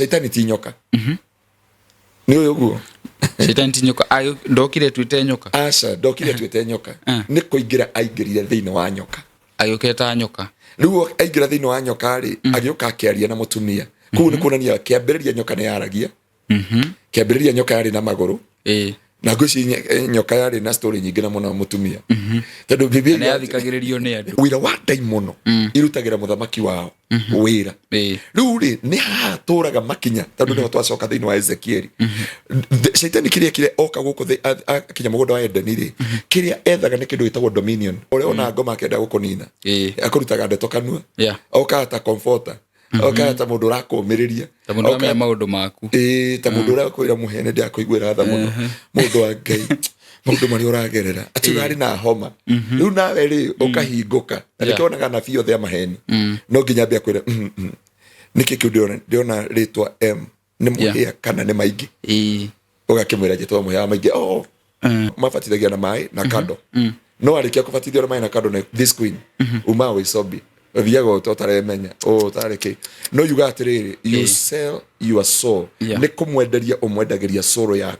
Shaitani ti nyoka. Nĩ ũyũ ũguo. Shaitani ti nyoka. Ndokire ĩtuĩte nyoka. Aca, ndokire ĩtuĩte nyoka. Nĩ kũingĩra aingĩrire thĩinĩ wa nyoka. Agĩũkĩra ta nyoka. Rĩu aingĩra thĩinĩ wa nyoka rĩ, agĩũka akĩaria na mũtumia. Koguo nĩ kuonania kĩambĩrĩria nyoka nĩ yaragia. Kĩambĩrĩria nyoka yarĩ na magũrũ. Na ngwĩciria nyoka yarĩ na story nyingĩ na mũno mũtumia. Tondũ Bibilia Na yathikagĩrĩrio nĩ andũ. Wĩra wa ndaimono irutagĩra mũthamaki wao wĩra. Rĩu rĩ, nĩ haha tũraga makinya, tondũ nĩho twacoka thĩinĩ wa Ezekieli. Shaitani kĩrĩa ekire oka gũkũ thĩ, akinya mũgũnda wa Edeni rĩ, kĩrĩa ethaga nĩ kĩndũ gĩtagwo dominion. Ũrĩa wonaga ngoma akĩenda gũkũnina, akũrutaga ndeto kanua, okaga ta comforter, okaga ta mũndũ ũrakũmĩrĩria, Ta mũndũ ũramenya maũndũ maku. Ĩĩ, ta mũndũ ũrĩa akwĩra mũhene ndakũiguĩra tha mũno, mũndũ wa Ngai, maũndũ marĩa ũragerera atĩ ũrarĩ na homa, rĩu nawe rĩ ũkahingũka. Na nĩkĩo wonaga anabii othe a maheni no nginya ambie akwĩre, nĩkĩ kĩu ndĩrona rĩtwa M nĩ mũhĩa kana nĩ maingĩ? Ũgakĩmwĩra njĩtwa mũhĩa wa maingĩ. Oh, mabatithagia na maĩ na kando. No arĩkia kũbatithio na maĩ na kando na this queen umaga wĩ zombie, ũthiaga ũtaremenya ũtarĩ kĩ. No yuga atĩrĩrĩ, you sell your soul. Nĩ kũmwenderia ũmwendagĩria soul yaku.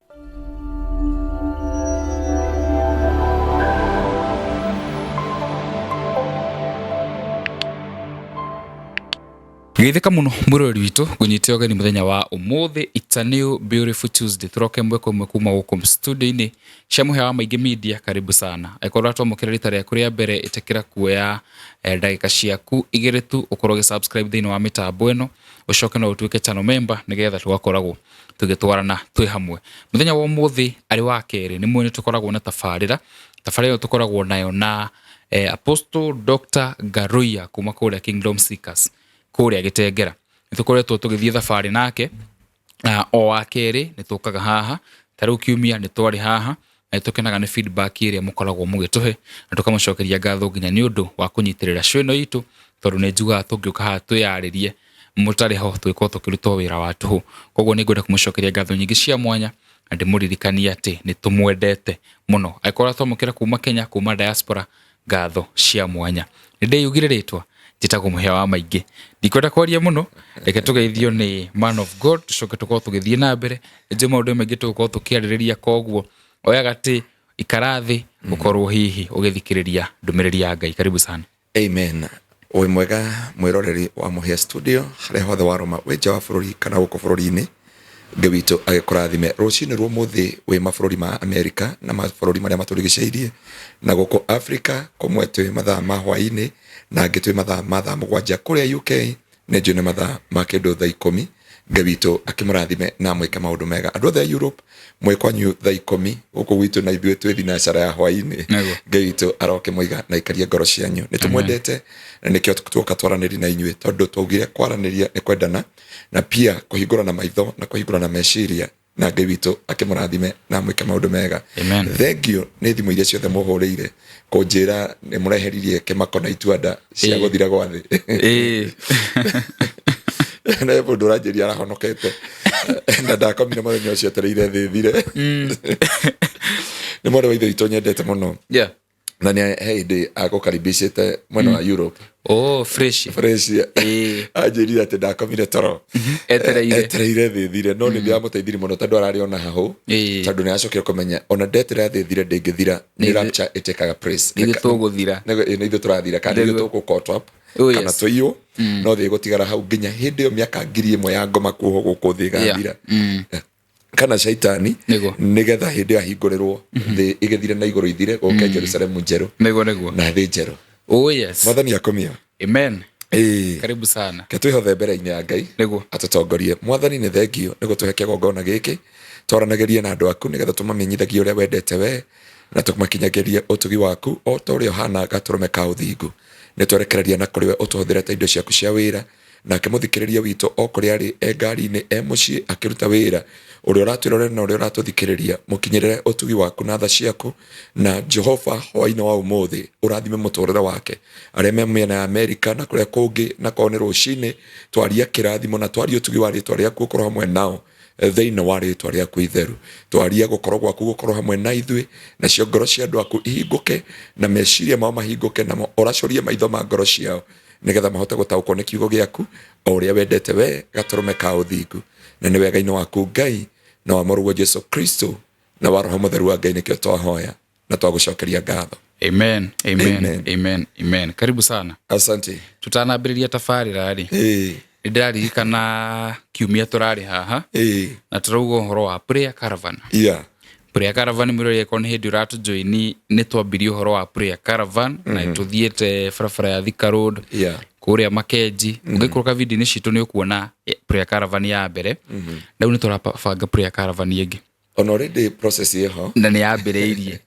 Geithĩka mũno mwĩroreri witũ, ngũnyite ũgeni mũthenya wa ũmũthĩ. It's a new beautiful Tuesday. Tũroke ĩmwe kwa ĩmwe kuma gũkũ studio-inĩ cia Mũhĩa wa Maingĩ Media. Karibu sana. Angĩkorwo ũratwamũkĩra rita rĩaku rĩa mbere, ĩtĩkĩra kuoya ndagĩka ciaku igĩrĩ tu ũkorwo ũgĩ subscribe thĩinĩ wa mĩtambo ĩno, ũcoke no ũtuĩke channel member nĩgetha tũgakoragwo tũgĩtwarana twĩ hamwe. Mũthenya wa ũmũthĩ arĩ wa kerĩ, nĩ mũĩ nĩ tũkoragwo na tabarĩra. Tabarĩra ĩyo tũkoragwo nayo na Apostle Dr. Ngaruiya kuma kũrĩa Kingdom Seekers kũrĩa Gĩtengera. Nĩ tũkoretwo tũgĩthiĩ thabarĩ nake na o wa kerĩ nĩ tũkaga haha, ta rĩu kiumia nĩ twarĩ haha na nĩ tũkenaga nĩ feedback ĩrĩa mũkoragwo mũgĩtũhe na tũkamũcokeria ngatho nginya nĩ ũndũ wa kũnyitĩrĩra show ĩno itũ, tondũ nĩ njugaga tũngĩũka haha twĩyarĩrie mũtarĩ ho tũgĩkorwo tũkĩruta wĩra wa tũhũ. Koguo nĩ ngwenda kũmũcokeria ngatho nyingĩ cia mwanya na ndĩmũririkanie atĩ nĩ tũmwendete mũno. Angĩkorwo ũratwamũkĩra kuma Kenya, kuma diaspora, ngatho cia mwanya. Nĩ ndĩyugire rĩtwa, njĩtagwo Mũhĩa wa Maingĩ. Ndikwenda kwaria mũno, reke tũgeithio nĩ man of God, tũcoke tũkorwo tũgĩthiĩ na mbere. Nĩ njũĩ maũndũ maingĩ tũgũkorwo tũkĩarĩrĩria, koguo oya gatĩ, ikara thĩ, ũkorwo hihi ũgĩthikĩrĩria ndũmĩrĩri ya Ngai. Karibu sana. Amen. Wĩ mwega mwĩroreri wa Mũhĩa Studio harĩa hothe warũma, wĩ nja wa bũrũri kana gũkũ bũrũri-inĩ. Ngai witũ agĩkũrathime. Rũcinĩ rwa ũmũthĩ wĩ mabũrũri ma Amerika na mabũrũri marĩa matũrigicĩirie na gũkũ Afrika, kũmwe twĩ mathaa ma hwaĩ-inĩ na angĩ twĩ mathaa ma thaa 7. Kũrĩa UK nĩ njũĩ nĩ mathaa ma kĩndũ thaa 10. Ngai witũ akĩmũrathime na amwĩke maũndũ mega. Andũ othe a Europe mwĩ kwanyu thaa 10, gũkũ gwitũ na ithuĩ twĩ thinacara ya hwaĩ-inĩ. Ngai witũ arokĩmũiga na aikarie ngoro cianyu. Nĩ tũmwendete na nĩkĩo tuoka twaranĩrie na inyuĩ, tondũ twaugire kwaranĩria nĩ kwendana na pia kũhingũrana maitho na kũhingũrana meciria, na Ngai witũ akĩmũrathime na amwĩke maũndũ mega. Amen. Thank you nĩ thimũ iria ciothe mũhũrĩire kũnjĩra nĩ mũreheririe kĩmako na ituanda cia gũthira gwa thĩ. Na mũndũ ũranjĩria arahonokete na ndakomire mũthenya ũcio etereire thĩ thire. Nĩ mwarĩ wa ithe witũ nyendete mũno. Na nĩ he hĩndĩ agũkaribicĩte mwena wa Europe. Oh, fresh. Fresh. Anjĩrire atĩ ndakomire toro etereire. Etereire thĩ thire, no nĩ ndĩramũteithirie mũno tondũ ararĩ ona hahũ. Tondũ nĩ acokire kũmenya ona ndeterera thĩ thire ndĩngĩthira, nĩ rapture ĩtĩkaga place. Nĩ ithuĩ tũgũthira. Nĩ ithuĩ tũrathira kana nĩ ithuĩ tũgũ caught up. Oh, kana yes. tũiywo, no thĩ ĩgũtigara hau nginya hĩndĩ ĩyo mĩaka 1000 ya ngoma kuohwo gũkũ thĩ ĩgathira. Kana shaitani nĩgetha hĩndĩ ĩyo ahingũrĩrwo thĩ ĩgĩthire na igũrũ ithire, gũke Jerusalemu njerũ Nĩguo nĩguo. na thĩ njerũ. Oh yes. Mwathani akomio. Amen. Ĩĩ. Karibu sana. Ke twĩhothe mbere-inĩ ya Ngai atũtongorie. Mwathani nĩ thengio nĩ gũtũhe kĩgongona gĩkĩ twaranagĩrie na andũ aku, nĩgetha tũmamenyithagie ũrĩa wendete we na tũmakinyagĩrie ũtugi waku o ta ũrĩa ũhana gatũrũme ka ũthingu. Nĩ twerekereria na kũrĩ we ũtũhũthĩre ta indo ciaku cia wĩra, nake mũthikĩrĩria witũ o kũrĩa arĩ, e ngari-inĩ, e mũciĩ akĩruta wĩra, ũrĩa ũratwĩrorera na ũrĩa ũratũthikĩrĩria, mũkinyĩrĩre ũtugi waku na tha ciaku. Na Jehova, hwaĩ-inĩ wa ũmũthĩ ũrathime mũtũrĩre wake, arĩa me mĩena ya Amerika na kũrĩa kũngĩ, na korwo nĩ rũcinĩ, twaria kĩrathimo na twaria ũtugi wa rĩtwa rĩaku ũkorwo hamwe nao thĩinĩ wa rĩtwa rĩaku itheru. Twaria gũkorwo gwaku gũkorwo hamwe na ithuĩ, nacio ngoro cia andũ aku ihingũke na meciria mao mahingũke, na ũracũrie maitho ma ngoro ciao, Nĩgetha mahote gũtaũkwo nĩ kiugo gĩaku o ũrĩa wendete we, gatũrũme ka ũthingu. Na nĩ wega-inĩ waku Ngai, na wa Mũrũguo Jesu Kristo, na wa Roho Mũtheru wa Ngai nĩkĩo twahoya na twagũcokeria ngatho. Amen, amen, amen, amen, amen. Karibu sana. Asante. Tutanambĩrĩria tabarĩra rĩ, nĩ ndĩraririkana kiumia tũrarĩ haha na tũrauga ũhoro wa prayer caravan. Prayer caravan, mwĩrori, akorwo nĩ hĩndĩ ũratũjoini, nĩ twambirie ũhoro wa prayer caravan na tũthiĩte barabara ya Thika Road, kũrĩa Makenji. Ũngĩikũrũka video-inĩ citũ nĩ ũkuona prayer caravan ya mbere. Rĩu nĩ tũrabanga prayer caravan ĩngĩ. Ona already process ĩho. Na nĩ yambĩrĩirie.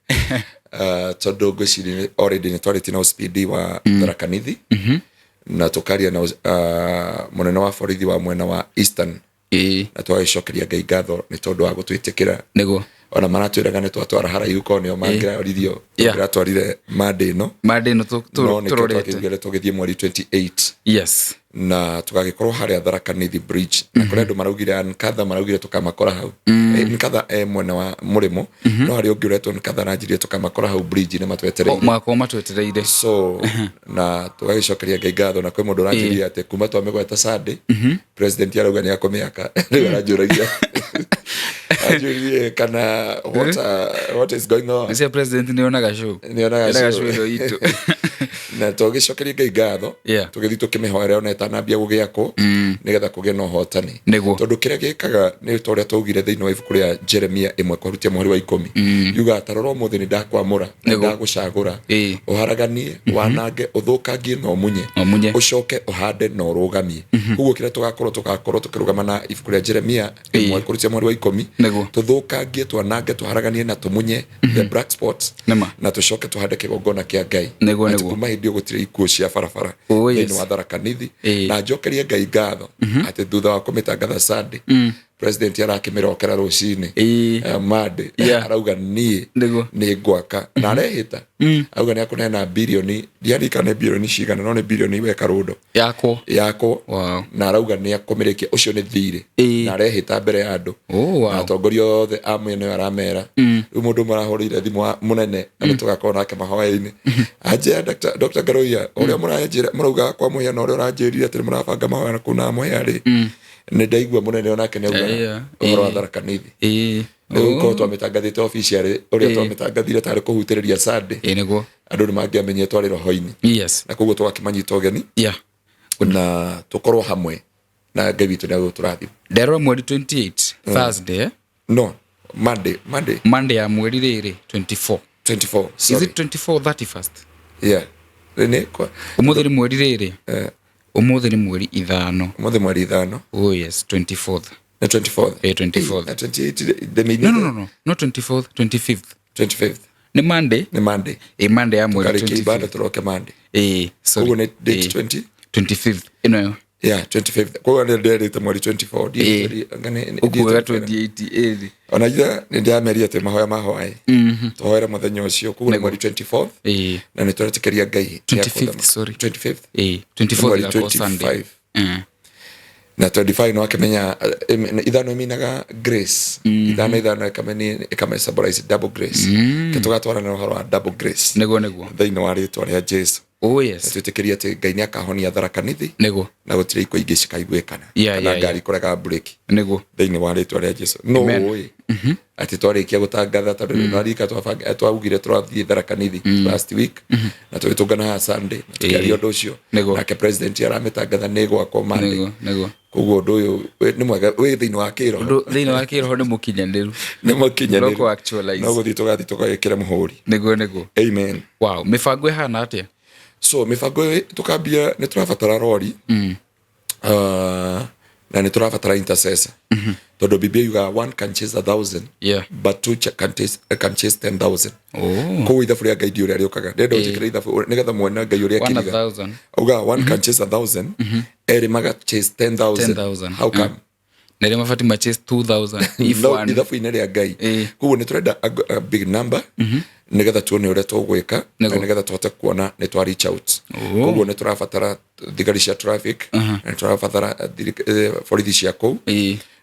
Tondũ ngwĩciria already nĩ twarĩtie na OCPD wa Tharaka Nithi, na tũkaria na mũnene wa borithi wa mwena wa Eastern, na twagĩcokeria Ngai ngatho nĩ tondũ wa gũtwĩtĩkĩra. Ona maratwĩraga nĩ twatwara haraihu, korwo nĩo mangĩroririo, tũngĩratwarire Monday ĩno. Monday ĩno no nĩkĩo tũrorete. Twakĩugire tũgĩthiĩ mweri 28 na tũgagĩkorwo harĩa Tharaka Nithi Bridge, na kũrĩa andũ maraugire Nkatha, maraugire tũkamakora hau. Nkatha e mwena wa mũrĩmo, no harĩ ũngĩ ũretwo Nkatha aranjirie tũkamakora hau bridge-inĩ matwetereire. Magakorwo matwetereire. So na tũgagĩcokeria Ngai ngatho, na kwĩ mũndũ ũranjirie atĩ kuma twamĩgweta Sunday, president arauga nĩ akũmĩaka. Rĩu aranjũragia, anjũririe kana what is going on. Cia president nĩ onaga show. Nĩonaga Onaga show. show ĩno itũ. Na tũgĩcokeria Ngai ngatho, tũgĩthiĩ tũkĩmĩhoera ona ĩtanambia gũgĩakwo, nĩgetha kũgĩe na ũhotani. Tondũ kĩrĩa gĩkaga nĩ ta ũrĩa twaugire thĩinĩ wa ibuku rĩa Jeremia 1 kũhutia mũhari wa 10, yugaga, "Ta rora, ũmũthĩ nĩ ndakwamũra na ndagũcagũra ũharaganie, wanange, ũthũkangie na ũmunye, Ũmunye. ũcoke ũhande na ũrũgamie." Koguo kĩrĩa tũgakorwo tũkĩrũgama na ibuku rĩa Jeremia 1 kũrutia mũhari wa 10, tũthũkangie, twanange, tũharaganie na tũmunye the black spots, na tũcoke tũhande kĩgongona kĩa Ngai. Atĩ kuma hĩndĩ ĩyo gũtirĩ ikuũ cia barabara thĩinĩ wa Tharaka Nithi. Na njokerie Ngai ngatho atĩ thutha wa kũmĩtangatha Sunday, president arakĩmĩrokera rũcinĩ, Monday, arauga niĩ nĩ ngwaka, na arehĩta, auga nĩ akũneana birioni, ndiaririkana nĩ birioni cigana, no nĩ birioni weka rũndo yakwo. Yakwo. Na arauga nĩ akũmĩrĩkia, ũcio nĩ thirĩ, na arehĩta mbere ya andũ na atongoria othe a mwena ũyũ aramera. Rĩu mũndũ ũmwe arahũrĩire thimũ mũnene, na nĩ tũgakorwo nake mahoya-inĩ, anjĩra, Dr. Ngaruiya, ũrĩa mũranjĩra mũrauga kwa mũhĩa na ũrĩa ũranjĩrire atĩ nĩ mũrabanga mahoya na kũu na mũhĩa rĩ, nĩ ndaigua mũnene onake nĩ auga ũhoro wa Tharaka Nithi. Rĩu korwo twamĩtangathĩte officially ũrĩa twamĩtangathire tarĩ kũhutĩrĩria Sunday, andũ nĩ mangĩamenyire twarĩ roho-inĩ. Na koguo tũgakĩmanyita ũgeni na tũkorwo hamwe, na Ngai witũ nĩ agũtũrathima. Nderora mweri 28, Thursday, eh? No, Monday, Monday. Monday ya mweri rĩrĩ 24. 24. Is Sorry. it 24, 31st? Yeah, nĩ kwa Ũmũthĩ nĩ mweri rĩrĩ, ũmũthĩ nĩ mweri 5. Ũmũthĩ mweri 5. Oh yes, 24th. Na 24th. 24th. Na 28 ndĩmĩinĩte. No, no, 24th, 25th. 25th. Nĩ Monday. Nĩ Monday. Monday ya mweri karĩkia ibada 25th. Tũroke Monday. Sorry. Koguo nĩ date 20. 25th ĩno. Yeah, 25th. Koguo nĩ nderĩte mweri 24. Ũkuaga 28 ĩrĩ. Ona ithe nĩ ndĩrameria atĩ mahoya mahoe tũhoere mũthenya ũcio, koguo nĩ mweri 24th, na nĩ tũretĩkĩria Ngai. 25th, sorry. 25th. 24th. Mweri Ĩgakorwo Sunday. 25. Na 25 no akĩmenya ithano ĩminaga grace, ithano ithano ĩkame symbolize double grace. Ke tũgatwarana ũhoro wa double grace Nĩguo. thĩinĩ wa rĩtwa rĩa Jesu. Twĩtĩkĩrie atĩ Ngai nĩ akahonia Tharaka Nithi na gũtirĩ ikuũ ingĩ cikaiguĩkana kana ngari kũrega breki thĩinĩ wa rĩtwa rĩa Jesu. No ũĩ atĩ twarĩkia gũtangatha, tondũ mm. narika twaugire tũrathiĩ Tharaka Nithi last week, na tũgĩtũngana haha Sunday na tũkĩaria ũndũ ũcio, nake president aramĩtangatha nĩ gwakwo Monday. nĩguo nĩguo Koguo ũndũ ũyũ nĩ mwega, wĩ thĩinĩ wa kĩroho. Ũndũ thĩinĩ wa kĩroho nĩ mũkinyanĩru. Nĩ mũkinyanĩru. No kũ-actualize. No gũthiĩ tũgathiĩ tũgagĩkĩra mũhũri. Nĩguo. Amen. Wow, mĩbango ĩhana atĩa? So mĩbango ĩyo tũkambia, nĩ tũrabatara rori, na nĩ tũrabatara intercessor, tondũ Biblia yugaga one can chase a thousand, but two can chase 10,000. Koguo ithabu rĩa Ngai ndi ũrĩa rĩũkaga, ndĩrenda ũnjĩkĩre ithabu nĩgetha muone Ngai ũrĩa One a akĩriga. thousand. Auga one can chase a thousand, erĩ maga chase 10,000. 10,000. How come? Na rä mabati ma chase 2000 if No one ithabu-inĩ rĩa Ngai. Koguo nĩ tũrenda a big number nĩgetha tuone ũrĩa tũgwĩka na nĩgetha tũhote kuona nĩ twa reach out. Koguo nĩ tũrabatara thigari cia traffic, na nĩ tũrabatara borithi cia kũu.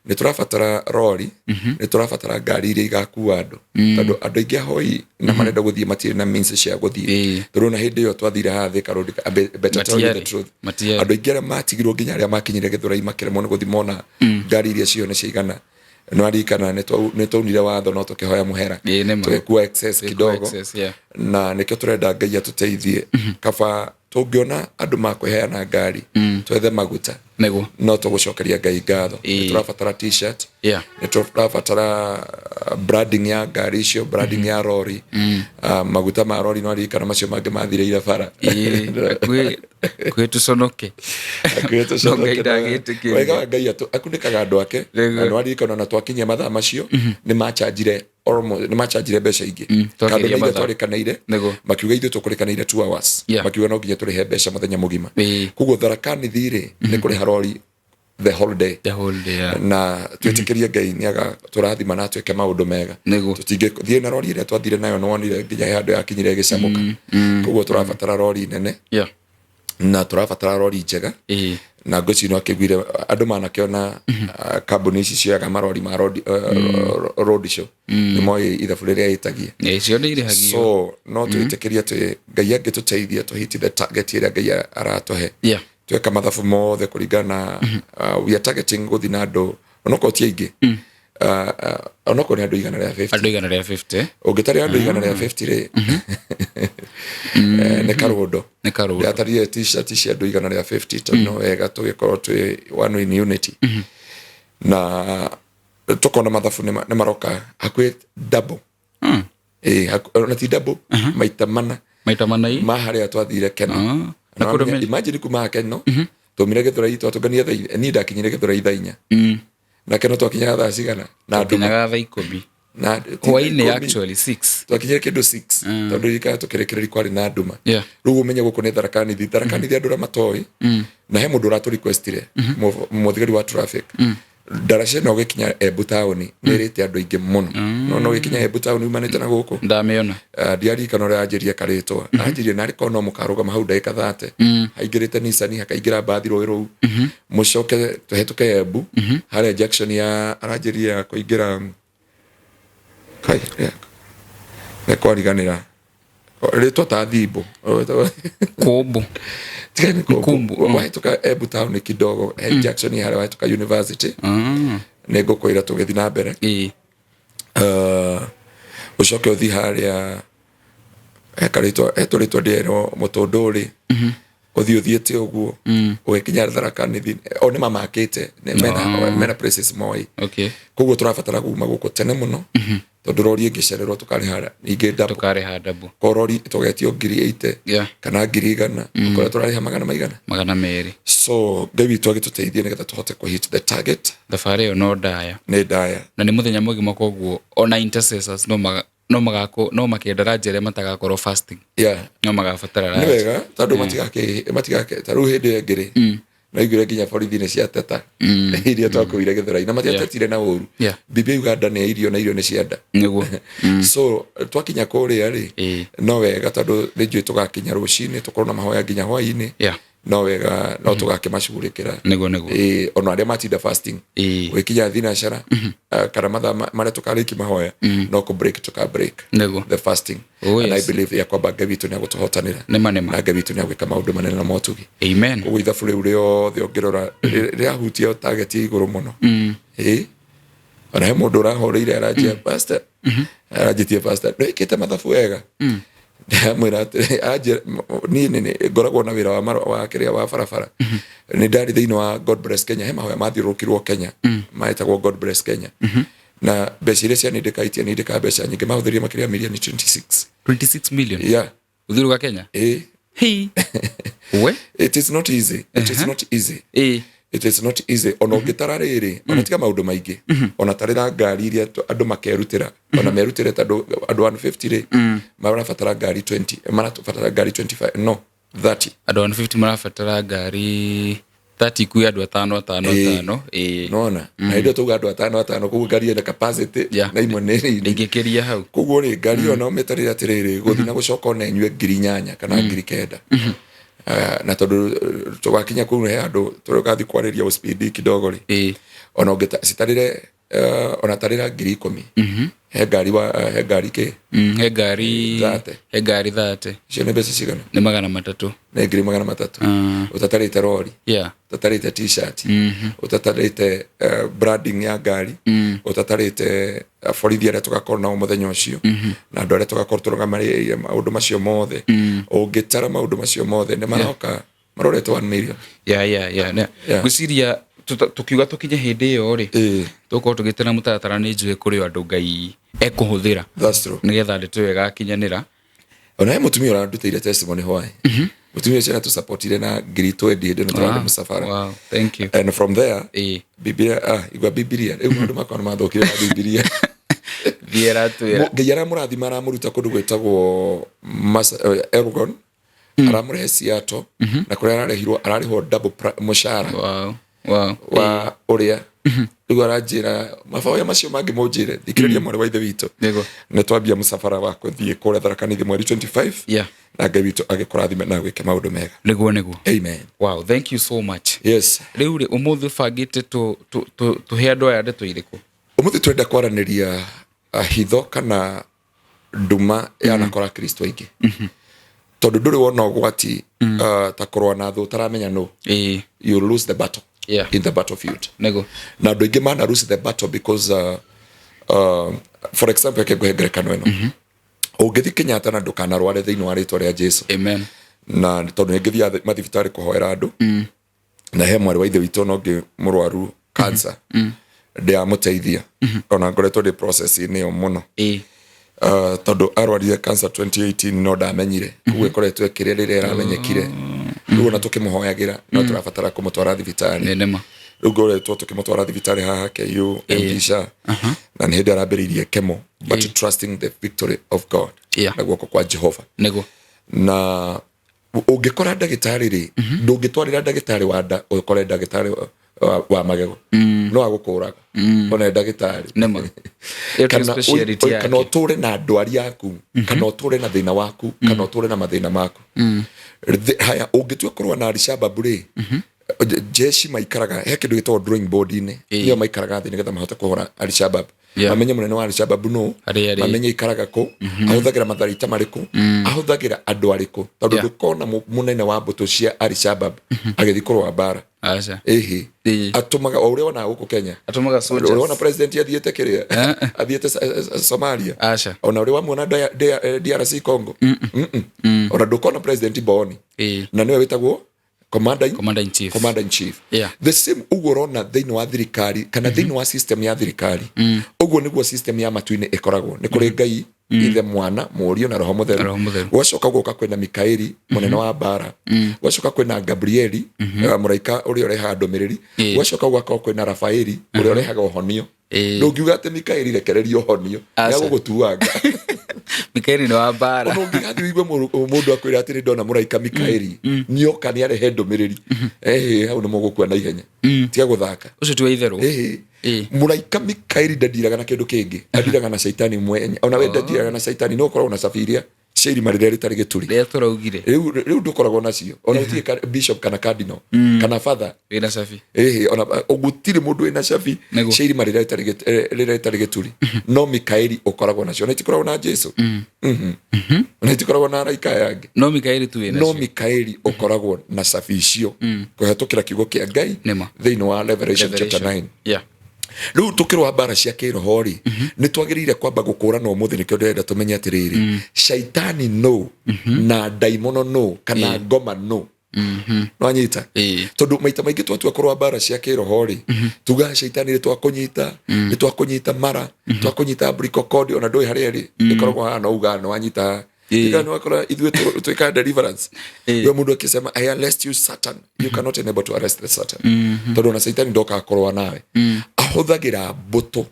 Nĩ tũrabatara rori, nĩ tũrabatara ngari iria igakua andũ, tondũ andũ aingĩ ahoi na marenda gũthiĩ matirĩ na means cia gũthiĩ. Tondũ ona hĩndĩ ĩyo twathire haha Thika Road, better tell you the Matiarĩ. truth, Matiarĩ. andũ aingĩ arĩa matigirwo nginya arĩa makinyire Gĩthũrai makĩremwo nĩ gũthiĩ mona ngari iria cio nĩ ciaigana. Nĩ waririkana nĩ twaunire watho no tũkĩhoya mũhera, Ĩĩ, nĩ ma. tũgĩkua excess kidogo. Excess, yeah. Na nĩkĩo tũrenda Ngai atũteithie, kaba tũngĩona andũ makũheana ngari, twethe maguta, no tũgũcokeria Ngai ngatho. Nĩ tũrabatara T-shirt, nĩ tũrabatara branding ya ngari icio, branding ya rori, maguta ma rori. No ririkana macio mangĩ mathirĩire bara. Ĩĩ, hakuhĩ tũconoke. Hakuhĩ No Ngai tũconoke. ndagĩtĩkĩria. Wega wa Ngai akunĩkaga andũ ake. Na nĩ waririkana ona twakinyia mathaa macio nĩ machanjire almost, nĩ machanjire mbeca ingĩ Twakĩria kando na iria mathaa. twarĩkanĩire. Makiuga ithuĩ tũkũrĩkanĩire 2 hours, makiuga no nginya tũrĩhe mbeca mũthenya mũgima. Koguo Tharaka Nithi rĩ, nĩ kũrĩha rori the whole day. The whole day, yeah. Na twĩtĩkĩrie Ngai nĩ agatũrathima na atwĩke maũndũ mega. Tũtingĩthiĩ na rori ĩrĩa twathire nayo, nĩwonire nginya he handũ yakinyire ĩgĩcamũka. Koguo tũrabatara rori nene na tũrabatara rori njega. Na ngwĩciria no akĩiguire andũ manakĩona, kambuni ici cioyaga marori ma road, road show, nĩ moĩ ithabu rĩrĩa ĩtagia. Icio nĩ irĩhagio. So no twĩtĩkĩrie atĩ Ngai angĩtũteithia tũhiti the target ĩrĩa Ngai aratũhe, tweka mathabu mothe kũringana na we are targeting gũthiĩ na andũ onokorwo ti aingĩ, onokorwo nĩ andũ 150. Andũ 150. Ũngĩtarĩ andũ 150 rĩ, nĩ karũndo. Nĩ karũndo. Ndĩratarire T-shirt cia andũ 150, tondũ no wega tũgĩkorwo twĩ one in unity, na tũkona mathabu nĩ maroka hakuhĩ double. Ona ti double, maita mana. Maita mana i Ma harĩa twathire Keno. Ah, na kũndũ Imagine kuma Keno twaumire Gĩthũrai, twatũngania thaa niĩ ndakinyire Gĩthũrai thaa 4, na Keno twakinyaga thaa cigana na nduma? Kinyaga thaa 10. Na Hwainĩ. 10. Actually 6. Twakinyire kĩndũ 6, tondũ ririkana tũkĩrĩkĩrĩria kwarĩ na nduma. Rĩu ũmenye gũkũ nĩ Tharaka Nithi. Tharaka Nithi andũ arĩa matoĩ, na he mũndũ ũratũ requestire, mũthigari wa traffic, ndaraca ĩno ũgĩkinya Embu taũni nĩ ĩrĩte andũ aingĩ mũno. No ũgĩkinya Embu taũni umanĩte na gũkũ, Ndamĩona. Ndiaririkana ũrĩa anjĩrie karĩtwa, anjĩrie narĩ korwo no mũkarũgama hau ndagĩka 30, haingĩrĩte Nissan, hakaingĩra mbathi rũĩ rũu, mũcoke tũhetũke Embu harĩa junction ya aranjĩrie ya kũingĩra kai nĩ kwariganĩra rĩtwa ta Thimbo. Kũmbũ. Tiga nĩ Kumbu, Kumbu. Wahĩtũka Embu town kidogo, he junction harĩa wahĩtũka university, nĩ ngũkwĩra tũgĩthiĩ na mbere. Ũcoke ũthiĩ harĩa he karĩtwa, he tũrĩtwa ndĩrerwo mũtũndũrĩ, ũthiĩ ũthiĩte ũguo ũgĩkinya Tharaka Nithi, o nĩ mamakĩte mena places moĩ. Koguo tũrabatara kuma gũkũ tene mũno, tondũ rori ĩngĩcererwo tũkarĩha ningĩ double. Tũkarĩha double. Ko rori tũgetio 80,000 kana 100,000, ũkorwo tũrarĩha magana maigana? 200. So Ngai witũ agĩtũteithie nĩgetha tũhote kũ hit the target. Thabarĩ ĩyo no ndaya. Nĩ ndaya. Na nĩ mũthenya mũgima, koguo ona intercessors no magako no makĩenda ranji arĩa matagakorwo fasting, no magabatara Nĩ ranji. Wega, tondũ matigake ta rĩu hĩndĩ ĩyo ĩngĩ rĩ, naiguire nginya borithi nĩ ciateta iria twakuire Gĩthũrai, na matiatetire na ũru. Bibi Uganda nĩ ya irio, na irio nĩ cianda. So twakinya kũrĩa rĩ, no wega, tondũ nĩ njũĩ tũgakinya rũcinĩ, tũkorwo na mahoya nginya hwainĩ. No wega no tũgakĩmacugurĩkĩra. Nĩguo nĩguo. Ĩĩ, ona arĩa matinda fasting, ũgĩkinya thinacara, kana mathaa marĩa tũkarĩki mahoya, no kũ break tũka break the fasting. And I believe ya kwamba Ngai witũ nĩ agũtũhotanĩra. Nĩma nĩma. Na Ngai witũ nĩ agwĩka maũndũ manene na motugi. Amen. Koguo ithabu rĩu rĩothe ũngĩrora rĩrahutia target ya igũrũ mũno. Ĩĩ, ona he mũndũ ũrahũrĩire aranjia, "Pastor," aranjĩtie, "Pastor, ndwĩkĩte mathabu wega." Ndamwĩra atĩrĩ, anjĩra, niĩ ngoragwo na wĩra wa wa kĩrĩa wa barabara, nĩ ndarĩ thĩinĩ wa God Bless Kenya, he mahoya mathiũrũrũkirwo Kenya metagwo God Bless Kenya, na mbeca iria cianindĩkaitie nindĩkaga mbeca nyingĩ, mahũthĩrire makĩria ya mirioni 26. 26 million? Yeah. Gũthiũrũrũka Kenya? Ĩĩ. Hei we. It is not easy, it is not easy. It is not easy. Ona ũngĩtara rĩrĩ, ona tiga maũndũ maingĩ, ona tarĩra ngari iria andũ makerutĩra, ona merutĩre tondũ andũ 150 rĩ, marabatara ngari 20, marabatara ngari 25, no 30. Andũ 150 marabatara ngari 30 ikuue andũ atano atano atano, ĩĩ. Nona na hĩndĩ ĩyo tauga andũ atano atano, koguo ngari ĩna capacity na imwe nĩ nini. Ndĩngĩkĩria hau. Koguo rĩ, ngari ĩyo no mĩtarĩre atĩrĩrĩ, gũthiĩ na gũcoka ona ĩnyue 8,000 kana 9,000. Na tondũ tũgakinya kũu he handũ tũgathiĩ kwarĩria speed kidogo rĩ, Ona ũngĩta citarĩre ona tarĩra 10,000, he ngari wa he ngari kĩ? He ngari 30. He ngari 30. Icio nĩ mbeca cigana? Nĩ 300. Nĩ 300,000. Ũtatarĩte rori, ũtatarĩte T-shirt, ũtatarĩte branding ya ngari, ũtatarĩte borithi arĩa tũgakorwo nao mũthenya ũcio na andũ arĩa tũgakorwo tũrũgamĩrĩire, maũndũ macio mothe, ũngĩtara maũndũ macio mothe nĩ maroka marorete 1 million. Yeah. Ngwĩciria tũkiuga tũkinye hĩndĩ ĩyo rĩ, tũkorwo tũgĩte na mũtaratara. Nĩ njũĩ kũrĩ o andũ Ngai ekũhũthĩra That's true. nĩgetha ndeto ĩyo ĩgakinyanĩra. Ona he mũtumia ũrandutĩire testimony hwaĩ, mũtumia ũcio natũsupportire na 20,000 hĩndĩ ĩno tũrarĩ mũcabara. Wow, thank you. And from there, Biblia, igua Biblia rĩu, maũndũ makwa nĩ mathũkire na Biblia. Thiĩ ĩratwĩra. Ngai aramũrathima, aramũruta kũndũ gwĩtagwo Elgon, aramũrehe Seattle, na kũrĩa ararehirwo ararĩhwo double mũcara wa ũrĩa rĩu aranjĩra. Maboya macio mangĩ mũnjĩre thikĩrĩria, mwarĩ wa ithe witũ. Nĩ twambia mũcabara wa kũthiĩ kũrĩa Tharaka Nithi mweri 25, na Ngai witũ agĩkũrathime na gwĩke maũndũ mega. Nĩguo. Amen. Wow, thank you so much. Yes. Rĩu rĩ, ũmũthĩ ũbangĩte tũhe andũ aya ndeto irĩkũ? Ũmũthĩ tũrenda kwaranĩria hitho kana nduma yanakora Kristo aingĩ, tondũ ndũrĩ wona ũgwati ta kũrũa na thũ ũtaramenya nũ. You lose the battle in the battlefield. Na andũ aingĩ mana lose the battle because for example, reke ngũhe ngerekano ĩno. Ũngĩthiĩ Kenyatta, na ndũkanarware thĩinĩ wa rĩtwa rĩa Jesu, Amen. Na tondũ nĩ ngĩthiaga mathibitarĩ kũhoera andũ, na he mwarĩ wa ithe witũ ona ũngĩ mũrwaru cancer, ndĩamũteithia, ona ngoretwo ndĩ process-inĩ ĩyo mũno, tondũ arwarire cancer 2018 no ndamenyire, koguo ĩkoretwo ĩkĩrĩa rĩrĩa ĩramenyekire. Rĩu ona tũkĩmũhoyagĩra no tũrabatara kũmũtwara thibitarĩ. Nĩ nĩma. Rĩu ngoretwo tũkĩmũtwara thibitarĩ haha KU MD SHA, na nĩ hĩndĩ arambĩrĩirie chemo, but trusting the victory of God na guoko kwa Jehova. Na ũngĩkora ndagĩtarĩ rĩ, ndũngĩtwarĩra ndagĩtarĩ wa nda ũkore ndagĩtarĩ wa magego, no agũkũraga ona ndagĩtarĩ. Nĩma. Ĩyo ti Kana speciality kana yake. ũtũre na ndwari yaku, kana ũtũre na thĩna waku, kana ũtũre na mathĩna maku. Haya, ũngĩtua kũrũa na Alshabab rĩ, jeshi maikaraga he kĩndũ gĩtagwo drawing board-inĩ, nĩyo maikaraga thĩ nĩgetha mahote kũhũra Alshabab, mamenye mũnene wa Alshabab nũ, Harĩa arĩ. mamenye ikaraga kũ, ahũthagĩra matharaita marĩkũ, ahũthagĩra andũ arĩkũ, tondũ ndũkona mũnene wa mbũtũ cia Alshabab agĩthiĩ kũrũa mbara. Aca. Ĩhĩ, atũmaga o ũrĩa wonaga gũkũ Kenya. Atũmaga soldiers. Ũrĩa wona president athiĩte kĩrĩa, athiĩte Somalia. Aca. Ona ũrĩa wamuona DRC Congo. Ona ndũkona president Boni, na nĩwe wĩtagwo commander in, Commander in chief. Commander in chief. The same ũguo ũrona thĩinĩ wa thirikari kana thĩinĩ wa system ya thirikari, ũguo nĩguo system ya matu-inĩ ĩkoragwo. Nĩ kũrĩ Ngai Ithe, Mwana, Mũriũ na Roho Mũtheru. Roho Mũtheru. Gwacoka gũka kwĩna Mikaeli, mũnene wa mbara. Gwacoka kwĩna Gabrieli, mũraika ũrĩa ũrehaga ndũmĩrĩri. Gwacoka gũgakorwo kwĩna Rafaeli, ũrĩa ũrehaga ũhonio. Ndũngiuga atĩ Mikaeli rekereria ũhonio, Aca. nĩagũgũtuanga. Mikaeli nĩ wa mbara. Ona ũngĩgathiĩ ũigue mũndũ akwĩra atĩ nĩ ndona mũraika Mikaeli nĩoka nĩ arehe ndũmĩrĩri, ĩhĩ, hau nĩ mũgũkua na ihenya. Tiga gũthaka. Ũcio ti wa itherũ. Ĩhĩ, mũraika Mikaeli ndandiraga na kĩndũ kĩngĩ, andiraga na caitani mwenye. Ona we ndandiraga na caitani, no ũkoragwo na cabi iria cia irima rĩrĩa rĩtarĩ gĩturi. Rĩrĩa tũraugire. Rĩu ndũkoragwo nacio, ona gũtirĩ bishop kana cardinal kana father Wĩna cabi. Ĩhĩ, ona gũtirĩ mũndũ wĩna cabi cia irima rĩrĩa rĩrĩa rĩtarĩ gĩturi, no Mikaeli ũkoragwo nacio. Na itikoragwo na Jesu. Na itikoragwo na araika aya angĩ. No Mikaeli tu wĩna No cio. Mikaeli ũkoragwo na cabi icio kũhetũkĩra kiugo kĩa Ngai thĩinĩ wa Revelation chapter 9. Rĩu tũkĩrũa mbara cia kĩroho rĩ, nĩ twagĩrĩire kwamba gũkũrana. Ũmũthĩ nĩkĩo ndĩrenda tũmenye atĩrĩrĩ, caitani no na ndaimono no kana ngoma no nwanyita? Tondũ maita maingĩ twatua kũrũa mbara cia kĩroho rĩ, tugaga caitani nĩ twakũnyita, nĩ twakũnyita mara, twakũnyita brikokodi, ona ndũĩ harĩa ĩrĩ, ĩkoragwo haha, no ugaga nĩ wanyita. Tiga nĩ wakora ithuĩ twĩkaga deliverance, we mũndũ akĩsema, "I arrest you, Satan," you cannot enable to arrest the Satan, tondũ ona caitani ndokaga kũrũa nawe, ahũthagĩra mbũtũ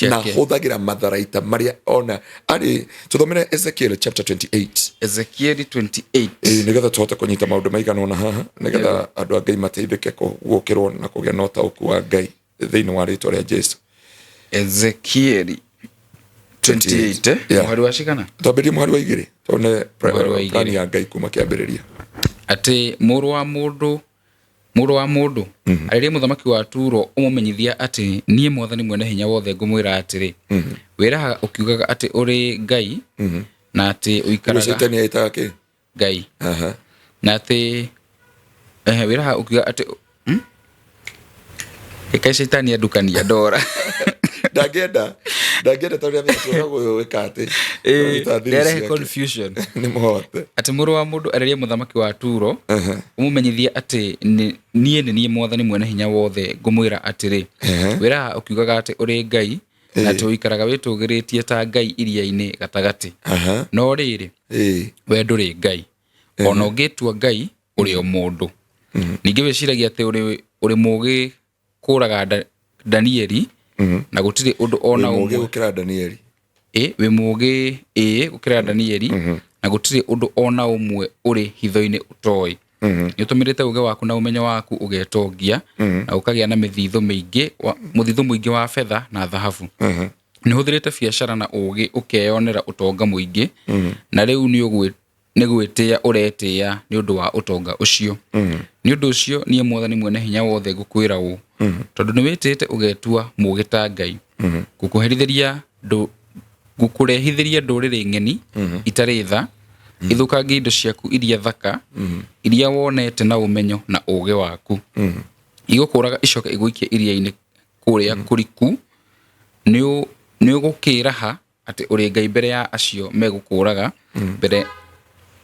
na Ciake. ahũthagĩra matharaita marĩa ona arĩ. Tũthomere Ezekiel chapter 28. Ezekieli 28. Ĩĩ, nĩgetha tũhote kũnyita maũndũ maigana ũna haha, nĩgetha andũ a Ngai mateithĩke gũkĩrwo na kũgĩa na ũtaũku wa Ngai thĩinĩ wa rĩtwa rĩa Jesu. Ezekieli 28, eh? Yeah. Mũhari wa cigana? Twambĩrĩrie mũhari wa 2, tuone Mũhari wa 2. Plani ya Ngai kuma kĩambĩrĩria. Atĩ mũrũ wa mũndũ, Mũrũ wa mũndũ, arĩria mũthamaki wa Turo ũmũmenyithia atĩ niĩ Mwathani Mwene Hinya Wothe ngũmwĩra atĩrĩ, wĩrahaga ũkiugaga atĩ ũrĩ ngai na atĩ Ũguo ũikaraga caitani etaga kĩ? Ngai na atĩ wĩrahaga ũkiuga atĩ Ĩkai caitani andukania ndora. Ndangĩenda tondũ nĩamenya tuona gũgĩka atĩ Aruta thiri Nderehe ciake. Confusion. Nĩ mũhote. Atĩ mũrũ wa mũndũ, arĩria mũthamaki wa Turo ũmũmenyithie atĩ niĩ nĩ niĩ Mwathani Mwene Hinya Wothe ngũmwĩra atĩrĩ, wĩraha ũkiugaga atĩ ũrĩ ngai na atĩ ũikaraga wĩtũgĩrĩtie ta ngai iria-inĩ gatagatĩ, no rĩrĩ, we ndũrĩ ngai, ona ũngĩtua ngai ũrĩ o mũndũ. Ningĩ wĩciragia atĩ ũrĩ mũũgĩ kũraga Danieli na gũtirĩ ũndũ ona Wĩ mũũgĩ ũmwe gũkĩra Danieli. Ĩ wĩ mũũgĩ ĩ gũkĩra Danieli, na gũtirĩ ũndũ ona ũmwe ũrĩ hitho-inĩ ũtoĩ. Nĩ ũtũmĩrĩte ũũgĩ waku na ũmenyo waku ũgetongia na ũkagĩa na mĩthithũ mĩingĩ mũthithũ mũingĩ wa betha na thahabu. Nĩ ũhũthĩrĩte biacara na ũũgĩ ũkeyonera ũtonga mũingĩ, na rĩu nĩ gwĩtĩa ũretĩa nĩ ũndũ wa ũtonga ũcio. Nĩ ũndũ ũcio niĩ Mwathani Mwene Hinya Wothe ngũkwĩra ũũ, tondũ nĩ wĩtĩte ũgetua mũũgĩ ta ngai, ngũkũrehithĩria ndũrĩrĩ ng'eni itarĩ tha, ithũkangie indo ciaku iria thaka, iria wonete na ũmenyo na ũũgĩ waku. Igũkũraga icoke igũikie iria-inĩ kũrĩa kũriku. Nĩ ũgũkĩraha atĩ ũrĩ ngai mbere ya acio megũkũraga mbere?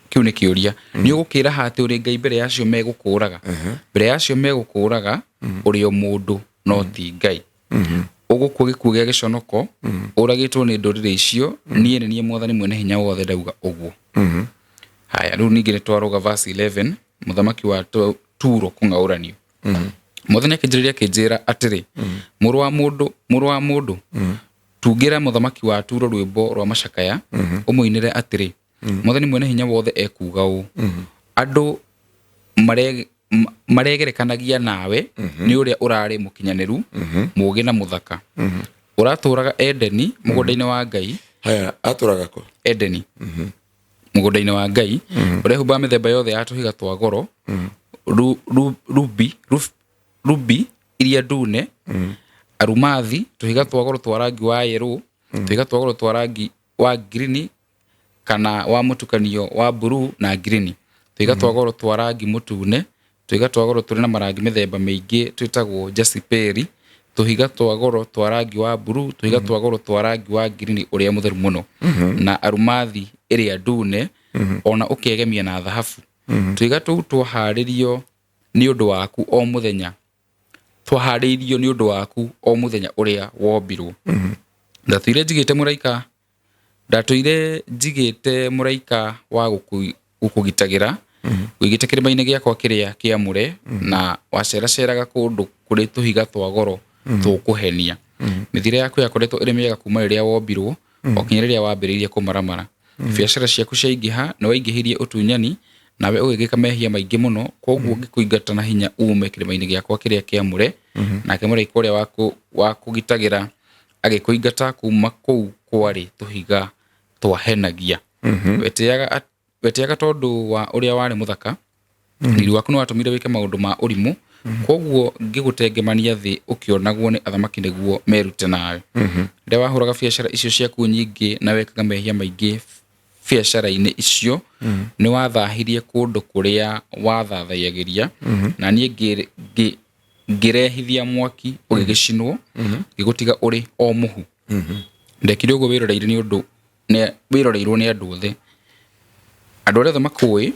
Kĩu nĩ kĩũria. Nĩ ũgũkĩraha atĩ ũrĩ ngai mbere ya acio megũkũraga? Mbere ya acio megũkũraga ũrĩ o mũndũ no ti ngai. Ũgũkua gĩkuũ gĩa gĩconoko, ũragĩtwo nĩ ndũrĩrĩ icio. Niĩ nĩ niĩ Mwathani Mwene Hinya Wothe ndauga ũguo. Haya, rĩu ningĩ nĩ twarũga verse 11, mũthamaki wa Turo kũng'aũranio. Mwathani akĩnjĩrĩria akĩnjĩra atĩrĩ, mũrũ wa mũndũ, mũrũ wa mũndũ, tungĩra mũthamaki wa Turo rwĩmbo rwa macakaya, ũmũinĩre atĩrĩ, Mwathani Mwene Hinya Wothe ekuuga ũũ, andũ maregerekanagia nawe nĩ ũrĩa ũrarĩ mũkinyanĩru, mũũgĩ na mũthaka. Ũratũũraga Edeni, mũgũnda-inĩ wa Ngai. Haya, atũraga kũ? Edeni, mũgũnda-inĩ wa Ngai. Ũrehumbaga mĩthemba yothe ya tũhiga twa goro, ruby iria ndune, arumathi, tũhiga twa goro twa rangi wa yerũ, tũhiga twa goro twa rangi wa ngirini kana wa mũtukanio wa mburuu na ngirini, tũhiga twa goro twa rangi mũtune, tũhiga twa goro tũrĩ na marangi mĩthemba mĩingĩ twĩtagwo jasiperi, tũhiga twa goro twa rangi wa mburuu, tũhiga twa goro twa rangi wa ngirini ũrĩa mũtheru mũno, na arumathi ĩrĩa ndune, ona ũkegemia na thahabu. Tũhiga tũu twaharĩrio nĩ ũndũ waku o mũthenya, twaharĩirio nĩ ũndũ waku o mũthenya ũrĩa wombirwo. Ndatũire njigĩte mũraika wa gũkũgitagĩra, ũigĩte kĩrĩma-inĩ gĩakwa kĩrĩa kĩamũre, na waceraceraga kũndũ kũrĩ tũhiga twa goro tũkũhenia. Mĩthiĩre yaku yakoretwo ĩrĩ mĩega kuma rĩrĩa wombirwo o kinya rĩrĩa wambĩrĩirie kũmaramara. Biacara ciaku ciaingĩha, nĩ waingĩhirie ũtunyani, nawe ũgĩgĩka mehia maingĩ mũno. Kwoguo ngĩkũingata na hinya uume kĩrĩma-inĩ gĩakwa kĩrĩa kĩamũre, nake mũraika ũrĩa wakũgitagĩra agĩkũingata kuma kũu kwarĩ tũhiga twahenagia. Wetĩaga tondũ wa ũrĩa warĩ mũthaka. Riri waku nĩ watũmire wĩke maũndũ ma ũrimũ, kwoguo ngĩgũtengemania thĩ ũkĩonagwo nĩ athamaki nĩguo merute nawe. Rĩrĩa wahũraga biacara icio ciaku nyingĩ na wekaga mehia maingĩ biacara-inĩ icio, nĩ wathahirie kũndũ kũrĩa wathathayagĩria, na niĩ ngĩrehithia mwaki ũgĩgĩcinwo, ngĩgũtiga ũrĩ o mũhu. Ndekire ũguo wĩroreire nĩ ũndũ wĩroreirwo nĩ andũ othe. Andũ arĩa othe makũĩ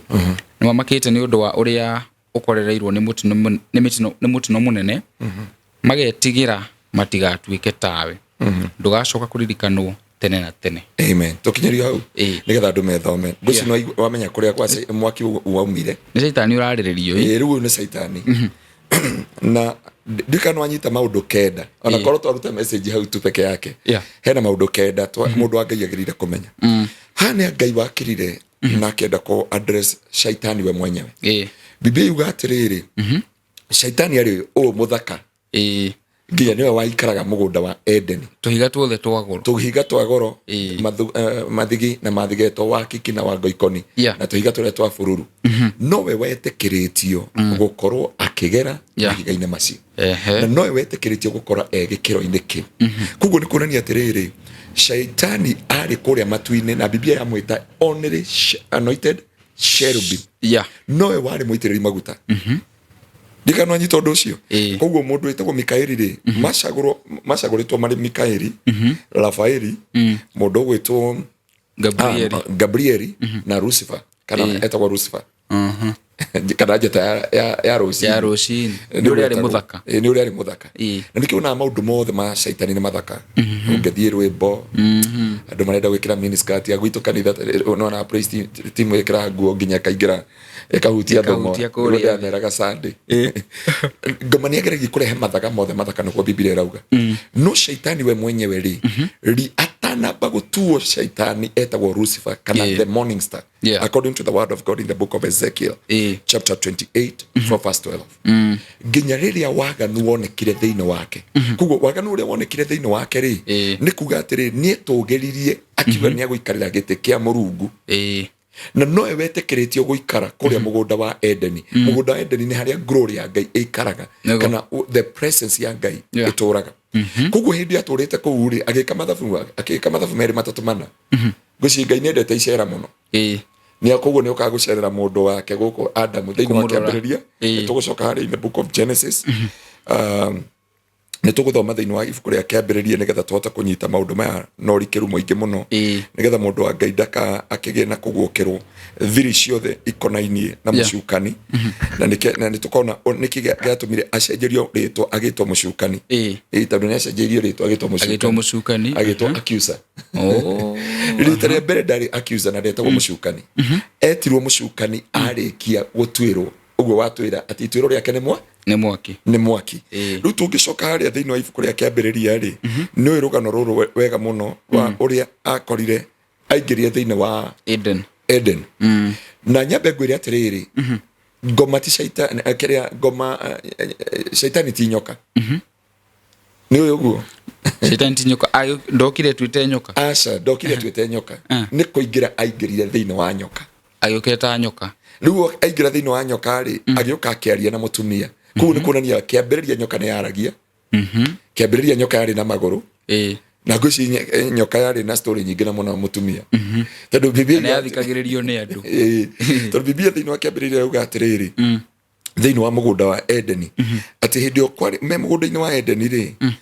nĩ mamakĩte nĩ ũndũ wa ũrĩa ũkorereirwo nĩ mũtino mũnene, magetigĩra matigatuĩke tawe. Ndũgacoka kũririkanwo tene na tene. Amen. Tũkinyĩrio hau nĩgetha andũ methome. Ngwĩciria wamenya kũrĩa kwa mwaki waumire. Nĩ caitani ũrarĩrĩrio ĩ. Ĩĩ, rĩu ũyũ nĩ caitani na ndikana wanyita maũndũ 9 ona korwo twaruta message hau tu peke yake. Hena maũndũ 9 mũndũ wa Ngai agĩrĩire kũmenya. Haha nĩ Ngai wakirire na akĩenda kũ address shaitani we mwenyewe. Biblia yuga atĩrĩrĩ, shaitani arĩ ũũ mũthaka. Nginya nĩwe waikaraga mũgũnda wa Edeni. Tũhiga tuothe twa goro. Tũhiga twa goro, mathigi na mathigetwo wa kiki na wa ngoikoni, na tũhiga tũrĩa twa bururu, nowe wetĩkĩrĩtio gũkorwo akĩgera mahiga-inĩ macio, na nowe wetĩkĩrĩtio gũkorwo e gĩkĩro-inĩ kĩu. Koguo nĩ kuonania atĩrĩrĩ, Shaitani arĩ kũrĩa matu-inĩ, na Biblia yamwĩta only anointed cherubim. Nowe warĩ mũitĩrĩri maguta. Ndikana nyita ũndũ ũcio. Koguo mũndũ wĩtagwo Mikaeli rĩ, macagũrĩtwo marĩ Mikaeli, Rafaeli, mũndũ ũgwĩtwo Gabrieli. Gabrieli na Lucifer, kana etagwo Lucifer kana njata ya rũcinĩ. Ya rũcinĩ. Nĩ ũrĩa arĩ mũthaka. Nĩ ũrĩa arĩ mũthaka. Na nĩkĩo onaga maũndũ mothe ma caitani nĩ mathaka. Ũngĩthiĩ rwĩmbo, andũ marenda gwĩkĩra miniskirt ya gwitũ kanitha, nĩwona praise team ĩkĩraga nguo nginya ĩkaingĩra ĩkahutia thũng'wa. Ĩkahutia kũrĩa. Nĩguo ndĩrameraga Sunday. Ngoma nĩ ageragia kũrehe mathaga mothe mathaka, nĩguo Biblia ĩrauga. No caitani we mwenyewe rĩ, atanamba gũtuo caitani etagwo Lucifer kana the morning star, according to the word of God in the book of Ezekiel chapter 28 from verse 12, nginya rĩrĩa waganu wonekire thĩinĩ wake. Koguo waganu ũrĩa wonekire thĩinĩ wake rĩ, nĩ kuga atĩrĩ, nĩetũgĩririe akiuga nĩ agũikarĩra gĩtĩ kĩa Mũrungu, na nowe wetĩkĩrĩtio gũikara kũrĩa mũgũnda wa Edeni. Mũgũnda wa Edeni nĩ harĩa glory ya Ngai ĩikaraga, kana the presence ya Ngai ĩtũraga. Koguo hĩndĩ atũrĩte kũu rĩ, agĩka mathabu merĩ matatũ mana, ngwĩciria Ngai nĩendete icera mũno. Nĩ koguo nĩ ũkaga gũcerera mũndũ wake gũkũ Adamu thĩinĩ wa Kũmũrora. Kĩambĩrĩria. Nĩ tũgũcoka harĩa in the book of Genesis, nĩ tũgũthoma thĩinĩ wa ibuku rĩa Kĩambĩrĩria nĩgetha tũhote kũnyita maũndũ maya na ũrikĩru mũingĩ mũno, nĩgetha mũndũ wa Ngai ndaka akĩgĩe na kũguũkĩrwo thiri ciothe ikonainie na mũcukani, na nĩ tũkona nĩkĩ gĩatũmire acenjerio rĩtwa agĩtwo mũcukani. Tondũ nĩ acenjeirio rĩtwa agĩtwo Agĩtwo mũcukani. Mũcukani. Agĩtwo accuser. Oh. Rita rĩa mbere ndarĩ accuser na ndetagwo mũcukani. Etirwo mũcukani arĩkia gũtuĩrwo ũguo watwĩra atĩ ituĩro rĩake nĩ mwa Nĩ mwaki. Nĩ mwaki. Rĩu tũngĩcoka harĩa thĩinĩ wa ibuku rĩa Kĩambĩrĩria rĩ, nĩ ũĩ rũgano rũrũ wega mũno rwa ũrĩa akorire aingĩrire thĩinĩ wa Eden. Eden. Na nyambe ngwĩre atĩrĩrĩ, ngoma ti shaitani, kĩrĩa ngoma, shaitani ti nyoka. Nĩ ũĩ ũguo? Shaitani ti nyoka. Ndokire twĩte nyoka. Aca, ndokire twĩte nyoka. Nĩ kũingĩra aingĩrire thĩinĩ wa nyoka. Agĩũkĩte ta nyoka. Rĩu aingĩra thĩinĩ wa nyoka rĩ, agĩũka akĩaria na mũtumia. Koguo nĩ kuonania kĩambĩrĩria nyoka nĩ yaragia. Kĩambĩrĩria nyoka yarĩ na magũrũ, na ngwĩciria nyoka yarĩ na story nyingĩ na mũno mũtumia, tondũ Biblia Na yathikagĩrĩrio nĩ andũ. Tondũ Biblia thĩinĩ wa Kĩambĩrĩria yauga atĩrĩrĩ, thĩinĩ wa mũgũnda wa Edeni, atĩ hĩndĩ ĩyo kwarĩ me mũgũnda-inĩ wa Edeni rĩ,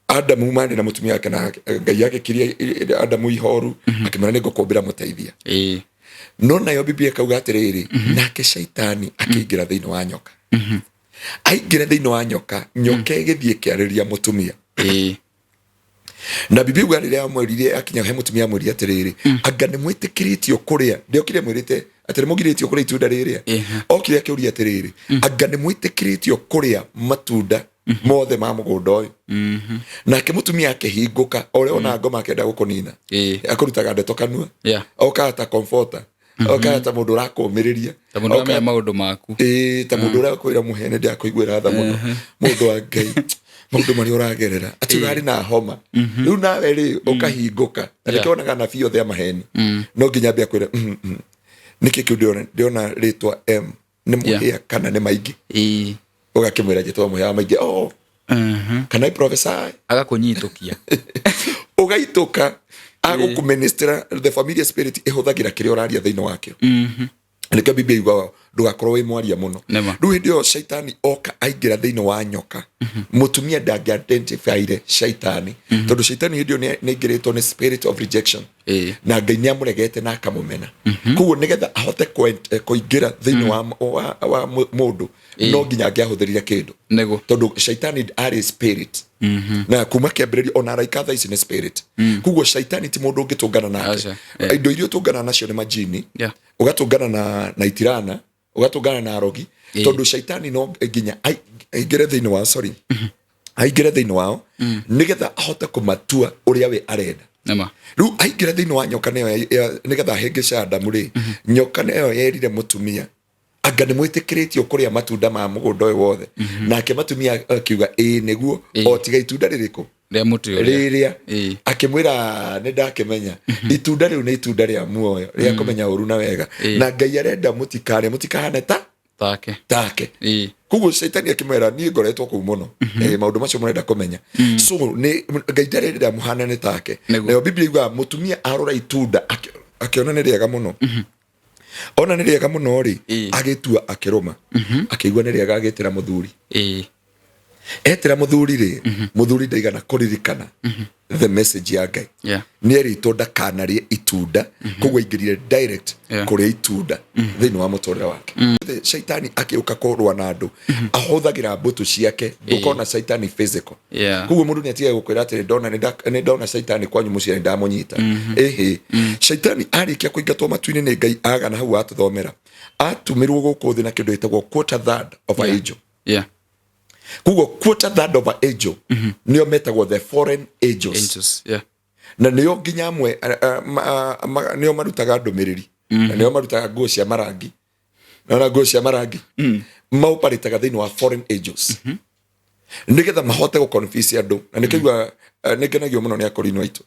Adamu marĩ na mũtumia wake, na Ngai agĩkiria Adamu ihoru, akĩmwĩra, "Nĩ ngũkũmbĩra mũteithia." No nayo Biblia ĩkauga atĩrĩrĩ, nake Shaitani akĩingĩra thĩinĩ wa nyoka. Aingĩra thĩinĩ wa nyoka, nyoka ĩgĩthiĩ ĩkĩarĩria mũtumia. Na Biblia uga rĩrĩa amwĩrire, akinya he mũtumia, amwĩrire atĩrĩrĩ, "Anga nĩ mwĩtĩkĩrĩtio kũrĩa?" Ndĩokire mwĩrĩte atĩ nĩ mũgirĩtio kũrĩa itunda rĩrĩa. Okire akĩũria atĩrĩrĩ, "Anga nĩ mwĩtĩkĩrĩtio kũrĩa matunda mothe ma mũgũnda ũyũ?" Nake mũtumia akĩhingũka, o ũrĩa ona ngoma akĩenda gũkũnina, akũrutaga ndeto kanua. Okaga ta comforter, okaga ta mũndũ ũrakũmĩrĩria. Ta mũndũ ũramenya maũndũ maku. Ĩĩ, ta mũndũ ũrĩa akwĩra, "Mũhene, ndĩrakũiguĩra tha mũno, mũndũ wa Ngai, maũndũ marĩa ũragerera," atĩ ũrarĩ na homa rĩu, nawe rĩ ũkahingũka na nĩkĩo wonaga anabii othe a maheni no nginya ambie akwĩre, "Nĩkĩ kĩu ndĩrona rĩtwa M nĩ mũhĩa kana nĩ maingĩ?" Ũgakĩmwĩra, "Njĩtagwo Mũhĩa wa Maingĩ." "Oh, can I prophesy?" Agakũnyitũkia. Ũgaitũka agũkũministera. The familiar spirit ĩhũthagĩra kĩrĩa ũraria thĩinĩ wakĩo. Nĩkĩo Biblia yugaga ndũgakorwo wĩ mwaria mũno. Nĩma. Rĩu hĩndĩ ĩyo shaitani oka aingĩra thĩinĩ wa nyoka, mũtumia ndangĩ-identifyire shaitani, tondũ shaitani hĩndĩ ĩyo nĩ aingĩrĩtwo nĩ spirit of rejection, na Ngai nĩ amũregete na akamũmena. Koguo nĩgetha ahote kũingĩra thĩinĩ wa mũndũ, no nginya angĩahũthĩrire kĩndũ, tondũ shaitani arĩ spirit, na kuma kĩambĩrĩria ona araika thaa ici nĩ spirit. Koguo shaitani ti mũndũ ũngĩtũngana nake. Aca, Indo iria ũtũngana nacio nĩ majini, ũgatũngana na itirana, ũgatũngana na arogi, tondũ shaitani no nginya aingĩre thĩinĩ wao, sorry, aingĩre thĩinĩ wao nĩgetha ahote kũmatua ũrĩa we arenda. Rĩu aingĩra thĩinĩ wa nyoka nĩyo nĩgetha ahĩngĩce Adamu rĩ, nyoka nĩyo yerire mũtumia. Anga nĩ mwĩtĩkĩrĩtio kũrĩa matunda ma mũgũnda ũyũ wothe? Nake matumia akiuga, ĩĩ nĩguo, o tiga itunda rĩrĩkũ? Rĩa mũtĩ ũrĩa. Rĩrĩa. Akĩmwĩra, nĩ ndakĩmenya itunda rĩu nĩ itunda rĩa muoyo, rĩa kũmenya ũru na wega, na Ngai arenda mũtikarĩe, mũtikahane ta take. Take. Koguo Caitani akĩmwĩra, niĩ ngoretwo kũu mũno. Maũndũ macio mũrenda kũmenya, so nĩ Ngai ndarenda mũhanane take. Nayo Biblia yugaga mũtumia arora itunda akĩona nĩ rĩega mũno. Ona nĩ rĩega mũno rĩ, agĩtua, akĩrũma, akĩigua nĩ rĩega, agĩtĩra mũthuri. Etĩra mũthuri rĩ, mũthuri ndaigana kũririkana the message ya Ngai. Nĩ erĩtwo ndakanarĩe itunda, koguo aingĩrire direct kũrĩa itunda thĩinĩ wa mũtũrĩre wake. Shaitani akĩũka kũrũa na andũ, ahũthagĩra mbũtũ ciake. Ndũkona Shaitani physical. Koguo mũndũ nĩ atige gũkwĩra atĩrĩ, ndona nĩ ndona Shaitani kwanyu mũciĩ, nĩ ndamũnyita. Ĩhĩ, Shaitani arĩkia kũingatwo matu-inĩ nĩ Ngai, agana hau atũthomera, atũmĩrwo gũkũ thĩ na kĩndũ gĩtagwo quarter third of a angel. Koguo quarter third of a angel nĩo metagwo the foreign angels. Angels. Na nĩo nginya amwe nĩo marutaga ndũmĩrĩri, na nĩo marutaga nguo cia marangi. Naona nguo cia marangi maoparĩtaga thĩinĩ wa foreign angels nĩgetha mahote gũ-confuse andũ. Na nĩkĩigua nĩngenagio mũno nĩ akorino aitũ,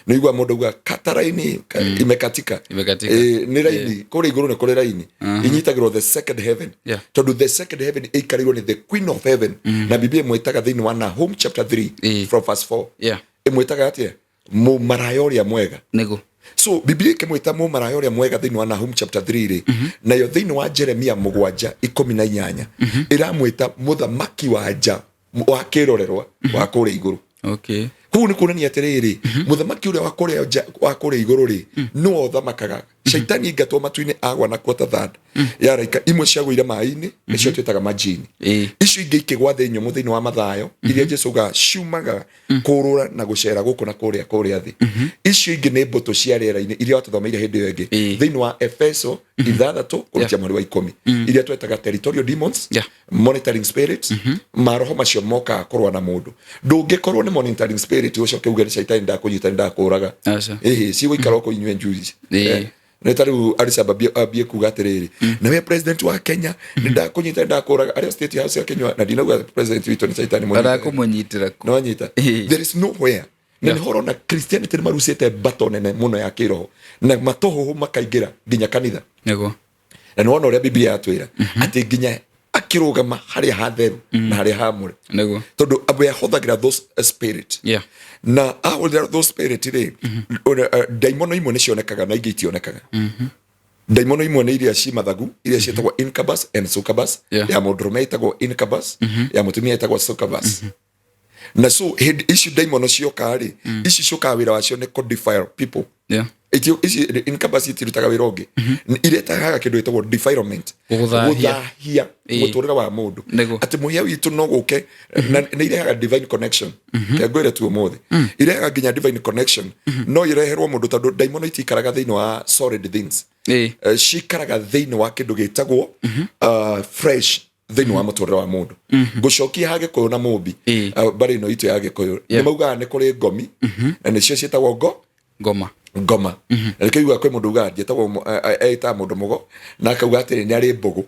nĩigua mũndũ auga kata raini imekatika. Imekatika. Nĩ raini kũrĩa igũrũ, nĩ kũrĩ raini inyitagĩrwo the second heaven, tondũ the second heaven ĩikarĩirwo nĩ the queen of heaven, na Biblia ĩmwĩtaga thĩinĩ wa Nahum chapter 3 from verse 4, ĩmwĩtaga atĩa? Mũmaraya ũrĩa mwega. So Biblia ĩkĩmwĩta mũmaraya ũrĩa mwega thĩinĩ wa Nahum chapter 3 rĩ, nayo thĩinĩ wa Jeremia 7:18 ĩramwĩta mũthamaki wa nja wa kĩrorerwa wa kũrĩa igũrũ. Koguo nĩ kuonania atĩrĩrĩ, mũthamaki ũrĩa wa kũrĩa nja wa kũrĩa igũrũ rĩ, nĩwe ũthamakaga. Shaitani ingatwo matu-inĩ, agwa na quarter third ya raika imwe ciagũire maĩ-inĩ, nĩcio twĩtaga majini. Icio ingĩ ikĩgwa thĩ nyũmũ thĩinĩ wa Mathayo, iria Jesu augaga ciumaga kũrũra na gũcera gũkũ na kũrĩa kũrĩa thĩ. Icio ingĩ nĩ mbũtũ cia rĩera-inĩ iria watũthomeire hĩndĩ ĩyo ĩngĩ thĩinĩ wa Efeso 6 kũrutia mweri wa 10, iria twetaga territorial demons, monitoring spirits. Maroho macio mokaga kũrũa na mũndũ. Ndũngĩkorwo nĩ monitoring spirit ũcoke uge nĩ Shaitani ndakũnyita, nĩ ndakũraga. Aca. Ĩhĩ, cigũikara ũkũ inyue njuici. Nĩ ta rĩu Alisaba ambie kuga atĩrĩrĩ, nawe president wa Kenya, nĩ ndakũnyita, nĩ ndakũraga, arĩa State House ya Kenya, na ndinauga president witũ nĩ Shaitani mũnyite. Arakũmũnyitĩra kũ? No nyita. There is nowhere. Na nĩho ũrona Christianity nĩ marucĩte mbato nene mũno ya kĩroho na matũhũhũ makaingĩra nginya kanitha. Na nĩwona ũrĩa Biblia yatwĩra atĩ nginya akĩrũgama harĩa hatheru na harĩa hamũre, tondũ we ahũthagĩra those spirit, na ahũthĩra those spirit rĩ, ndaimono imwe nĩ cionekaga na ingĩ itionekaga. Ndaimono imwe nĩ iria ci mathagu, iria ciĩtagwo incubus and succubus. Ya mũndũrũme ĩtagwo incubus, ya mũtumia ĩtagwo succubus. Na so hĩndĩ ici ndaimono cioka rĩ, ici ciũkaga wĩra wacio nĩ kũ defile people. Ici incubus itirutaga wĩra ũngĩ, iretaga kĩndũ gĩtagwo defilement. Gũthahia. Gũthahia mũtũrĩre wa mũndũ. Atĩ mũhĩa witũ no gũke na nĩ irehaga divine connection. Ke ngwĩre tu ũmũthĩ, irehaga nginya divine connection. No ireherwo mũndũ, tondũ ndaimono itikaraga thĩinĩ wa solid things. Cikaraga thĩinĩ wa kĩndũ gĩtagwo fresh thĩinĩ wa mũtũrĩre wa mũndũ. Ngũcokia ha Gĩkũyũ na mũmbi, mbarĩ ĩno itũ ya Gĩkũyũ, nĩ maugaga nĩ kũrĩ ngomi, na nĩcio ciĩtagwo ngo Ngoma. Ngoma. Na nĩkĩo ugaga kwĩ mũndũ ugaga ndietagwo etaga mũndũ mũgo, na akauga atĩrĩ, nĩ arĩ mbũgũ,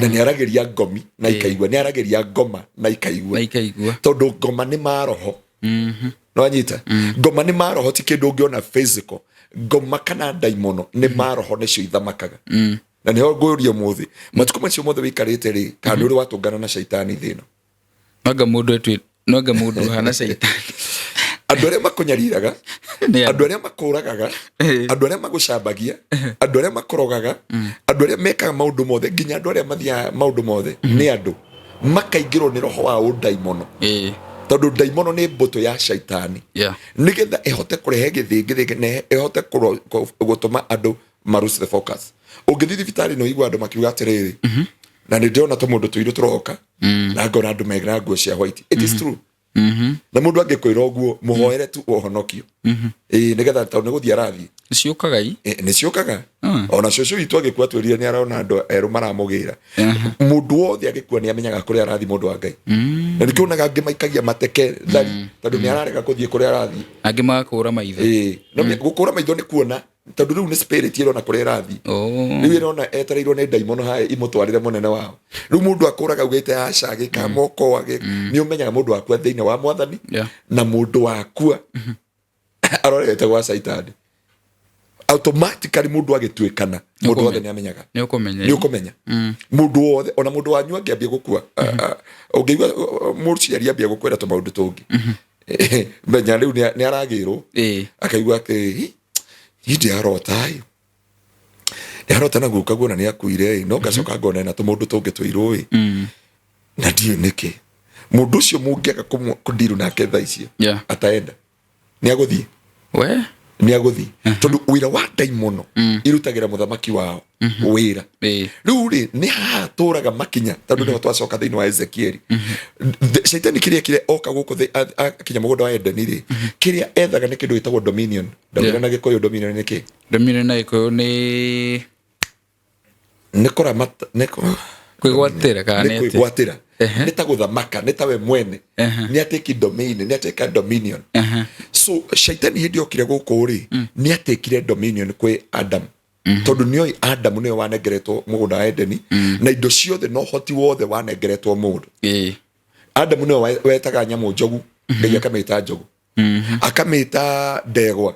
na nĩ aragĩria ngomi na ikaigua, nĩ aragĩria ngoma na ikaigua. Na ikaigua. Tondũ ngoma nĩ maroho. Nĩwanyita? Ngoma nĩ maroho, ti kĩndũ ũngĩona physical. Ngoma kana ndaimono nĩ maroho, nĩcio ithamakaga. Na nĩho ngũria ũmũthĩ, matukũ macio mothe wĩikarĩte rĩ, kana nĩ ũrĩ watũngana na Shaitani thĩ ĩno? Noanga mũndũ etwi, noanga mũndũ ũhana Shaitani. Andũ arĩa makũnyariraga, Nĩ andũ. Andũ arĩa makũragaga, andũ arĩa magũcambagia, andũ arĩa makũrogaga, andũ arĩa mekaga maũndũ mothe, nginya andũ arĩa mathiaga maũndũ mothe, nĩ andũ makaingĩrwo nĩ roho wa ũndaimono, tondũ ndaimono nĩ mbũtũ ya Shaitani, nĩgetha ĩhote kũrehe gĩthĩngĩthĩngĩ na ĩhote gũtũma andũ maruse the focus. Ũngĩthiĩ thibitarĩ nĩ ũigua andũ makiuga atĩrĩrĩ, na nĩ ndĩrona tũmũndũ tũirũ tũroka, na ngona andũ mena nguo cia white. It is true. Na mũndũ angĩkwĩra ũguo, mũhoere tu ũhonokio. Ĩĩ, nĩgetha tondũ nĩ gũthiĩ arathiĩ. Ciũkaga i. Nĩ ciũkaga. Ona cũcũ witũ agĩkua twĩrire nĩ arona andũ erũ maramũgĩra. Mũndũ wothe agĩkua nĩ amenyaga kũrĩa arathiĩ, mũndũ wa Ngai. Na nĩkĩo onaga angĩ maikagia mateke thari, tondũ nĩ ararega kũthiĩ kũrĩa arathiĩ. Angĩ magakũra maitho. Ĩĩ, no gũkũra maitho nĩ kuona. Tondũ rĩu nĩ spirit ĩrona kũrĩa ĩrathiĩ. Rĩu ĩrona etereirwo nĩ ndaimono hae imũtwarĩre mũnene wao. Rĩu mũndũ akũraga augĩte aca, agĩka moko agĩ nĩ ũmenyaga mũndũ wakua thĩinĩ wa Mwathani na mũndũ wakua arorete gwa Caitani. Automatically mũndũ agĩtuĩkana, mũndũ wothe nĩ amenyaga. Nĩ ũkũmenya. Nĩ ũkũmenya mũndũ wothe, ona mũndũ wanyu angĩambia gũkua, ũngĩigua mũciari ambia gũkwĩra tũmaũndũ tũngĩ, menya rĩu nĩ aragĩrwo. Akaigua atĩ, "Hi, hi ndiarota ĩ, ndiarota na guka guona nĩ akuire ĩ, no ngacoka ngona ena tũmaũndũ tũngĩ tũirũ ĩ, na ndiũĩ nĩkĩ." Mũndũ ũcio mũngĩaga kũndiru nake thaa icio, ataenda nĩ agũthiĩ. We. Nĩ agũthiĩ, tondũ wĩra wa ndaimono irutagĩra mũthamaki wao wĩra. Rĩu rĩ, nĩ haha tũraga makinya, tondũ nĩho twacoka thĩinĩ wa Ezekieli. Shaitani kĩrĩa ekire oka gũkũ thĩ, akinya mũgũnda wa Edeni rĩ, kĩrĩa ethaga nĩ kĩndũ gĩtagwo dominion. Ndaugĩra na Gĩkũyũ dominion nĩ kĩ? Dominion na Gĩkũyũ nĩ Nĩ kũramata, nĩ Kwĩgwatĩra kana nĩ nĩ atĩa? Kwĩgwatĩra. Nĩ ta gũthamaka, nĩ ta we mwene, nĩ atĩki domain, nĩ atĩka dominion. So shaitani hĩndĩ okire gũkũ rĩ, nĩ atĩkire dominion kwĩ Adam, tondũ nĩoĩ Adamu nĩwe wanengeretwo mũgũnda wa Edeni na indo ciothe na ũhoti wothe wanengeretwo mũndũ. Adamu nĩwe wetaga nyamũ njogu, Ngai akamĩta njogu, akamĩta ndegwa,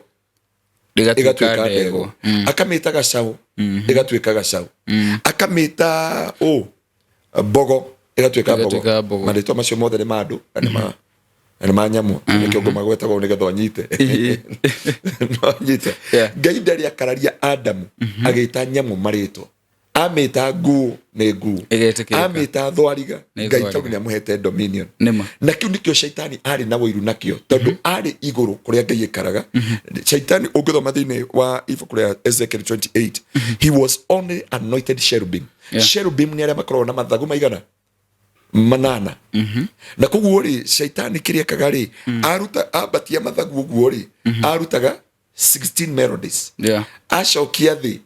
ĩgatuĩka ĩgatuĩka ndegwa. Ndegwa, akamĩta gacaũ, ĩgatuĩka gacaũ, akamĩta ũ mbogo, ĩgatuĩka mbogo. Ĩgatuĩka mbogo. Marĩtwa macio mothe nĩ ma andũ na nĩ ma nyamũ. Nĩkĩo ngũmagwetaga ũũ nĩgetha ũnyite, no nyite. Ngai ndarĩ akararia Adamu agĩta nyamũ marĩtwa. Amĩta nguũ, nĩ nguũ. Ĩgetĩkĩrĩka. Amĩta thwariga, Nĩ Ngai thwariga. tondũ nĩ amũhete dominion. Nĩma. Na kĩu nĩkĩo shaitani arĩ na ũiru nakĩo, tondũ arĩ igũrũ kũrĩa Ngai ĩkaraga. Shaitani, ũngĩthoma thĩinĩ wa ibuku rĩa Ezekiel 28, he was only anointed cherubim. Cherubim nĩ arĩa makoragwo na mathagu maigana manana. Na koguo rĩ, shaitani kĩrĩa ekaga rĩ, aruta ambatia mathagu ũguo rĩ, arutaga 16 melodies. Acokia thĩ,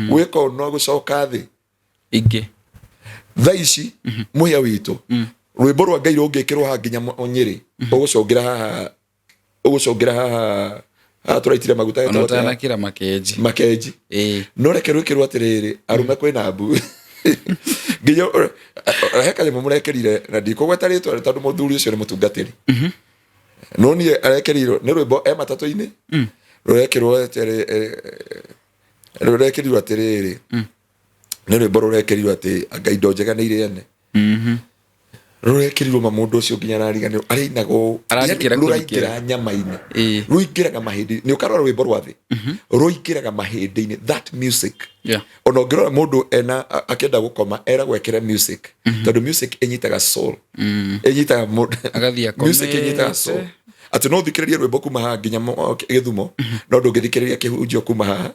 gwĩka ũũ no gũcoka thĩ Ingĩ. Thaa ici mũhĩa witũ, rwĩmbo rwa Ngai rũngĩkĩrwo haha nginya nyĩrĩ, ũgũcũngĩra haha, ũgũcũngĩra haha, haha tũraitire maguta Ona hetagwo atĩa? ũtanakĩra makenji. Makenji. No reke rwĩkĩrwo atĩrĩrĩ, arũme kwĩna mbu, nginya he kanyamũ mũrekĩrire, na ndikũgweta rĩtwa tondũ mũthuri ũcio nĩ mũtungatĩri, no niĩ arekĩrirwo nĩ rwĩmbo e matatũ-inĩ, rũrekĩrwo rũrekĩrirwo atĩrĩrĩ, nĩ rwĩmbo rũrekĩrirwo atĩ anga indo njega nĩ irĩane. Rũrekĩrirwo ma mũndũ ũcio nginya arariganĩrwo arĩinaga ũũ. Ararikĩra. Yani rũraingĩra nyama-inĩ. Rũingĩraga mahĩndĩ. Nĩ ũkarora rwĩmbo rwa thĩ, rũingĩraga mahĩndĩ-inĩ, that music. Ona ũngĩrora mũndũ ena akĩenda gũkoma, eragwo ekĩre music, tondũ music ĩnyitaga soul, ĩnyitaga mũndũ. Agathiĩ Music ĩnyitaga akomete. soul, atĩ no ũthikĩrĩrie rwĩmbo kuma haha nginya Gĩthumo, no ndũngĩthikĩrĩria kĩhunjio kuma haha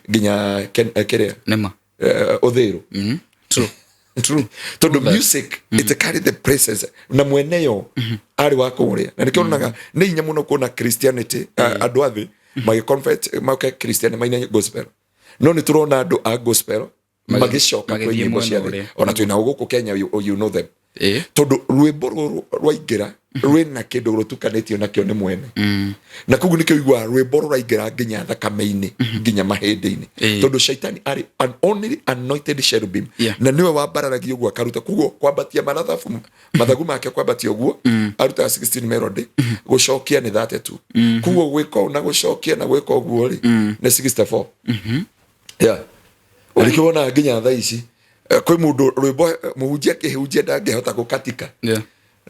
nginya kĩrĩa, Nĩma. Ũthĩrũ. True. True. Tondũ music, it carry the presence na mwene yo arĩ wa kũrĩa. Na nĩkĩo onaga nĩ hinya mũno kuona Christianity, andũ a thĩ magĩ make Christian maine gospel, no nĩ tũrona andũ a gospel magĩcoka kwĩ magĩthiĩ nyĩmbo mwena cia thĩ. ũrĩa. Ona twĩnao gũkũ Kenya, you know them. Tondũ rwĩmbo rũrũ rwaingĩra rwĩna kĩndũ rũtukanĩtio nakĩo nĩ mwene, na koguo nĩkĩo iguaga rwĩmbo rũraingĩra nginya thakame-inĩ, nginya mahĩndĩ-inĩ, tondũ shaitani arĩ an only anointed cherubim, na nĩwe wambararagia ũguo akaruta. Koguo kwambatia marathabu mathagu make, kwambatia ũguo arutaga 16 melody, gũcokia nĩ 32. Koguo gwĩka ũũ na gũcokia na gwĩka ũguo rĩ, nĩ 64. Yeah, na nĩkĩo wonaga nginya thaa ici kwĩ mũndũ rwĩmbo mũhunjia akĩhunjia ndangĩhota gũkatika.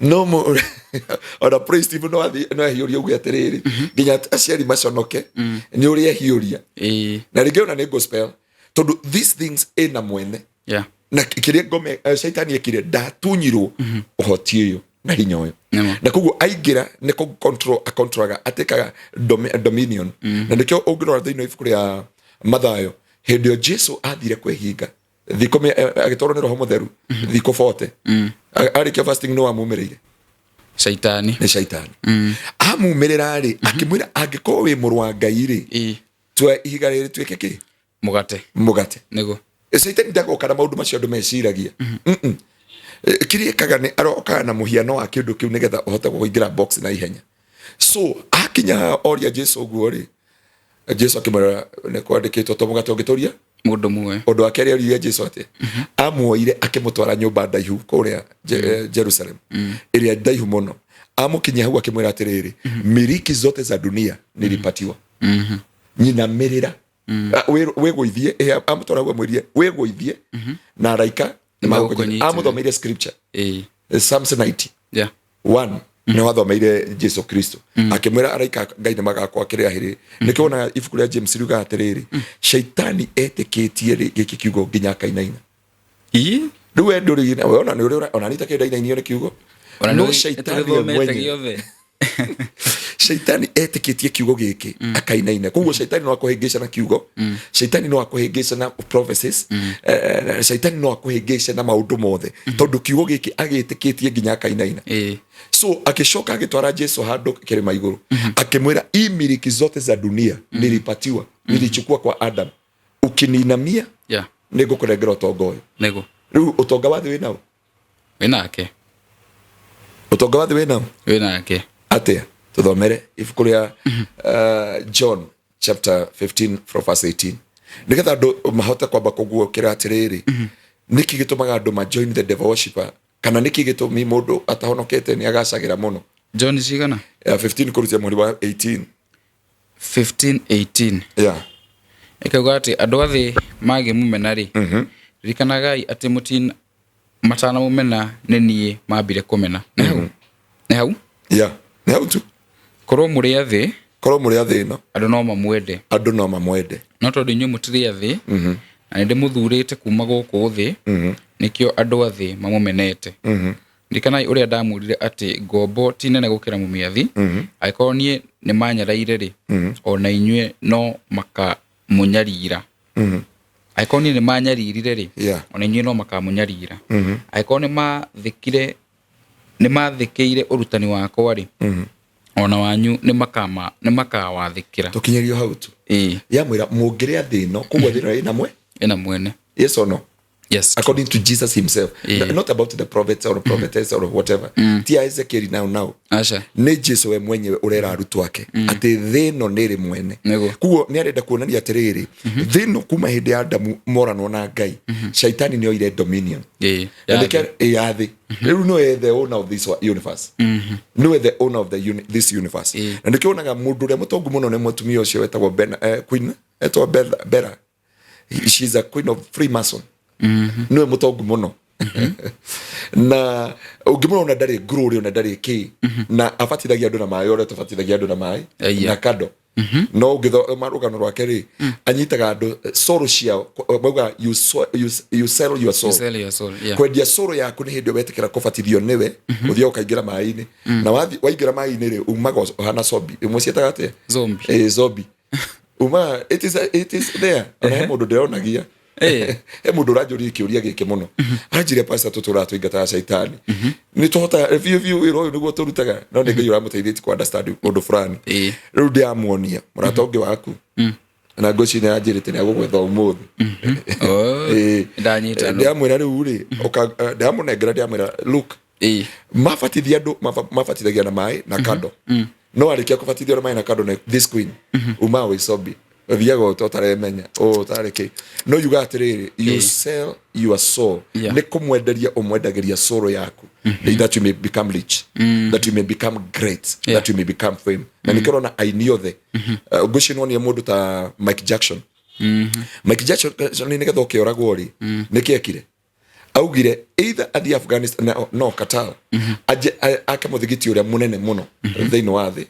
No ona praise team no athiĩ no ehiũrie uge atĩrĩrĩ, nginya aciari maconoke nĩ ũrĩa ehiũria. Na rĩngĩ ona nĩ gospel, tondũ these things ĩna mwene. Na kĩrĩa ngome shaitani ekire, ndatunyirwo ũhoti ũyũ na hinya ũyũ. Nĩma. Na koguo aingĩra nĩ kũ control acontrolaga, atĩkaga dominion. Na nĩkĩo ũngĩrora thĩinĩ wa ibuku rĩa Mathayo, hĩndĩ ĩyo Jesu athire kwĩhinga thikũ agĩtwarwo nĩ Roho Mũtheru thikũ 40, arĩkia fasting, nĩ wamumĩrĩire? Shaitani. Nĩ shaitani amumĩrĩra rĩ, akĩmwĩra, angĩkorwo wĩ mũrũ wa Ngai rĩ, tua ihiga rĩrĩ tuĩke kĩ? Mũgate. Mũgate. Nĩguo. Shaitani ndagoka na maũndũ macio andũ meciragia. Kĩrĩa ekaga nĩ arokaga na mũhiano wa kĩndũ kĩu nĩgetha ũhote kũingĩra box na ihenya. So akinya haha oria Jesu ũguo rĩ, Jesu akĩmwĩra nĩ kwandĩkĩtwo to mũgate ũngĩtũria Mũndũ muoyo. Ũndũ wa kerĩ oririe Jesu atĩ amuoire akĩmũtwara nyũmba ndaihu kũrĩa Jerusalem ĩrĩa ndaihu mũno. Amũkinyia hau akĩmwĩra atĩrĩrĩ, miliki zote za dunia nilipatiwa, nyinamĩrĩra. Ah, wĩgũithie. Amũtwara hau amwĩrire wĩgũithie na araika nĩmagũkũnyita. Nĩmagũkũnyitĩrĩra. Amũthomeire scripture, Psalms 90 one nĩ wathomeire Jesu Kristo, akĩmwĩra araika Ngai nĩ magakwakĩrĩra hĩrĩ. Nĩkĩo wonaga ibuku rĩa James riugaga atĩrĩrĩ, shaitani etĩkĩtie gĩkĩ kiugo nginya akainaina. Rĩu we ndũrĩ we ona nĩ ũrĩ ona niĩ takĩrĩ ndainainio nĩ kiugo. Ona no nĩ shaitani we tũgĩthomete mwenyewe gĩothe. Shaitani etĩkĩtie kiugo gĩkĩ akainaina. Koguo shaitani no akũhĩngĩca na kiugo, shaitani no akũhĩngĩca na prophecies, shaitani no akũhĩngĩce na maũndũ mothe tondũ kiugo gĩkĩ agĩtĩkĩtie nginya akainaina. So akĩcoka agĩtwara Jesu handũ kĩrĩma igũrũ, akĩmwĩra, hii miliki zote za dunia nilipatiwa, nilichukua kwa Adam, ukininamia nĩngũkũnengera ũtonga ũyũ. Rĩu ũtonga wa thĩ wĩnao? Wĩnake. Ũtonga wa thĩ wĩnao? Wĩnake. Atĩa? Tũthomere ibuku rĩa John chapter 15 from verse 18 nĩgetha andũ mahote kwamba kũguũkĩra atĩrĩrĩ, nĩkĩ gĩtũmaga andũ ma join the devil worshipper, kana nĩkĩ gĩtũmi mũndũ atahonokete nĩ agacagĩra mũno. John cigana? 15 kũrutia mweri wa 18. 15 18. Ĩkauga atĩ andũ a thĩ mangĩmũmena rĩ, ririkanagai atĩ mũtina matanamũmena nĩ niĩ mambire kũmena. Nĩ hau, nĩ hau. Yeah, nĩ hau tu. Korwo mũrĩ a thĩ, Korwo mũrĩ a thĩ ĩno, andũ no mamwende. Andũ no mamwende. No tondũ inyuĩ mũtirĩ a thĩ, na nĩ ndĩmũthurĩte kuma gũkũ thĩ, nĩkĩo andũ a thĩ mamũmenete. Ririkanai ũrĩa ndamwĩrire atĩ ngombo ti nene gũkĩra mũmĩathi. Angĩkorwo niĩ nĩ manyaraire rĩ, o na inyuĩ no makamũnyarira. Angĩkorwo niĩ nĩ manyaririre rĩ, o na inyuĩ no makamũnyarira. Angĩkorwo nĩ mathĩkĩire ũrutani wakwa rĩ, o na wanyu nĩ makawathĩkĩra. Tũkinyĩrio hau tu. Yamwĩra mũngĩrĩa thĩ ĩno, koguo thĩ ĩno ĩna mwe Ĩna mwene. Yes or no? Yes. According to Jesus himself. Not about the prophets or prophetess or whatever, ti a Ezekiel now. Aca. Nĩ Jesu we mwenyewe ũrera arutwo ake atĩ thĩ ĩno nĩ ĩrĩ mwene. Koguo nĩ arenda kuonania atĩrĩrĩ, thĩ ĩno kuma hĩndĩ ya Adamu moranwo na Ngai, shaitani nĩ oire dominion. Na Ya nĩkĩo thĩ. Ya thĩ rĩu nĩwe the owner of this universe, nĩwe the owner of this universe. Na nĩkĩo wonaga mũndũ ũrĩa mũtongu mũno nĩ mũtumia ũcio wetagwo queen etagwo Bella. She's a queen of Freemason. Nĩwe mũtongu mũno na ũngĩmũrona ndarĩ ngurũrĩ ona ndarĩ kĩ, na abatithagia andũ na maĩ ũrĩa tũbatithagia andũ na maĩ na kando. No ũngĩthoma rũgano rwake rĩ, anyitaga andũ soul ciao, mauga you sell your soul. You sell your soul, yeah. Kwendia soul yaku nĩ hĩndĩ ĩyo wetĩkĩra kũbatithio nĩwe, ũthiaga ũkaingĩra maĩ-inĩ, na waingĩra maĩ-inĩ rĩ, umaga ũhana zombie. Ĩmwe ciĩtaga atĩa? Zombie. Zombie. Uma it is there. Ona he mũndũ ndĩronagia, he mũndũ ũranjũria kĩũria gĩkĩ mũno, aranjĩria, pastor, tũtũraga tũingataga caitani, nĩ tũhotaga biũ biũ, wĩra ũyũ nĩguo tũrutaga, no nĩ Ngai ũramũteithĩtie ku understand ũndũ fulani. Rĩu ndĩramuonia mũrata ũngĩ waku na ngwĩciria nĩ anjĩrĩte nĩ agũgwetha ũmũthĩ. Oh, ndanyita no. Ndĩramwĩra rĩu rĩ, ndĩramũnengera, ndĩramwĩra, look, mabatithia andũ mabatithagia na maĩ na kando, no arĩkia kũbatithio na maĩ na kando na this queen uma wĩ zombie, ũthiaga ũtaremenya ũtarĩ kĩ. No yuga atĩrĩrĩ, you sell your soul. Nĩ kũmwenderia ũmwendagĩria soul yaku that you may become rich, that you may become great, that you may become fame. Na nĩkĩo ũrona aini othe, ngwĩciria nĩwonire mũndũ ta Mike Jackson. Mike Jackson nĩgetha ũkĩoragwo rĩ, nĩkĩ ekire? Augire either athiĩ Afghanistan, no Qatar, aje ake mũthigiti ũrĩa mũnene mũno thĩinĩ wa thĩ,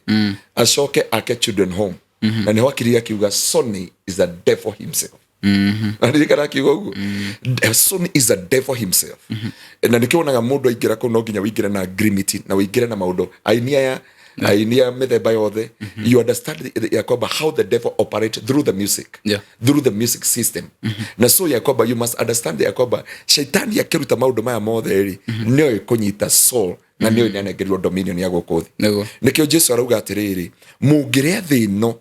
acoke ake children home. Na nĩho akiririe akiuga, "Sonny is a devil himself." Na ndirikana akiuga ũguo, "Sonny is a devil himself." Na nĩkĩo wonaga mũndũ aingĩra kũu no nginya ũingĩre na grimity na ũingĩre na maũndũ aini aya, aini a mĩthemba yothe. You understand ya kwamba how the devil operate through the music, through the music system. Na so ya kwamba you must understand ya kwamba shaitani akĩruta maũndũ maya mothe rĩ, nĩoĩ kũnyita soul. Na nĩ nĩ anengerirwo dominion ya gũkũ thĩ. Nĩguo. Nĩkĩo Jesu arauga atĩrĩrĩ, mũngĩrĩa thĩ ĩno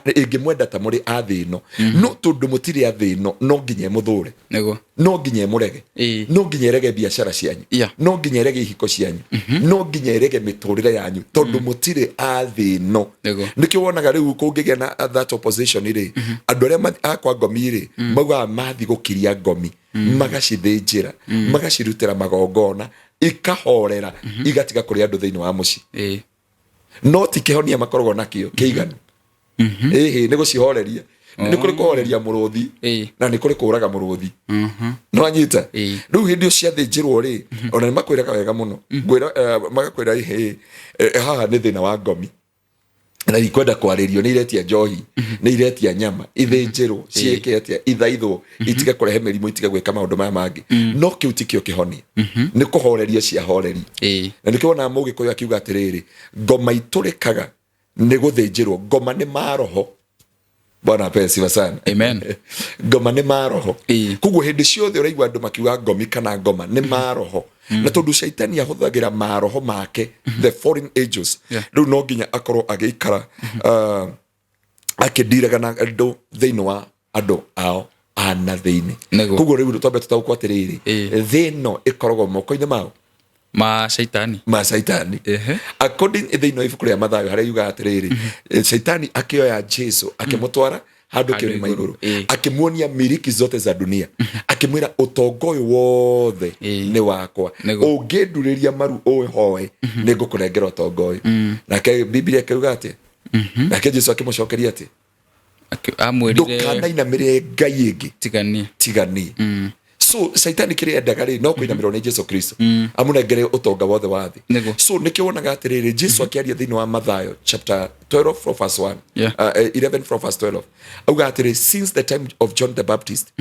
ĩngĩmwenda ta mũrĩ a thĩ ĩno, no tondũ mũtirĩ a thĩ ĩno, no nginya ĩmũthũre, Nĩguo. no nginya ĩmũrege, no nginya ĩrege biacara cianyu, no nginya ĩrege ihiko cianyu, no nginya ĩrege mĩtũrĩre yanyu, tondũ mũtirĩ a thĩ ĩno. Nĩguo. Nĩkĩo wonaga rĩu kũngĩgĩa na that opposition rĩ, andũ arĩa a kwa ngomi rĩ, maugaga mathi gũkiria ngomi, magacithĩnjĩra, magacirutĩra magongona, ikahorera, igatiga kũrĩa andũ thĩinĩ wa mũciĩ. No ti kĩhonia makoragwo nakĩo kĩiganu. Ĩhĩ, nĩ gũcihoreria, nĩ kũrĩ kũhoreria mũrũthi na nĩ kũrĩ kũraga mũrũthi. No anyita. Rĩu hĩndĩ ĩyo ciathĩnjĩrwo rĩ, ona nĩ makwĩraga wega mũno. Ngwĩra magakwĩra, ĩhĩ, haha nĩ thĩna wa ngomi na ikwenda kwarĩrio, nĩ iretia njohi, nĩ iretia nyama, ithĩnjĩrwo, ciĩke atĩa, ithaithwo, itige kũrehe mĩrimũ, itige gwĩka maũndũ maya mangĩ. No kĩu tikĩo kĩhonia, nĩ kũhoreria ciahoreria. Na nĩkĩo wonaga Mũgĩkũyũ akiuga atĩrĩrĩ, ngoma itũrĩkaga nĩ gũthĩnjĩrwo. Ngoma nĩ maroho. Bwana apewe sifa sana. Amen. Ngoma nĩ maroho. Koguo hĩndĩ ciothe ũraigua andũ makiuga ngomi kana ngoma nĩ maroho, na tondũ caitani ahũthagĩra maroho make, the foreign angels, rĩu no nginya akorwo agĩikara akĩndiraga na andũ thĩinĩ wa andũ ao ana thĩinĩ. Koguo rĩu twambe tũtaũkwo atĩrĩrĩ, thĩ ĩno ĩkoragwo moko-inĩ mao, ma caitani. Ma caitani. According thĩinĩ wa ibuku rĩa Mathayo, harĩa yugaga atĩrĩrĩ, caitani akĩoya Jesu, akĩmũtwara handũ handũ kĩrĩma igũrũ, igũrũ, akĩmuonia miliki zote za dunia, akĩmwĩra, ũtonga ũyũ wothe nĩ wakwa, ũngĩndurĩria maru ũhoe, nĩ ngũkũnengera ũtonga ũyũ. Nake Biblia ĩkiuga atĩ nake Jesu akĩmũcokeria atĩ Amwĩrire, ndũkanainamĩrĩre ngai ĩngĩ tiganie tigani. So caitani kĩrĩa endaga rĩ, no kũinamĩrwo nĩ Jesu Kristo, amũnengere ũtonga wothe wa thĩ. So nĩkĩo wonaga atĩrĩrĩ, Jesu akĩaria thĩinĩ wa Mathayo chapter 12 from verse 1, 11 from verse 12, auga atĩrĩ, since the time of John the Baptist,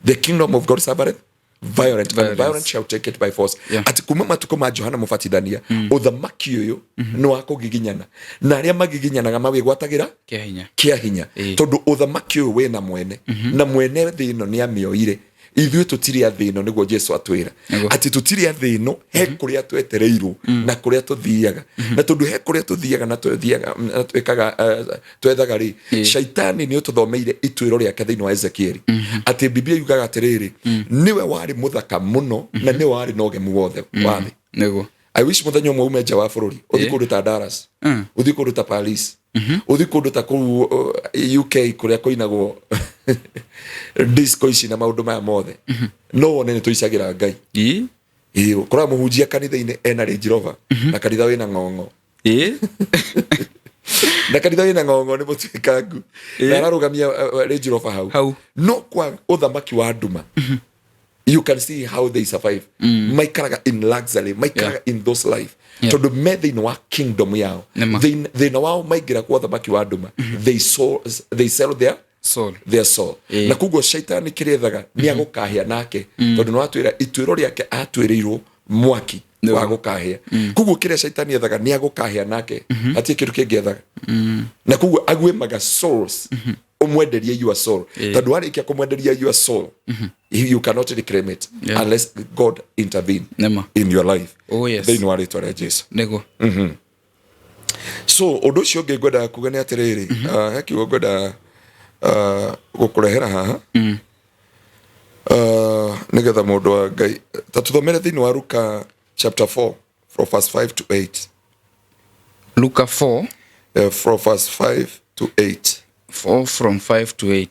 the kingdom of God suffereth violent, and violence. Violent shall take it by force. Atĩ kuma matukũ ma Johana Mũbatithania, ũthamaki ũyũ nĩ wa kũgiginyana, na arĩa magiginyanaga mawĩgwatagĩra kĩa hinya. Kĩa hinya. Tondũ ũthamaki ũyũ wĩna mwene, na mwene thĩ ĩno nĩ amĩoire. Ithuĩ tũtirĩ a thĩ ĩno, nĩguo Jesu atwĩra, atĩ tũtirĩ a thĩ ĩno. He kũrĩa twetereirwo na kũrĩa tũthiaga, na tondũ he kũrĩa tũthiaga na tũthiaga na twĩkaga, twethaga rĩ, caitani nĩ ũtũthomeire ituĩro rĩake thĩinĩ wa Ezekieli, atĩ Biblia yugaga atĩrĩrĩ, nĩwe warĩ mũthaka mũno na nĩwe warĩ na ũgemu wothe wa thĩ. I wish mũthenya ũmwe ume nja wa bũrũri, ũthiĩ kũndũ ta Dallas, ũthiĩ kũndũ ta Paris, ũthiĩ kũndũ ta kũu UK, kũrĩa kũinagwo disco ici na maũndũ maya mothe, no wone nĩ tũicagĩra Ngai. Ĩĩ, ũkoraga mũhunjia kanitha-inĩ ena Range Rover, na kanitha wĩna ng'ong'o, na kanitha wĩna ng'ong'o nĩ mũtuĩkangu, na ararũgamia Range Rover hau. Hau. No kwa ũthamaki wa nduma, you can see how they survive. Maikaraga in luxury, maikaraga in those life, tondũ me thĩinĩ wa kingdom yao. Nĩma. Thĩna wao, maingĩra kwa ũthamaki wa nduma, they sell their soul. Their soul. Na koguo caitani kĩrĩa ethaga nĩ agũkahĩa nake, tondũ nĩ watwĩra ituĩro rĩake atuĩrĩirwo mwaki wa gũkahĩa. Koguo kĩrĩa caitani ethaga nĩ agũkahĩa nake, hatirĩ kĩndũ kĩngĩ ethaga. Na koguo aguĩmaga souls, ũmwenderie your soul, tondũ warĩkia kũmwenderia your soul, you cannot reclaim it unless God intervene in your life, Oh, yes. thĩinĩ wa rĩtwa rĩa Jesu. So ũndũ ũcio ũngĩ ngwendaga kuga nĩ atĩrĩrĩ, he kiugo ngwendaga gũkũrehera haha, nĩgetha mũndũ wa Ngai ta tũthomere thĩinĩ wa Luka chapter 4 from verse 5 to 8. Luka 4. From verse 5 to 8. 4 from 5 to 8,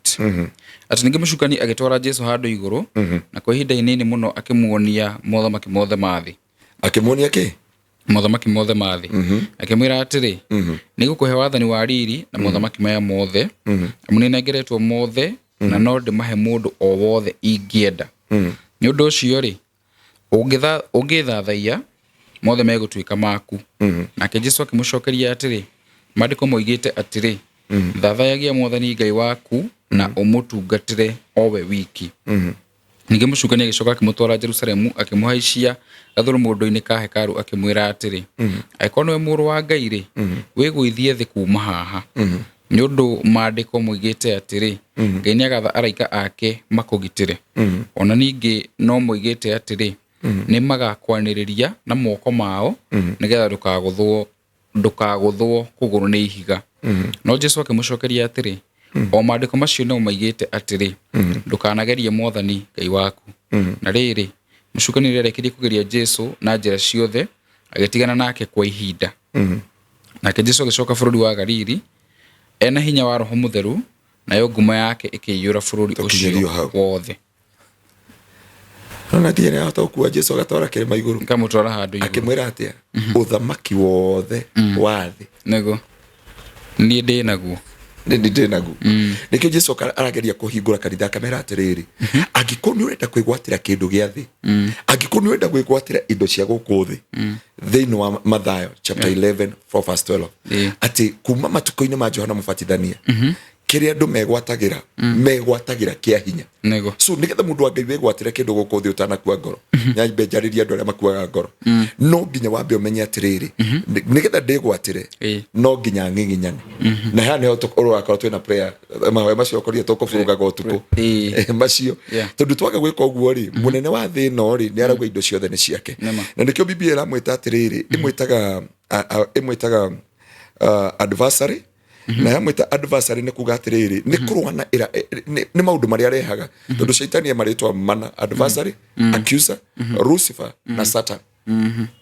atĩ ningĩ mũcukani agĩtwara Jesu handũ igũrũ, na kwa ihinda inini mũno akĩmuonia mothamaki mothe ma thĩ. Akĩmuonia kĩ? Mothamaki mothe ma thĩ. Akĩmwĩra atĩrĩ, nĩ gũkũhe wathani wa riri na mothamaki maya mothe, amu nĩnengeretwo mothe, na no ndĩmahe mũndũ o wothe ingĩenda. Nĩ ũndũ ũcio rĩ, ũngĩthathaiya, mothe megũtuĩka maku. Nake Jesu akĩmũcokeria atĩrĩ, maandĩko moigĩte atĩrĩ, thathayagia Mwathani Ngai waku na ũmũtungatĩre o we wiki. Ningĩ mũcukani agĩcoka akĩmũtwara Jerusalemu, akĩmũhaicia gathũrũmũndũ-inĩ ka hekarũ, akĩmwĩra atĩrĩ, angĩkorwo nĩwe mũrũ wa Ngai rĩ, wĩgũithie thĩ kuuma haha, nĩ ũndũ maandĩko moigĩte atĩrĩ, Ngai nĩ agatha araika ake makũgitĩre. Ona ningĩ no moigĩte atĩrĩ, Nĩ magakwanĩrĩria na moko mao, nĩgetha ndũkagũthwo kũgũrũ nĩ ihiga. No Jesu akĩmũcokeria atĩrĩ, o maandĩko macio nĩmo maigĩte atĩrĩ, 'Ndũkanagerie Mwathani Ngai waku.' Na rĩrĩ, mũcukani rĩrĩa arekirie kũgeria Jesu na njĩra ciothe, agĩtigana nake kwa ihinda. Nake Jesu agĩcoka bũrũri wa Galili ena hinya wa Roho Mũtheru, nayo ngumo yake ĩkĩiyũra bũrũri Tũkinyĩrio ũcio hau. wothe. Nona nginya nĩahota gũkua Jesu agatwara kĩrĩma igũrũ. Ngamũtwara handũ igũrũ. Akĩmwĩra atĩa? Ũthamaki wothe wa thĩ Nĩguo niĩ ndĩ naguo. Nĩ ndĩ naguo. Nĩkĩo Jesu arageria kũhingũra kanitha, akamera atĩrĩrĩ, angĩkorwo nĩ ũrenda kwĩgwatĩra kĩndũ gĩa thĩ, angĩkorwo nĩ ũrenda kwĩgwatĩra indo cia gũkũ thĩ, thĩinĩ wa Mathayo chapter 11 4 verse 12, atĩ kuma matukũ-inĩ ma Johana Mũbatithania, kĩrĩa andũ megwatagĩra, megwatagĩra kĩa hinya. So nĩgetha mũndũ wa Ngai wĩgwatĩre kĩndũ gũkũ thĩ ũtanakua ngoro, nyambe njarĩrie andũ arĩa makuaga ngoro, no nginya wambe ũmenye atĩrĩrĩ, nĩgetha ndĩgwatĩre, no nginya ng'ing'inyane. Na haha nĩho ũrakorwo twĩna prayer, mahoya macio okorire tũkũburungaga ũtukũ. Macio, tondũ twaga gwĩka ũguo rĩ, mũnene wa thĩ ĩno rĩ, nĩ arauga indo ciothe nĩ ciake. Na nĩkĩo Biblia ĩramwĩta atĩrĩrĩ, ĩmwĩtaga adversary. Na yamwĩta adversary nĩ kuga atĩrĩrĩ, nĩ kũrũa na nĩ maũndũ marĩa arehaga, tondũ caitani e marĩtwa mana: adversary, accuser, Lucifer na Satan.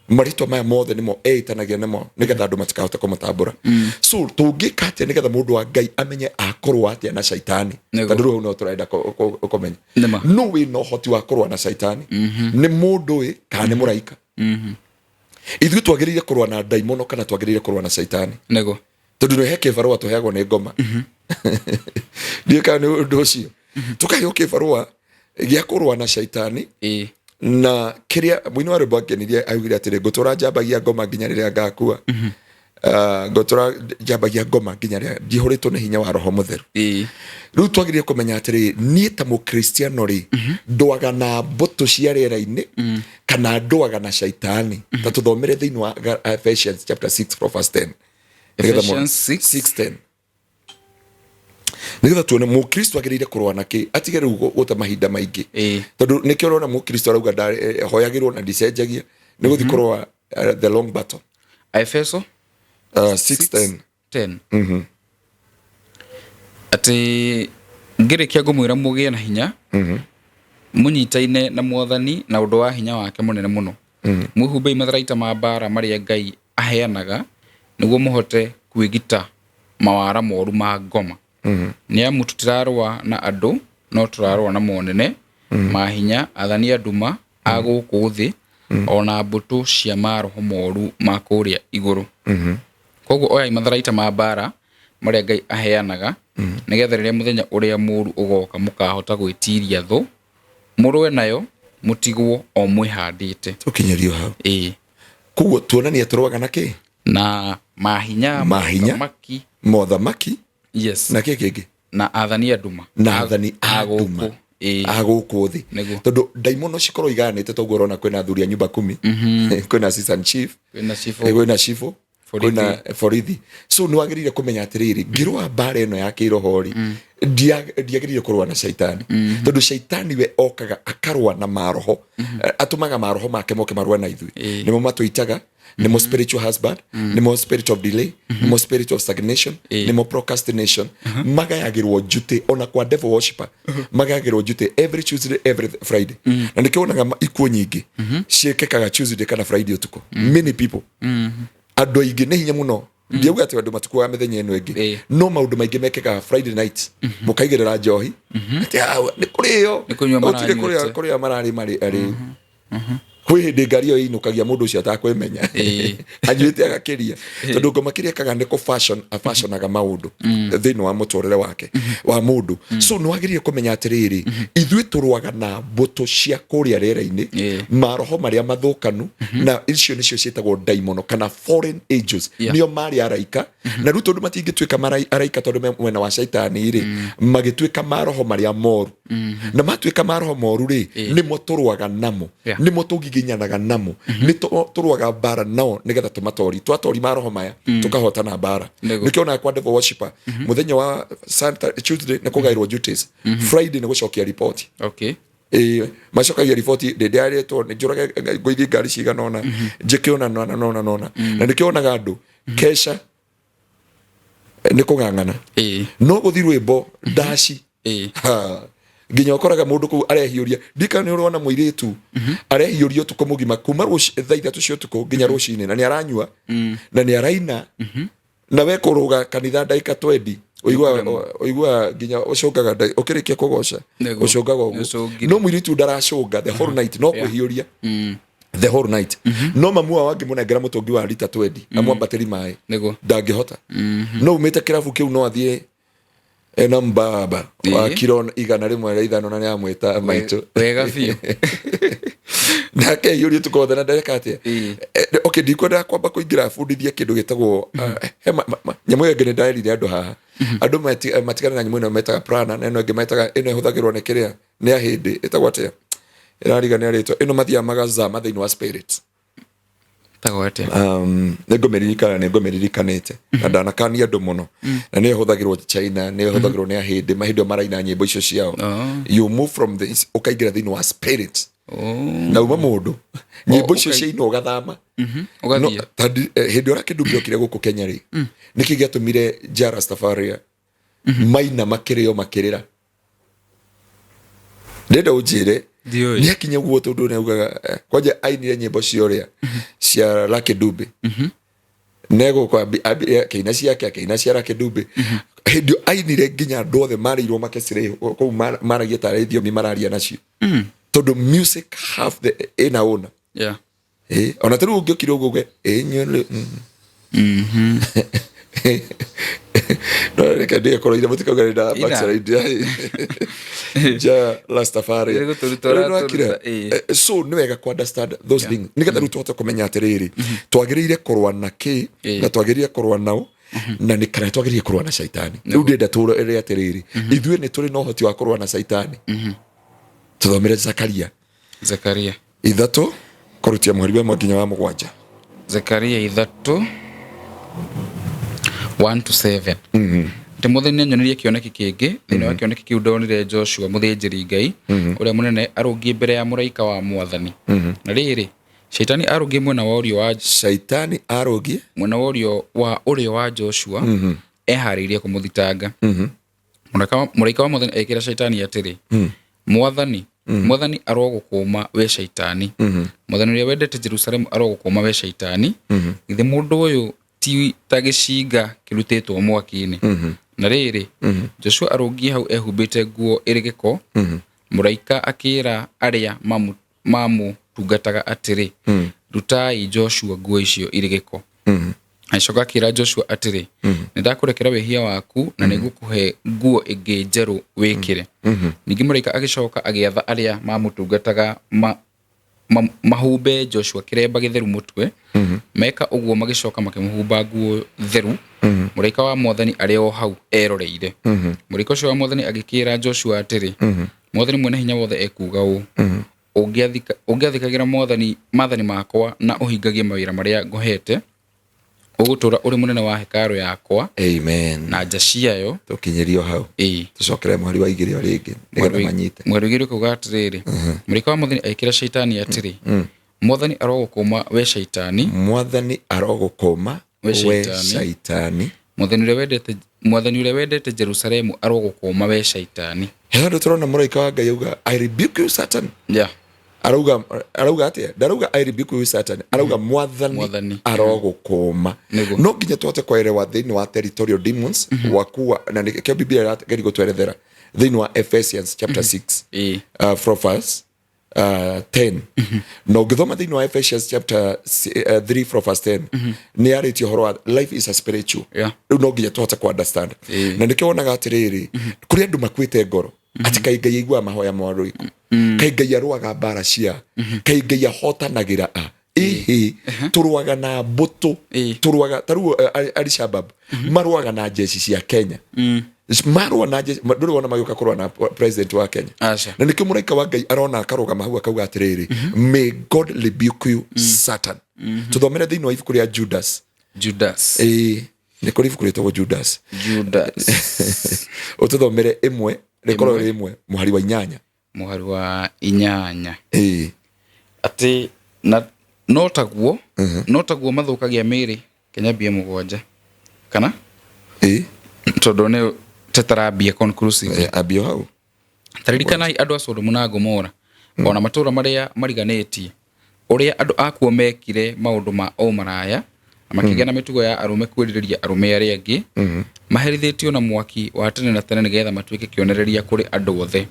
Marĩtwa maya mothe nĩmo eĩtanagia nĩmo nĩgetha andũ matikahote kũmũtambũra. So tũngĩka atĩa nĩgetha mũndũ wa Ngai amenye akorwo atĩa na caitani? Tondũ rĩu hau no tũrenda kũmenya no wĩna ũhoti wa kũrũa na caitani, nĩ mũndũ ĩ kana nĩ mũraika? Ithuĩ twagĩrĩire kũrũa na ndaimono kana twagĩrĩire kũrũa na caitani? Tondũ nĩ he kĩbarũa tũheagwo nĩ ngoma, ndiũĩ kana nĩ ũndũ ũcio tũkaheo kĩbarũa gĩa kũrũa na caitani. Na kĩrĩa mũini wa rwĩmbo angenirie augire atĩrĩ, "Ngũtũra njambagia ngoma nginya rĩrĩa ngakua. Ngũtũra njambagia ngoma nginya rĩrĩa njihũrĩtwo nĩ hinya wa Roho Mũtheru." Rĩu twagĩrĩire kũmenya atĩrĩ, niĩ ta mũkristiano rĩ, ndũaga na mbũtũ cia rĩera-inĩ kana ndũaga na caitani? Ta tũthomere thĩinĩ wa Ephesians chapter 6 from verse 10. Ephesians 6. 6:10, nĩgetha tuone mũkristo agĩrĩire kũrũa na kĩ, atige rĩu gũte mahinda maingĩ. Tondũ nĩkĩo ũrona mũkristo arauga hoyagĩrwo na ndicenjagia, nĩ gũthiĩ kũrũa the long battle. Efeso 6:10. 10. Atĩ ngĩrĩkia ngũmwĩra mũgĩe na hinya, mũnyitaine na Mwathani na ũndũ wa hinya wake mũnene mũno. Mwĩhumbei matharaita ma mbaara marĩa Ngai aheanaga, nĩguo mũhote kwĩgita mawara moru ma ngoma. Nĩ amu tũtirarũa na andũ, no tũrarũa na monene, mahinya, athani a nduma a gũkũ thĩ, ona mbũtũ cia maroho moru ma kũrĩa igũrũ. Koguo oyai matharaita ma mbaara marĩa Ngai aheanaga, nĩgetha rĩrĩa mũthenya ũrĩa mũũru ũgoka mũkahota gwĩtiiria thũ, mũrũe nayo, mũtigwo o mwĩhandĩte. Tũkinyĩrio hau. Koguo tuonania tũrũaga na kĩ? Na mahinya. Mahinya. Mothamaki. Mothamaki. Na kĩ kĩngĩ? Na athani a nduma. Na athani a a gũkũ. Nduma a gũkũ thĩ. Tondũ ndaimono cikorwo igayanĩte, toguo ũrona kwĩna athuri a nyumba kumi, kwĩna assistant chief, kwĩna cibũ, kwĩna cibũ, borithi. Kwĩna borithi. So nĩ wagĩrĩire kũmenya atĩrĩrĩ, ngĩrũa mbara ĩno ya kĩroho rĩ, ndiagĩrĩire kũrũa na caitani, tondũ caitani we okaga akarũa na maroho. Atũmaga maroho make moke marũe na ithuĩ. Nĩmo matũitaga, nĩmo spiritual husband, nĩmo spirit of delay, nĩmo spirit of stagnation, nĩmo procrastination. Magayagĩrwo njutĩ ona kwa devil worshipper, magayagĩrwo njutĩ every Tuesday, every Friday. Na nĩkĩo wonaga ikuũ nyingĩ ciĩkĩkaga Tuesday kana Friday ũtukũ. Many people, andũ aingĩ nĩ hinya mũno. Ndiauga atĩ andũ matikuaga mĩthenya ĩno ĩngĩ, no maũndũ maingĩ mekĩkaga Friday night, mũkaigĩrĩra njohi atĩ, "Ah, nĩ kũrĩo." Nĩ kũnyua. Gũtirĩ. Maranyuĩte. Kũrĩa mararĩ marĩ arĩu, kwĩ hĩndĩ ngari ĩyo ĩinũkagia mũndũ ũcio atakwĩmenya, anyuĩte agakĩria, tondũ ngoma kĩrĩa ĩkaga nĩ kũ fashion afashionaga maũndũ thĩinĩ wa mũtũrĩre wake wa mũndũ. So nĩ wagĩrĩire kũmenya atĩrĩrĩ, ithuĩ tũrũaga na mbũtũ cia kũrĩa rĩera-inĩ, maroho marĩa mathũkanu, na icio nĩcio ciĩtagwo ndaimono kana foreign angels. Nĩo marĩ araika, na rĩu tondũ matingĩtuĩka araika tondũ me mwena wa caitani rĩ, magĩtuĩka maroho marĩa moru. Na matuĩka maroho moru rĩ, nĩmo tũrũaga namo, nĩmo tũgiginyanaga namo, nĩ tũrũaga mbara nao nĩgetha tũmatori. Twatori maroho maya, tũkahotana mbara. Nĩkĩo onaga kwa devil worshipper, mũthenya wa Santa, Tuesday nĩ kũgaĩrwo duties, Friday nĩ gũcokia riboti. Ĩĩ, macokagia riboti ndĩ ndĩarĩtwo nĩ njũrage ngũithie ngari cigana ũna, njĩke ũna na ũna na ũna na ũna. Na nĩkĩo wonaga andũ kesha nĩ kũng'ang'ana, no gũthi rwĩmbo ndaci. Ha, nginya ũkoraga mũndũ kũu arehiũria. Ndika nĩ ũrona mũirĩtu arehiũria ũtukũ mũgima kuma thaa 3 cia ũtukũ nginya rũcinĩ, na nĩ aranyua na nĩ araina, na we kũrũga kanitha ndagĩka 20 ũiguaga nginya ũcũngaga ũkĩrĩkia kũgoca. Ũcũngaga ũguo. Nĩũcũngire. No mũirĩtu ndaracũnga the whole night, no kwĩhiũria the whole night. No mamu wao angĩmũnengera mũtũngi wa rita 20 amwambatĩri maĩ, ndangĩhota. No umĩte kĩrabu kĩu no athiĩ ena mbaba wa kiro 105 na nĩamwĩta maitũ. Wega biũ. Nake aiyũria ũtukũ wothe na ndareka atĩa. Okay, ndikwendaga kwamba kũingĩra bundithie kĩndũ gĩtagwo he nyamũ ĩyo ĩngĩ. Nĩ ndarerire andũ haha, andũ matigane na nyamũ ĩno metaga prana, na ĩno ĩngĩ metaga ĩno ĩhũthagĩrwo nĩ kĩrĩa nĩ ahĩndĩ, ĩtagwo atĩa? Ĩrariganĩra rĩtwa. Ĩno mathiaga magazama thĩinĩ wa spirit. Tagwo atĩa? Nĩ ngũmĩririkana, nĩ ngũmĩririkanĩte na ndanakania andũ mũno, na nĩyo ĩhũthagĩrwo China, nĩyo ĩhũthagĩrwo nĩ ahĩndĩ mahĩndĩ ĩyo maraina nyĩmbo icio ciao. You move from this ũkaingĩra thĩinĩ wa spirit na uma mũndũ nyĩmbo icio ciainwo ũgathama. Ũgathiĩ. No, hĩndĩ ĩrĩa kĩndũ gĩokire gũkũ Kenya rĩ, nĩkĩ gĩatũmire Ja Rastafaria maina makĩrĩo makĩrĩra? Ndĩrenda ũnjĩre. Ndiũĩ. Nĩ akinya guo tondũ nĩ augaga kwanja ainire nyĩmbo cia ũrĩa cia Lucky Dube negũkũ akĩina ciake, akĩina cia Lucky Dube. Hĩndĩ ĩyo ainire nginya andũ othe marĩirwo makecire kũu maragia tarĩ thiomi mararia nacio, tondũ music have the ĩna ũna. Ona ta rĩu ũngĩokire ũguo uge ĩnyũrĩ no reke ndigakorwo ire mũtikauga nĩ nda Ina. backslide ja Rastafari. Nĩ gũtũruta Rĩu nĩwakire? ũratũruta, ĩĩ. So nĩ wega ku understand those things nĩgetha rĩu tũhote kũmenya atĩrĩrĩ, twagĩrĩire kũrũa na kĩ na twagĩrĩire kũrũa nao na nĩ kana twagĩrĩire kũrũa na caitani. Rĩu ndĩrenda tũrore atĩrĩrĩ, ithuĩ nĩ tũrĩ na ũhoti wa kũrũa na caitani? Tũthomere Zakaria. Zekaria. 3 kũrutia mũhari wa 1 nginya wa 7. Zekaria 3 1 to 7. Atĩ Mwathani nĩanyonirie kĩoneki kĩngĩ. Thĩinĩ wa kĩoneki kĩu ndonire Joshua mũthĩnjĩri Ngai ũrĩa mũnene arũngiĩ mbere ya mũraika wa Mwathani, na rĩrĩ, Shaitani arũngiĩ mwena wa ũrĩo wa Shaitani arũngiĩ mwena wa ũrĩo wa ũrĩo wa Joshua eharĩirie kũmũthitanga. Mũraika wa Mwathani agĩkĩra Shaitani atĩrĩ, Mwathani arogũkũma we Shaitani. Mwathani ũrĩa wendete Jerusalemu arogũkũma we Shaitani. Githĩ mũndũ ũyũ ti ta gĩcinga kĩrutĩtwo mwaki-inĩ? Na rĩrĩ, Joshua arũngiĩ hau ehumbĩte nguo ĩrĩ gĩko. Mũraika akĩĩra arĩa mamũtungataga atĩrĩ, "Rutai Joshua nguo icio irĩ gĩko." Agĩcoka akĩra Joshua atĩrĩ, "Nĩ ndakũrekera wĩhia waku na nĩ ngũkũhe nguo ĩngĩ njerũ wĩkĩre." Ningĩ mũraika agĩcoka agĩatha arĩa mamũtungataga mahumbe Joshua kĩremba gĩtheru mũtwe. Meka ũguo magĩcoka makĩmũhumba nguo theru, mũraika wa Mwathani arĩ o hau eroreire. Mũraika ũcio wa Mwathani agĩkĩra Joshua atĩrĩ, "Mwathani Mwene Hinya Wothe ekuuga ũũ, Ũngĩathĩkagĩra Mwathani maathani makwa na ũhingagie mawĩra marĩa ngũheete, ũgũtũũra ũrĩ mũnene wa hekarũ yakwa Amen. na nja ciayo." Tũkinyĩrio hau. Tũcokere mũhari wa 2 o rĩngĩ nĩgetha manyite. Mweri 2 ũkauga atĩrĩrĩ, mũraika wa Mwathani agĩkĩra Shaitani atĩrĩ, "Mwathani arogũkũma we Shaitani." Mwathani arogũkũma we we Shaitani. Shaitani. Mwathani ũrĩa wendete Jerusalemu arogũkũma we Shaitani. He handũ tũrona mũraika wa Ngai auga, "I rebuke you, Satan"? Arauga atĩa? Ndarauga, "I rebuke you, Satan." Arauga, "Mwathani Mwathani. arogũkũma." No nginya tũhote kwaerewa thĩinĩ wa territorial demons wakuwa, na nĩkĩo Biblia ĩrageria gũtwerethera thĩinĩ wa Ephesians chapter 6 from verse 10. Na ũngĩthoma thĩinĩ wa Ephesians chapter 3 from verse 10, nĩ yarĩtie ũhoro wa life is a spiritual. Rĩu no nginya tũhote ku understand. Na nĩkĩo wonaga atĩrĩrĩ, kũrĩ andũ makuĩte ngoro atĩ kaĩ Ngai aiguaga mahoya ma ũrĩkũ, kaĩ Ngai arũaga mbara cia, kaĩ Ngai ahotanagĩra a ĩhĩ. Tũrũaga na mbũtũ. Tũrũaga ta rĩu Al-Shabaab marũaga na jeshi cia Kenya. Marũa na jeshi ndũrĩ wona magĩũka kũrũa na president wa Kenya. Aca. Na nĩkĩo mũraika wa Ngai arona akarũgama hau akauga atĩrĩrĩ, "May God rebuke you, Satan." Tũthomere thĩinĩ wa ibuku rĩa Judas. Judas. Ĩĩ, nĩ kũrĩ ibuku rĩtagwo Judas. Judas. Ũtũthomere 1, rĩkorwo rĩ 1 mũhari wa 8. Mũhari wa 8. Ĩĩ. Atĩ na no taguo no taguo mathũkagia mĩĩrĩ kenyambie 7 kana Ĩĩ. Tondũ nĩ tetarambia conclusive. Ambio hau. Taririkanai andũ a Sodomu na Gomora ona matũũra marĩa mariganĩtie, ũrĩa andũ akuo mekire maũndũ ma ũmaraya na makĩgĩa na mĩtugo ya arũme kwĩrirĩria arũme arĩa angĩ, maherithĩtio na mwaki wa tene na tene nĩgetha matuĩke kĩonereria kũrĩ andũ othe.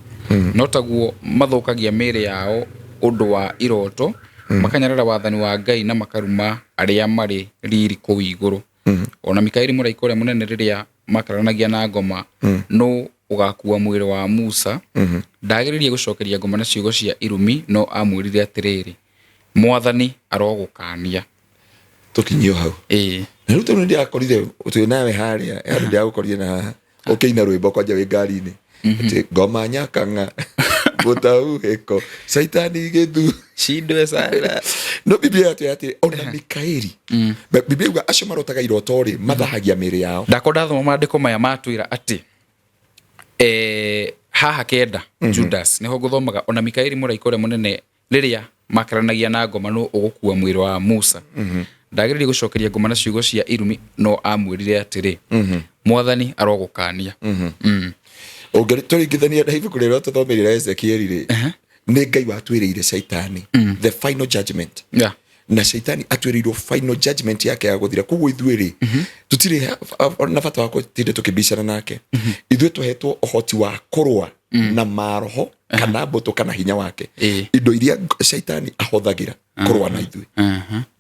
No taguo mathũkagia mĩĩrĩ yao ũndũ wa iroto, makanyarara wathani wa Ngai na makaruma arĩa marĩ riri kũu igũrũ. Ona Mikaeli mũraika ũrĩa mũnene rĩrĩa makararanagia na ngoma nũ ũgakua mwĩrĩ wa Musa, ndagĩrĩrie gũcokeria ngoma na ciugo cia irumi, no amwĩrire atĩrĩrĩ, Mwathani arogũkania. Tũkinyio hau. Ĩĩ. Na rĩu tondũ nĩndĩrakorire twĩ nawe harĩa, handũ ndĩragũkorire na haha ũkĩina rwĩmbo kwanja wĩ ngari-inĩ, atĩ ngoma nyakang'a gũtauhĩko caitani gĩthu shindwe sana. No Biblia yatwĩra atĩ ona Mikaeli, Biblia yuga acio marotaga iroto rĩ, mathahagia mĩĩrĩ yao. Ndakwa ndathoma maandĩko maya matwĩra atĩ haha 9 Judas nĩho ngũthomaga, ona Mikaeli mũraika ũrĩa mũnene rĩrĩa makaranagia na ngoma nũ ũgũkua mwĩrĩ wa Musa, ndagĩrĩire gũcokeria ngoma na ciugo cia irumi, no amwĩrire atĩrĩ, Mwathani arogũkania. Ũngĩtũringithania na ibuku rĩrĩa tũthomeire rĩa Ezekieli rĩ, nĩ Ngai watwĩrĩire caitani the final judgment. Na caitani atwĩrĩirwo final judgment yake ya gũthira. Koguo ithuĩ rĩ, tũtirĩ na bata wa gũtinda tũkĩbicana nake. Ithuĩ tũhetwo ũhoti wa kũrũa na maroho kana mbũtũ kana hinya wake, indo iria caitani ahũthagĩra kũrũa na ithuĩ.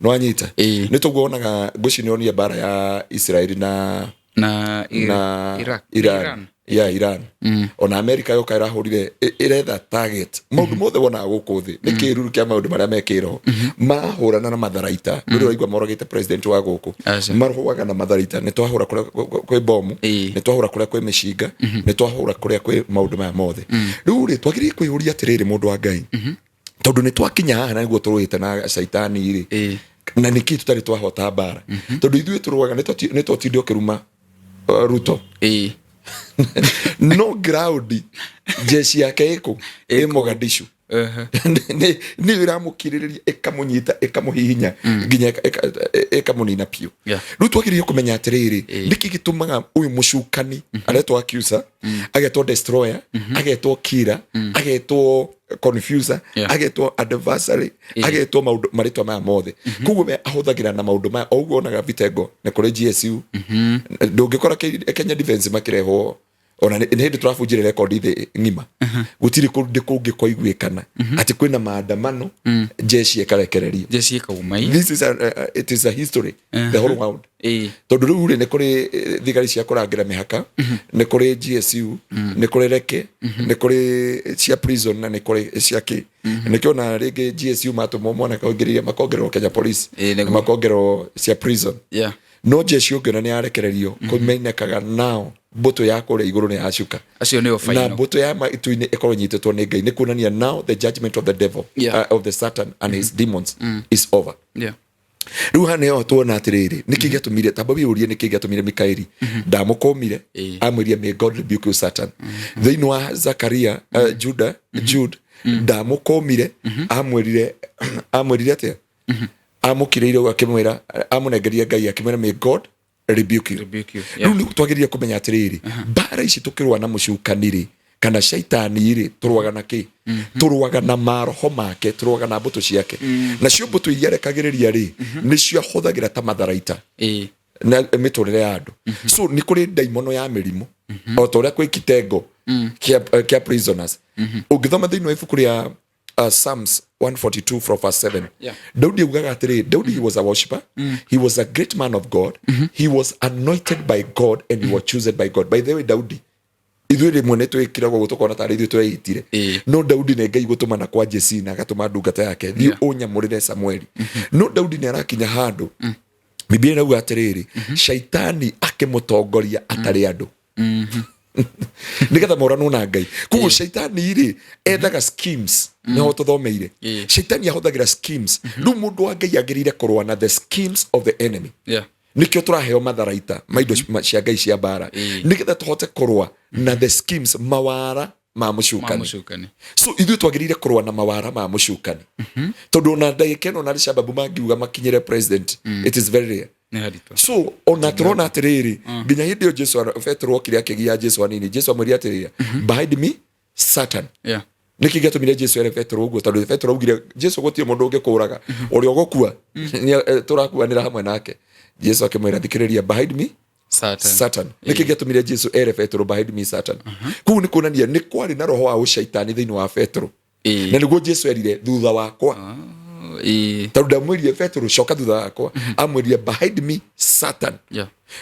Nĩwanyita? Nĩ tũguo wonaga ngwĩciria nĩwonire mbara ya Israeli na na na Iraq. Iran. Iran. Ya Iran. Ona America yoka ĩrahũrire ĩretha target. Maũndũ mothe wonaga gũkũ thĩ nĩ kĩruru kĩa maũndũ marĩa mekĩrwo. Marahũrana na matharaita. Ndũrĩ ũraigua moragĩte president wa gũkũ. Aca. Marũaga na matharaita. Nĩ twahũra kũrĩa kwĩ bomu, nĩ twahũra kũrĩa kwĩ mĩcinga, nĩ twahũra kũrĩa kwĩ maũndũ maya mothe. Rĩu rĩ, twagĩrĩire kwĩyũria atĩrĩrĩ, mũndũ wa Ngai, tondũ nĩ twakinya haha na nĩguo tũrũĩte na caitani rĩ, na nĩkĩ tũtarĩ twahota mbara? Tondũ ithuĩ tũrũaga nĩ twatinde ũkĩruma Ruto. No ground jeshi yake ĩkũ? Ĩ Mogadishu. Nĩ ĩramũkirĩrĩria, ĩkamũnyita, ĩkamũhihinya nginya ĩkamũnina biũ. Rĩu twagĩrĩire kũmenya atĩrĩrĩ, nĩkĩ gĩtũmaga ũyũ mũcukani aretwo accuser, agetwo destroyer, agetwo killer, agetwo confuser, agetwo adversary, agetwo maũndũ marĩtwa maya mothe? Koguo we ahũthagĩra na maũndũ maya o ũguo onaga vitengo nĩ kũrĩ GSU. Ndũngĩkora Kenya Defence makĩrehwo ona nĩ hĩndĩ tũrabunjire rekondi thĩ ng'ima. Gũtirĩ kũndũ kũngĩ kwaiguĩkana atĩ kwĩna maandamano jeshi ĩkarekererio. Jeshi ĩkauma. This is a, it is a history, the whole world. Tondũ rĩu rĩ, nĩ kũrĩ thigari cia kũrangĩra mĩhaka, nĩ kũrĩ GSU, nĩ kũrĩ reke, nĩ kũrĩ cia prison na nĩ kũrĩ cia kĩ. Nĩkĩo na rĩngĩ GSU matũmwo mwanake ũingĩrĩire makongererwo Kenya Police, na makongererwo cia prison. No jeshi ũngĩona nĩ yarekererio, kũmenyekaga nao mbũtũ ya kũrĩa igũrũ nĩ yacuka. Acio nĩo Na final. Mbũtũ ya matu-inĩ ĩkorwo ĩnyitĩtwo nĩ Ngai, nĩ kuonania now the judgment of the devil, of the Satan and his demons is over. Rĩu haha nĩho tuona atĩrĩrĩ, nĩkĩ gĩatũmire, tamba wĩyũrie nĩkĩ gĩatũmire Mikaeli ndamũkũmire, amwĩrire, "May God rebuke you, Satan." Thĩinĩ wa Zakaria, Juda, Jude, ndamũkũmire, amwĩrire atĩa? Amũkirĩire ũguo akĩmwĩra, amũnengeria Ngai akĩmwĩra, "May God rebuke you." Rebuke you. Rĩu nĩ twagĩrĩire kũmenya atĩrĩrĩ, mbara ici tũkĩrũa na mũcukani rĩ, kana caitani rĩ, tũrũaga na kĩ? Tũrũaga na maroho make, tũrũaga na mbũtũ ciake. Nacio mbũtũ iria arekagĩrĩria rĩ, nĩcio ahũthagĩra ta matharaita na mĩtũrĩre ya andũ. So nĩ kũrĩ ndaimono ya mĩrimũ o ta ũrĩa kwĩ kitengo kĩa prisoners. Ũngĩthoma thĩinĩ wa ibuku rĩa Psalms 142 from verse 7, Daudi augaga atĩrĩ, Daudi, he was a worshipper, he was a great man of God, he was anointed by God and he was chosen by God. By the way, Daudi, ithuĩ rĩmwe nĩ twĩkiragwo ũguo tũkona tarĩ ithuĩ tweitire, no Daudi nĩ Ngai gũtũmana kwa Jesi na agatũma ndungata yake, thiĩ ũnyamũrĩre Samueli. No Daudi nĩ arakinya handũ, Biblia ĩrauga atĩrĩrĩ, shaitani akĩmũtongoria atarĩ andũ nĩgetha moranwo na Ngai. Koguo shaitani rĩ, ethaga schemes, nĩho tũthomeire. Shaitani ahũthagĩra schemes. Rĩu mũndũ wa Ngai agĩrĩire kũrũa na the schemes of the enemy. Nĩkĩo tũraheo matharaita ma indo cia Ngai cia mbara, nĩgetha tũhote kũrũa na the schemes, mawara. ma Ma mũcukani. Mũcukani. So ithuĩ twagĩrĩire kũrũa na mawara ma mũcukani, tondũ ona ndagĩka ĩno na Alshababu mangiuga makinyĩre president, it is very rare. Nĩ haritũ. So ona tũrona atĩrĩrĩ, nginya hĩndĩ ĩyo Jesu Petero okire akĩgia Jesu hanini, Jesu amwĩrire atĩrĩrĩ, "Behind me, Satan." Nĩkĩ gĩatũmire Jesu ere Petero ũguo? Tondũ Petero augire, "Jesu, gũtirĩ mũndũ ũngĩkũraga, ũrĩa ũgũkua tũrakuanĩra hamwe nake." Jesu akĩmwĩra, "Thikĩrĩria, behind me, Satan." Satan. Nĩkĩ gĩatũmire Jesu ere Petero, "Behind me, Satan"? Kũu nĩ kuonania nĩ kwarĩ na roho wa ũcaitani thĩinĩ wa Petero, na nĩguo Jesu erire, "Thutha wakwa." Oh, ĩĩ. Tondũ ndamwĩrire, "Petero, coka thutha wakwa," amwĩrire, "Behind me, Satan."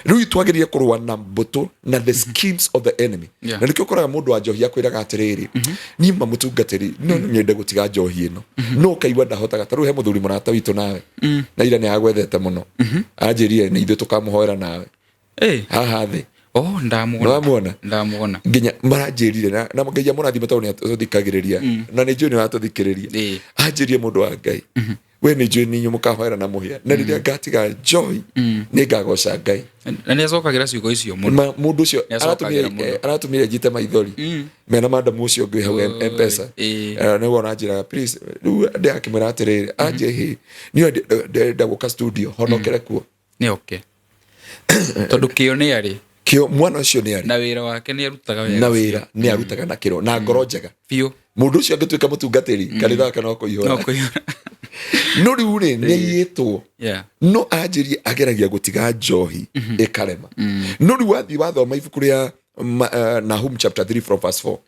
Rĩu twagĩrĩire kũrũa na mbũtũ na the schemes of the enemy. Na nĩkĩo ũkoraga mũndũ wa njohi akwĩraga atĩrĩrĩ, "Niĩ ma mũtungatĩri, no nyende gũtiga njohi ĩno," no ũkaigua ndahotaga. Ta rĩu he mũthuri mũrata witũ nawe na ira nĩ agwethete mũno, anjĩrire nĩ ithuĩ tũkamũhoera nawe haha thĩ. Oh, ndamuona. Nĩwamuona? Ndamuona. Nginya maranjĩrire na Ngai amũrathime tondũ nĩ atũthikagĩrĩria na nĩ njũĩ nĩ watũthikĩrĩria. Anjĩrie, "Mũndũ wa Ngai, we nĩ njũĩ nĩ inyuĩ mũkahoera na mũhĩa, na rĩrĩa ngatiga njohi nĩ ngagoca Ngai." Na nĩ acokagĩra ciugo icio mũno. Mũndũ ũcio Nĩ acokagĩra mũno. Aratũmire njite maithori mena madamu ũcio ũngĩ hau Mpesa. Nĩguo aranjĩraga, "Please." Rĩu ndĩrakĩmwĩra atĩrĩrĩ, anjĩ hĩ, niĩ ndĩrenda gũka studio honokere kuo. Nĩ oke, tondũ kĩo nĩ arĩ. Kĩo mwana ũcio nĩ arĩ. Na wĩra wake nĩ arutaga wega. Na wĩra nĩ arutaga na kĩro na ngoro njega. Biũ. Mũndũ ũcio angĩtuĩka mũtungatĩri, kanitha wake no No kũihũra. kũihũra. No rĩu rĩ, nĩ aiyĩtwo. No anjĩrie ageragia gũtiga njohi ĩkarema. No rĩu wathiĩ wathoma ibuku rĩa Nahum chapter 3 from verse 4,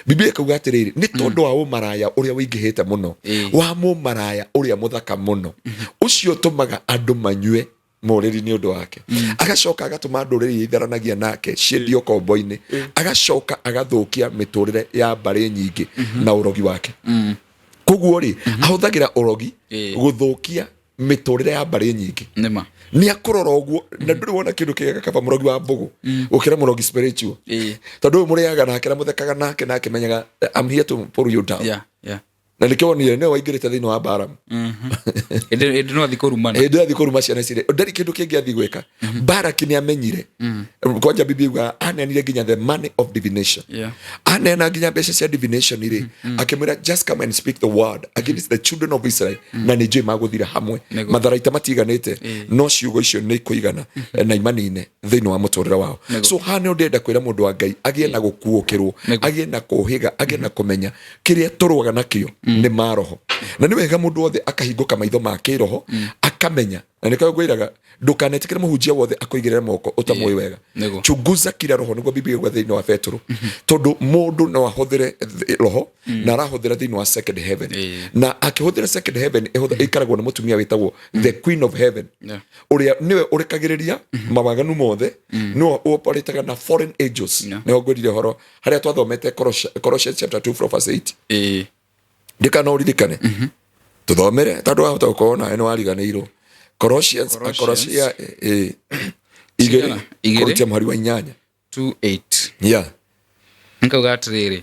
Biblia ĩkauga atĩrĩrĩ, nĩ tondũ wa ũmaraya ũrĩa ũingĩhĩte mũno wa mũmaraya ũrĩa mũthaka mũno, ũcio ũtũmaga andũ manyue mũrĩri nĩ ũndũ wake, agacoka agatũma ndũrĩrĩ iria itharanagia nake ciendio kombo-inĩ, agacoka agathũkia mĩtũrĩre ya mbarĩ nyingĩ na ũrogi wake. Koguo rĩ, ahũthagĩra ũrogi gũthũkia mĩtũrĩre ya mbarĩ nyingĩ. Nĩma. Nĩ akũrora ũguo na ndũrĩ wona kĩndũ kĩega kaba mũrogi wa mbũgũ gũkĩra mũrogi spiritual, tondũ ũyũ mũrĩaga nake na mũthekaga nake na akĩmenyaga, "I'm here to pull you down." Na nĩkĩo wonire nĩwe waingĩrĩte thĩinĩ wa Balaam. Ĩndĩ ĩndĩ no athiĩ kũrumana. Hĩndĩ ĩyo athiĩ kũruma ciana ici rĩ, ndarĩ kĩndũ kĩngĩ athiĩ gwĩka. Baraki nĩ amenyire kwanja. Biblia yugaga aneanire nginya the money of divination. Aneana nginya mbeca cia divination rĩ, akĩmwĩra, "Just come and speak the word against the children of Israel, na nĩ njũĩ magũthira hamwe." Matharaita matiganĩte, no ciugo icio nĩ ikũigana na imanine thĩinĩ wa mũtũrĩre wao. So haha nĩ ndĩrenda kwĩra mũndũ wa Ngai agĩe na gũkuũkĩrwo, agĩe na kũhĩga, agĩe na kũmenya kĩrĩa tũrũaga nakĩo nĩ maroho, na nĩ wega mũndũ wothe akahingũka maitho ma kĩroho akamenya. Na nĩkĩo ngwĩraga ndũkanetĩkĩre mũhunjia wothe akũigĩrĩre moko ũtamũĩ wega. Chunguza kila roho, nĩguo Biblia ĩuga thĩinĩ wa Petero, tondũ mũndũ no ahũthĩre roho na arahũthĩra thĩinĩ wa second heaven. Na akĩhũthĩra second heaven, ĩikaragwo nĩ mũtumia wĩtagwo the queen of heaven, ũrĩa nĩwe ũrekagĩrĩria mawaganu mothe, nĩwe ũoparĩtaga na foreign angels. Nĩho ngwĩrire ũhoro harĩa twathomete Colossians chapter 2 from verse 8. Ndikana ũririkane tũthomere, tondũ wahota gũkorwo nawe nĩ wariganĩirwo. Colossians. Colossians. Colossians 2. Cigana? 2. Kũrutia mũhari wa 8. 2:8. Nikauga atĩrĩrĩ,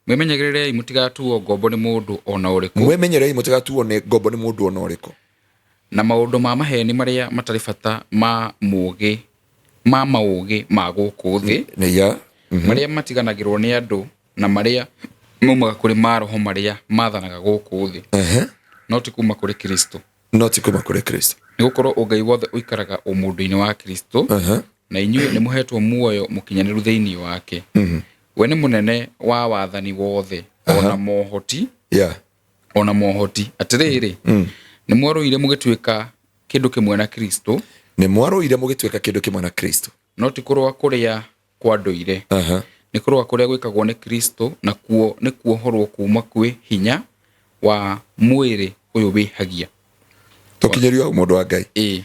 "Mwĩmenyagĩrĩrei mũtigatuo ngombo nĩ mũndũ o na ũrĩkũ." Mwĩmenyerei mũtigatuo nĩ ngombo nĩ mũndũ ona ũrĩkũ. Na maũndũ ma maheni marĩa matarĩ bata ma mũũgĩ ma maũgĩ ma gũkũ thĩ, nĩ ya marĩa matiganagĩrwo nĩ andũ na marĩa maumaga kũrĩ maroho marĩa mathanaga gũkũ thĩ, no ti kuma kũrĩ Kristo. No ti kuma kũrĩ Kristo. Nĩ gũkorwo ũngai wothe ũikaraga ũmũndũ-inĩ wa Kristo, na inyuĩ nĩ mũhetwo muoyo mũkinyanĩru thĩinĩ wake. We nĩ mũnene wa wathani wothe ona mohoti. Ona mohoti. Atĩrĩrĩ, nĩ mwarũire mũgĩtuĩka kĩndũ kĩmwe na Kristo. Nĩ mwarũire mũgĩtuĩka kĩndũ kĩmwe na Kristo. No ti kũrũa kũrĩa kwa ndũire, nĩ kũrũa kũrĩa gwĩkagwo nĩ Kristo, nakuo nĩ kuohorwo kuma kwĩ hinya wa mwĩrĩ ũyũ wĩhagia. Tũkinyĩrio hau, mũndũ wa Ngai. Ĩĩ.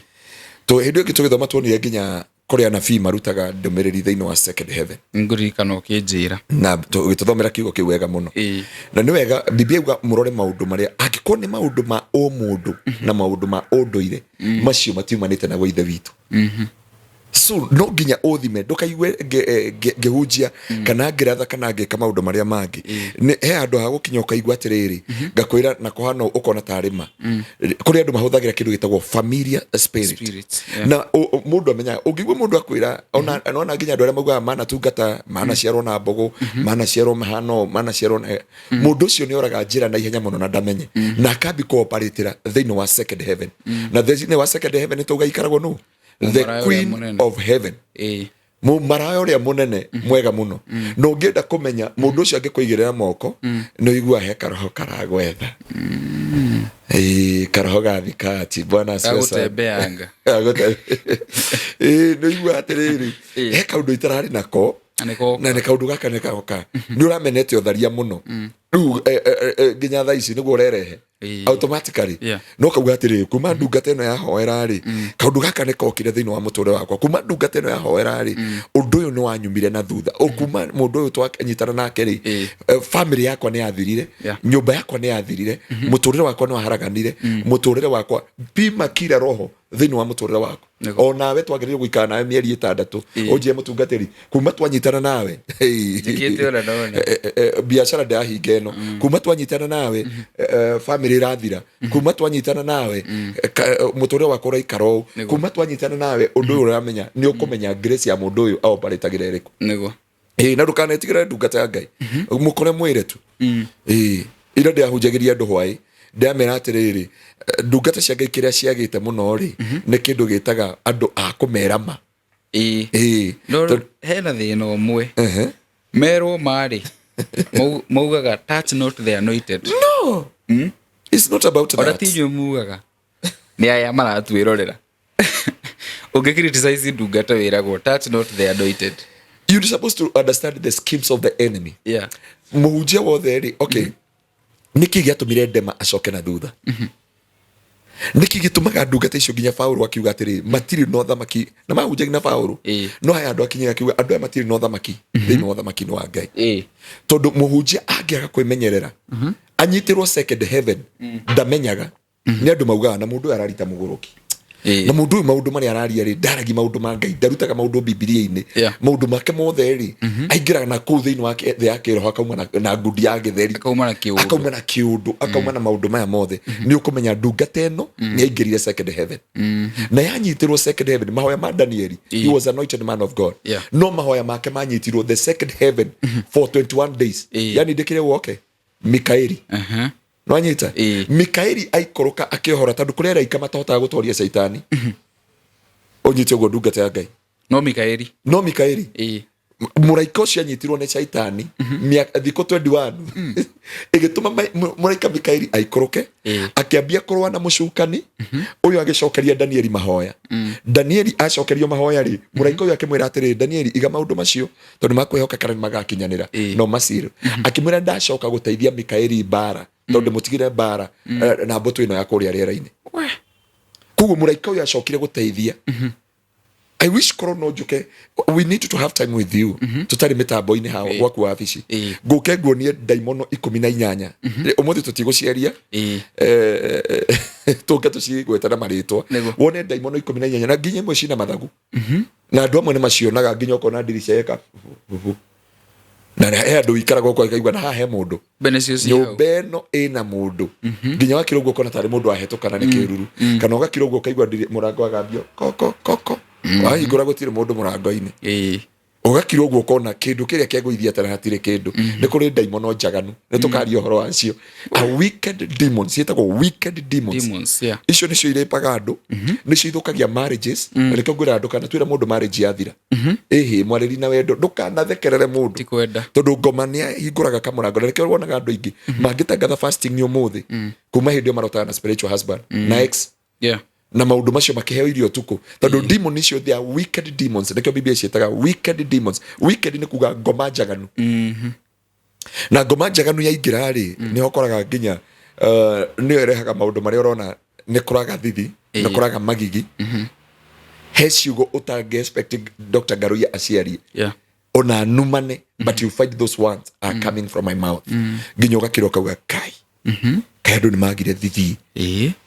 Hĩndĩ ĩyo ĩngĩ tũgĩthoma tuonire nginya kũrĩ anabii marutaga ndũmĩrĩri thĩinĩ wa second heaven. Ngũririkana ũkĩnjĩra. Na ũgĩtũthomera kiugo kĩu wega mũno. Na nĩ wega Biblia yuga mũrore maũndũ marĩa angĩkorwo nĩ maũndũ ma ũmũndũ na maũndũ ma ũndũire, macio matiumanĩte na gwa Ithe witũ. So no nginya ũthime, ndũkaigue ngĩhunjia kana ngĩratha kana ngĩka maũndũ marĩa mangĩ. He handũ ha gũkinya ũkaigua atĩrĩrĩ, ngakwĩra na kũhana ũkona tarĩ ma. Kũrĩ andũ mahũthagĩra kĩndũ gĩtagwo familiar spirit. Spirit, yeah. Na mũndũ amenyaga ũngĩigua mũndũ akwĩra, ona nona nginya andũ arĩa maugaga manatungata, manaciarwo na mbũgũ, manaciarwo mahana ũũ, manaciarwo na mũndũ ũcio nĩ oraga njĩra na ihenya mũno na ndamenye na akambi kũoparatĩra thĩinĩ wa second heaven. Na thĩinĩ wa second heaven nĩ tauga ikaragwo nũ? The Mũmaraya ũrĩa queen mũnene. of heaven. Mũmaraya ũrĩa mũnene mwega mũno. Na ũngĩenda kũmenya mũndũ ũcio angĩkũigĩrĩra moko, nĩ ũiguaga he karoho karagwetha. Ĩĩ, karoho ga thikati. Bwana asifiwe sana. Gagũtembeanga. Ĩĩ, nĩ ũiguaga atĩrĩrĩ, he kaũndũ itararĩ nako Na nĩ goka. Na nĩ kaũndũ gaka nĩ gagoka. Nĩ ũramenete ũtharia mũno rĩu, nginya thaa ici nĩguo ũrerehe automatically. No kauga atĩrĩrĩ, kuma ndungata ĩno yahoera rĩ, kaũndũ gaka nĩ kokire thĩinĩ wa mũtũrĩre wakwa. Kuma ndungata ĩno yahoera rĩ, ũndũ ũyũ nĩ wanyumire na thutha. O kuma mũndũ ũyũ twanyitana nake rĩ, family yakwa nĩ yathirire, nyũmba yakwa nĩ yathirire, mũtũrĩre wakwa nĩ waharaganire, mũtũrĩre wakwa. Pima kila roho thĩinĩ wa mũtũrĩre waku. O nawe twagĩrĩire gũikara nawe mĩeri 6, ũnjie mũtungatĩri, kuma twanyitana nawe Njĩkĩte ũrĩa ndona. Biacara ndĩrahinga ĩno, kuma twanyitana nawe family ĩrathira, kuma twanyitana nawe mũtũrĩre wakwa ũraikara ũũ, kuma twanyitana nawe ũndũ ũyũ ũramenya. Nĩ ũkũmenya grace ya mũndũ ũyũ aoparatagĩra ĩrĩkũ. Ĩĩ, na ndũkanetigĩre ndungata ya Ngai, mũkore mwĩre tu. Ĩĩ, ira ndĩrahunjagĩria andũ hwaĩ, ndĩramera atĩrĩrĩ, ndungata cia Ngai kĩrĩa ciagĩte mũno rĩ, nĩ kĩndũ gĩtaga andũ a kũmera ma. Ĩĩ. No hena thĩna ũmwe. Merwo marĩ maugaga, "Touch not the anointed." No, it's not about Ona that. ti inyuĩ mugaga, nĩ aya maratwĩrorera. Ũngĩ criticize ndungata wĩragwo, "Touch not the anointed." You're supposed to understand the schemes of the enemy. Mũhunjia wothe rĩ, okay, nĩkĩ gĩatũmire Ndema acoke na thutha? Nĩkĩ gĩtũmaga ndungata icio, nginya Paũlũ akiuga atĩrĩ, matirĩ na ũthamaki, na mahunjagia na Paũlũ, no haya andũ akinyire akiuga andũ aya matirĩ na ũthamaki thĩinĩ wa ũthamaki-inĩ wa Ngai, tondũ mũhunjia angĩaga kwĩmenyerera anyitĩrwo second heaven, ndamenyaga nĩ andũ maugaga na mũndũ ũyũ ararita mũgũrũki, na mũndũ ũyũ maũndũ marĩa araria rĩ, ndaragia maũndũ ma Ngai, ndarutaga maũndũ Bibilia-inĩ. Maũndũ make mothe rĩ, aingĩraga na kũu thĩinĩ wa thĩ ya kĩroho, akauma na ngundi ya gĩtheri. Akauma na kĩũndũ. Akauma na kĩũndũ, akauma na maũndũ maya mothe. Nĩ ũkũmenya ndungata ĩno nĩ aingĩrire second heaven. Na yanyitirwo second heaven, mahoya ma Danieli, he was anointed man of God, no mahoya make manyitirwo the second heaven for 21 days. Yani ndĩkĩre woke Mikaeli. Nwanyita? Mikaeli aikũrũka akĩohora, tondũ kũrĩ araika matahotaga gũtoria caitani. Ũnyite ũguo, ndungata ya Ngai. No Mikaeli. No Mikaeli. Mũraika ũcio anyitirwo nĩ caitani thikũ 21, ĩgĩtũma mũraika Mikaeli aikũrũke, akĩambia kũrũa na mũcukani ũyũ, agĩcokeria Danieli mahoya. Danieli acokerio mahoya rĩ, mũraika ũyũ akĩmwĩra atĩrĩ, "Danieli, iga maũndũ macio tondũ makwĩhoka kana nĩ magakinyanĩra." No maciro akĩmwĩra ndacoka gũteithia Mikaeli mbara, tondũ ndĩmũtigire mbara na mbũtũ ĩno ya kũrĩa rĩera-inĩ. Koguo mũraika ũyũ acokire gũteithia. I wish korwo no njuke, we need to have time with you tutarĩ mĩtambo-inĩ hawa gwaku wabici, ngũke nguonie ndaimono 18. Ũmũthĩ tũtigũciaria. Tũke tũcigwete na marĩtwa. Wone ndaimono 18, na nginya imwe cina mathagu, na andũ amwe nĩ macionaga, nginya ũkona ndirica yeka bu. Na he andũ ikaraga ũko ikaigua na haha he mũndũ. Bene cio ci hau. Nyũmba ĩno ĩna mũndũ, nginya wakira ũguo ũkona tarĩ mũndũ ahetũkana nĩ kĩruru, kana ũgakira ũguo ũkaigua mũrango wagambio koko koko, wahingũra gũtirĩ mũndũ mũrango-inĩ. Ũgakira ũguo ũkona kĩndũ kĩrĩa kĩagũithia tena hatirĩ kĩndũ. Nĩ kũrĩ ndaimono njaganu, nĩ tũkaria ũhoro wacio, a wicked demon, ciĩtagwo wicked demons. Demons, yeah. Icio nĩcio irĩpaga andũ, nĩcio ithũkagia marriages. Na nĩkĩo ngwĩra andũ, kana twĩre mũndũ marriage yathira, ĩhĩ mwarĩri na wendo, ndũkanathekerere mũndũ. Ti kwenda. Tondũ ngoma nĩ ahingũraga kamũrango, na nĩkĩo wonaga andũ aingĩ mangĩtangatha fasting nĩ ũmũthĩ, kuma hĩndĩ ĩyo marotaga na spiritual husband na ex na maũndũ macio, makĩheo irio ũtukũ, tondũ demon icio, they are wicked demons. Nĩkĩo Biblia ciĩtaga wicked demons. Wicked nĩ kuga ngoma njaganu, na ngoma njaganu yaingĩra rĩ, nĩho ũkoraga nginya nĩyo ĩrehaga maũndũ marĩa ũrona nĩ kũraga thithi, nĩ kũraga magigi. He ciugo ũtangĩ expect Dr. Ngaruiya aciarie, ona numane, but you find those words are coming from my mouth, nginya ũgakĩrwo ũkauga kai. Kaĩ andũ nĩ magire thithi?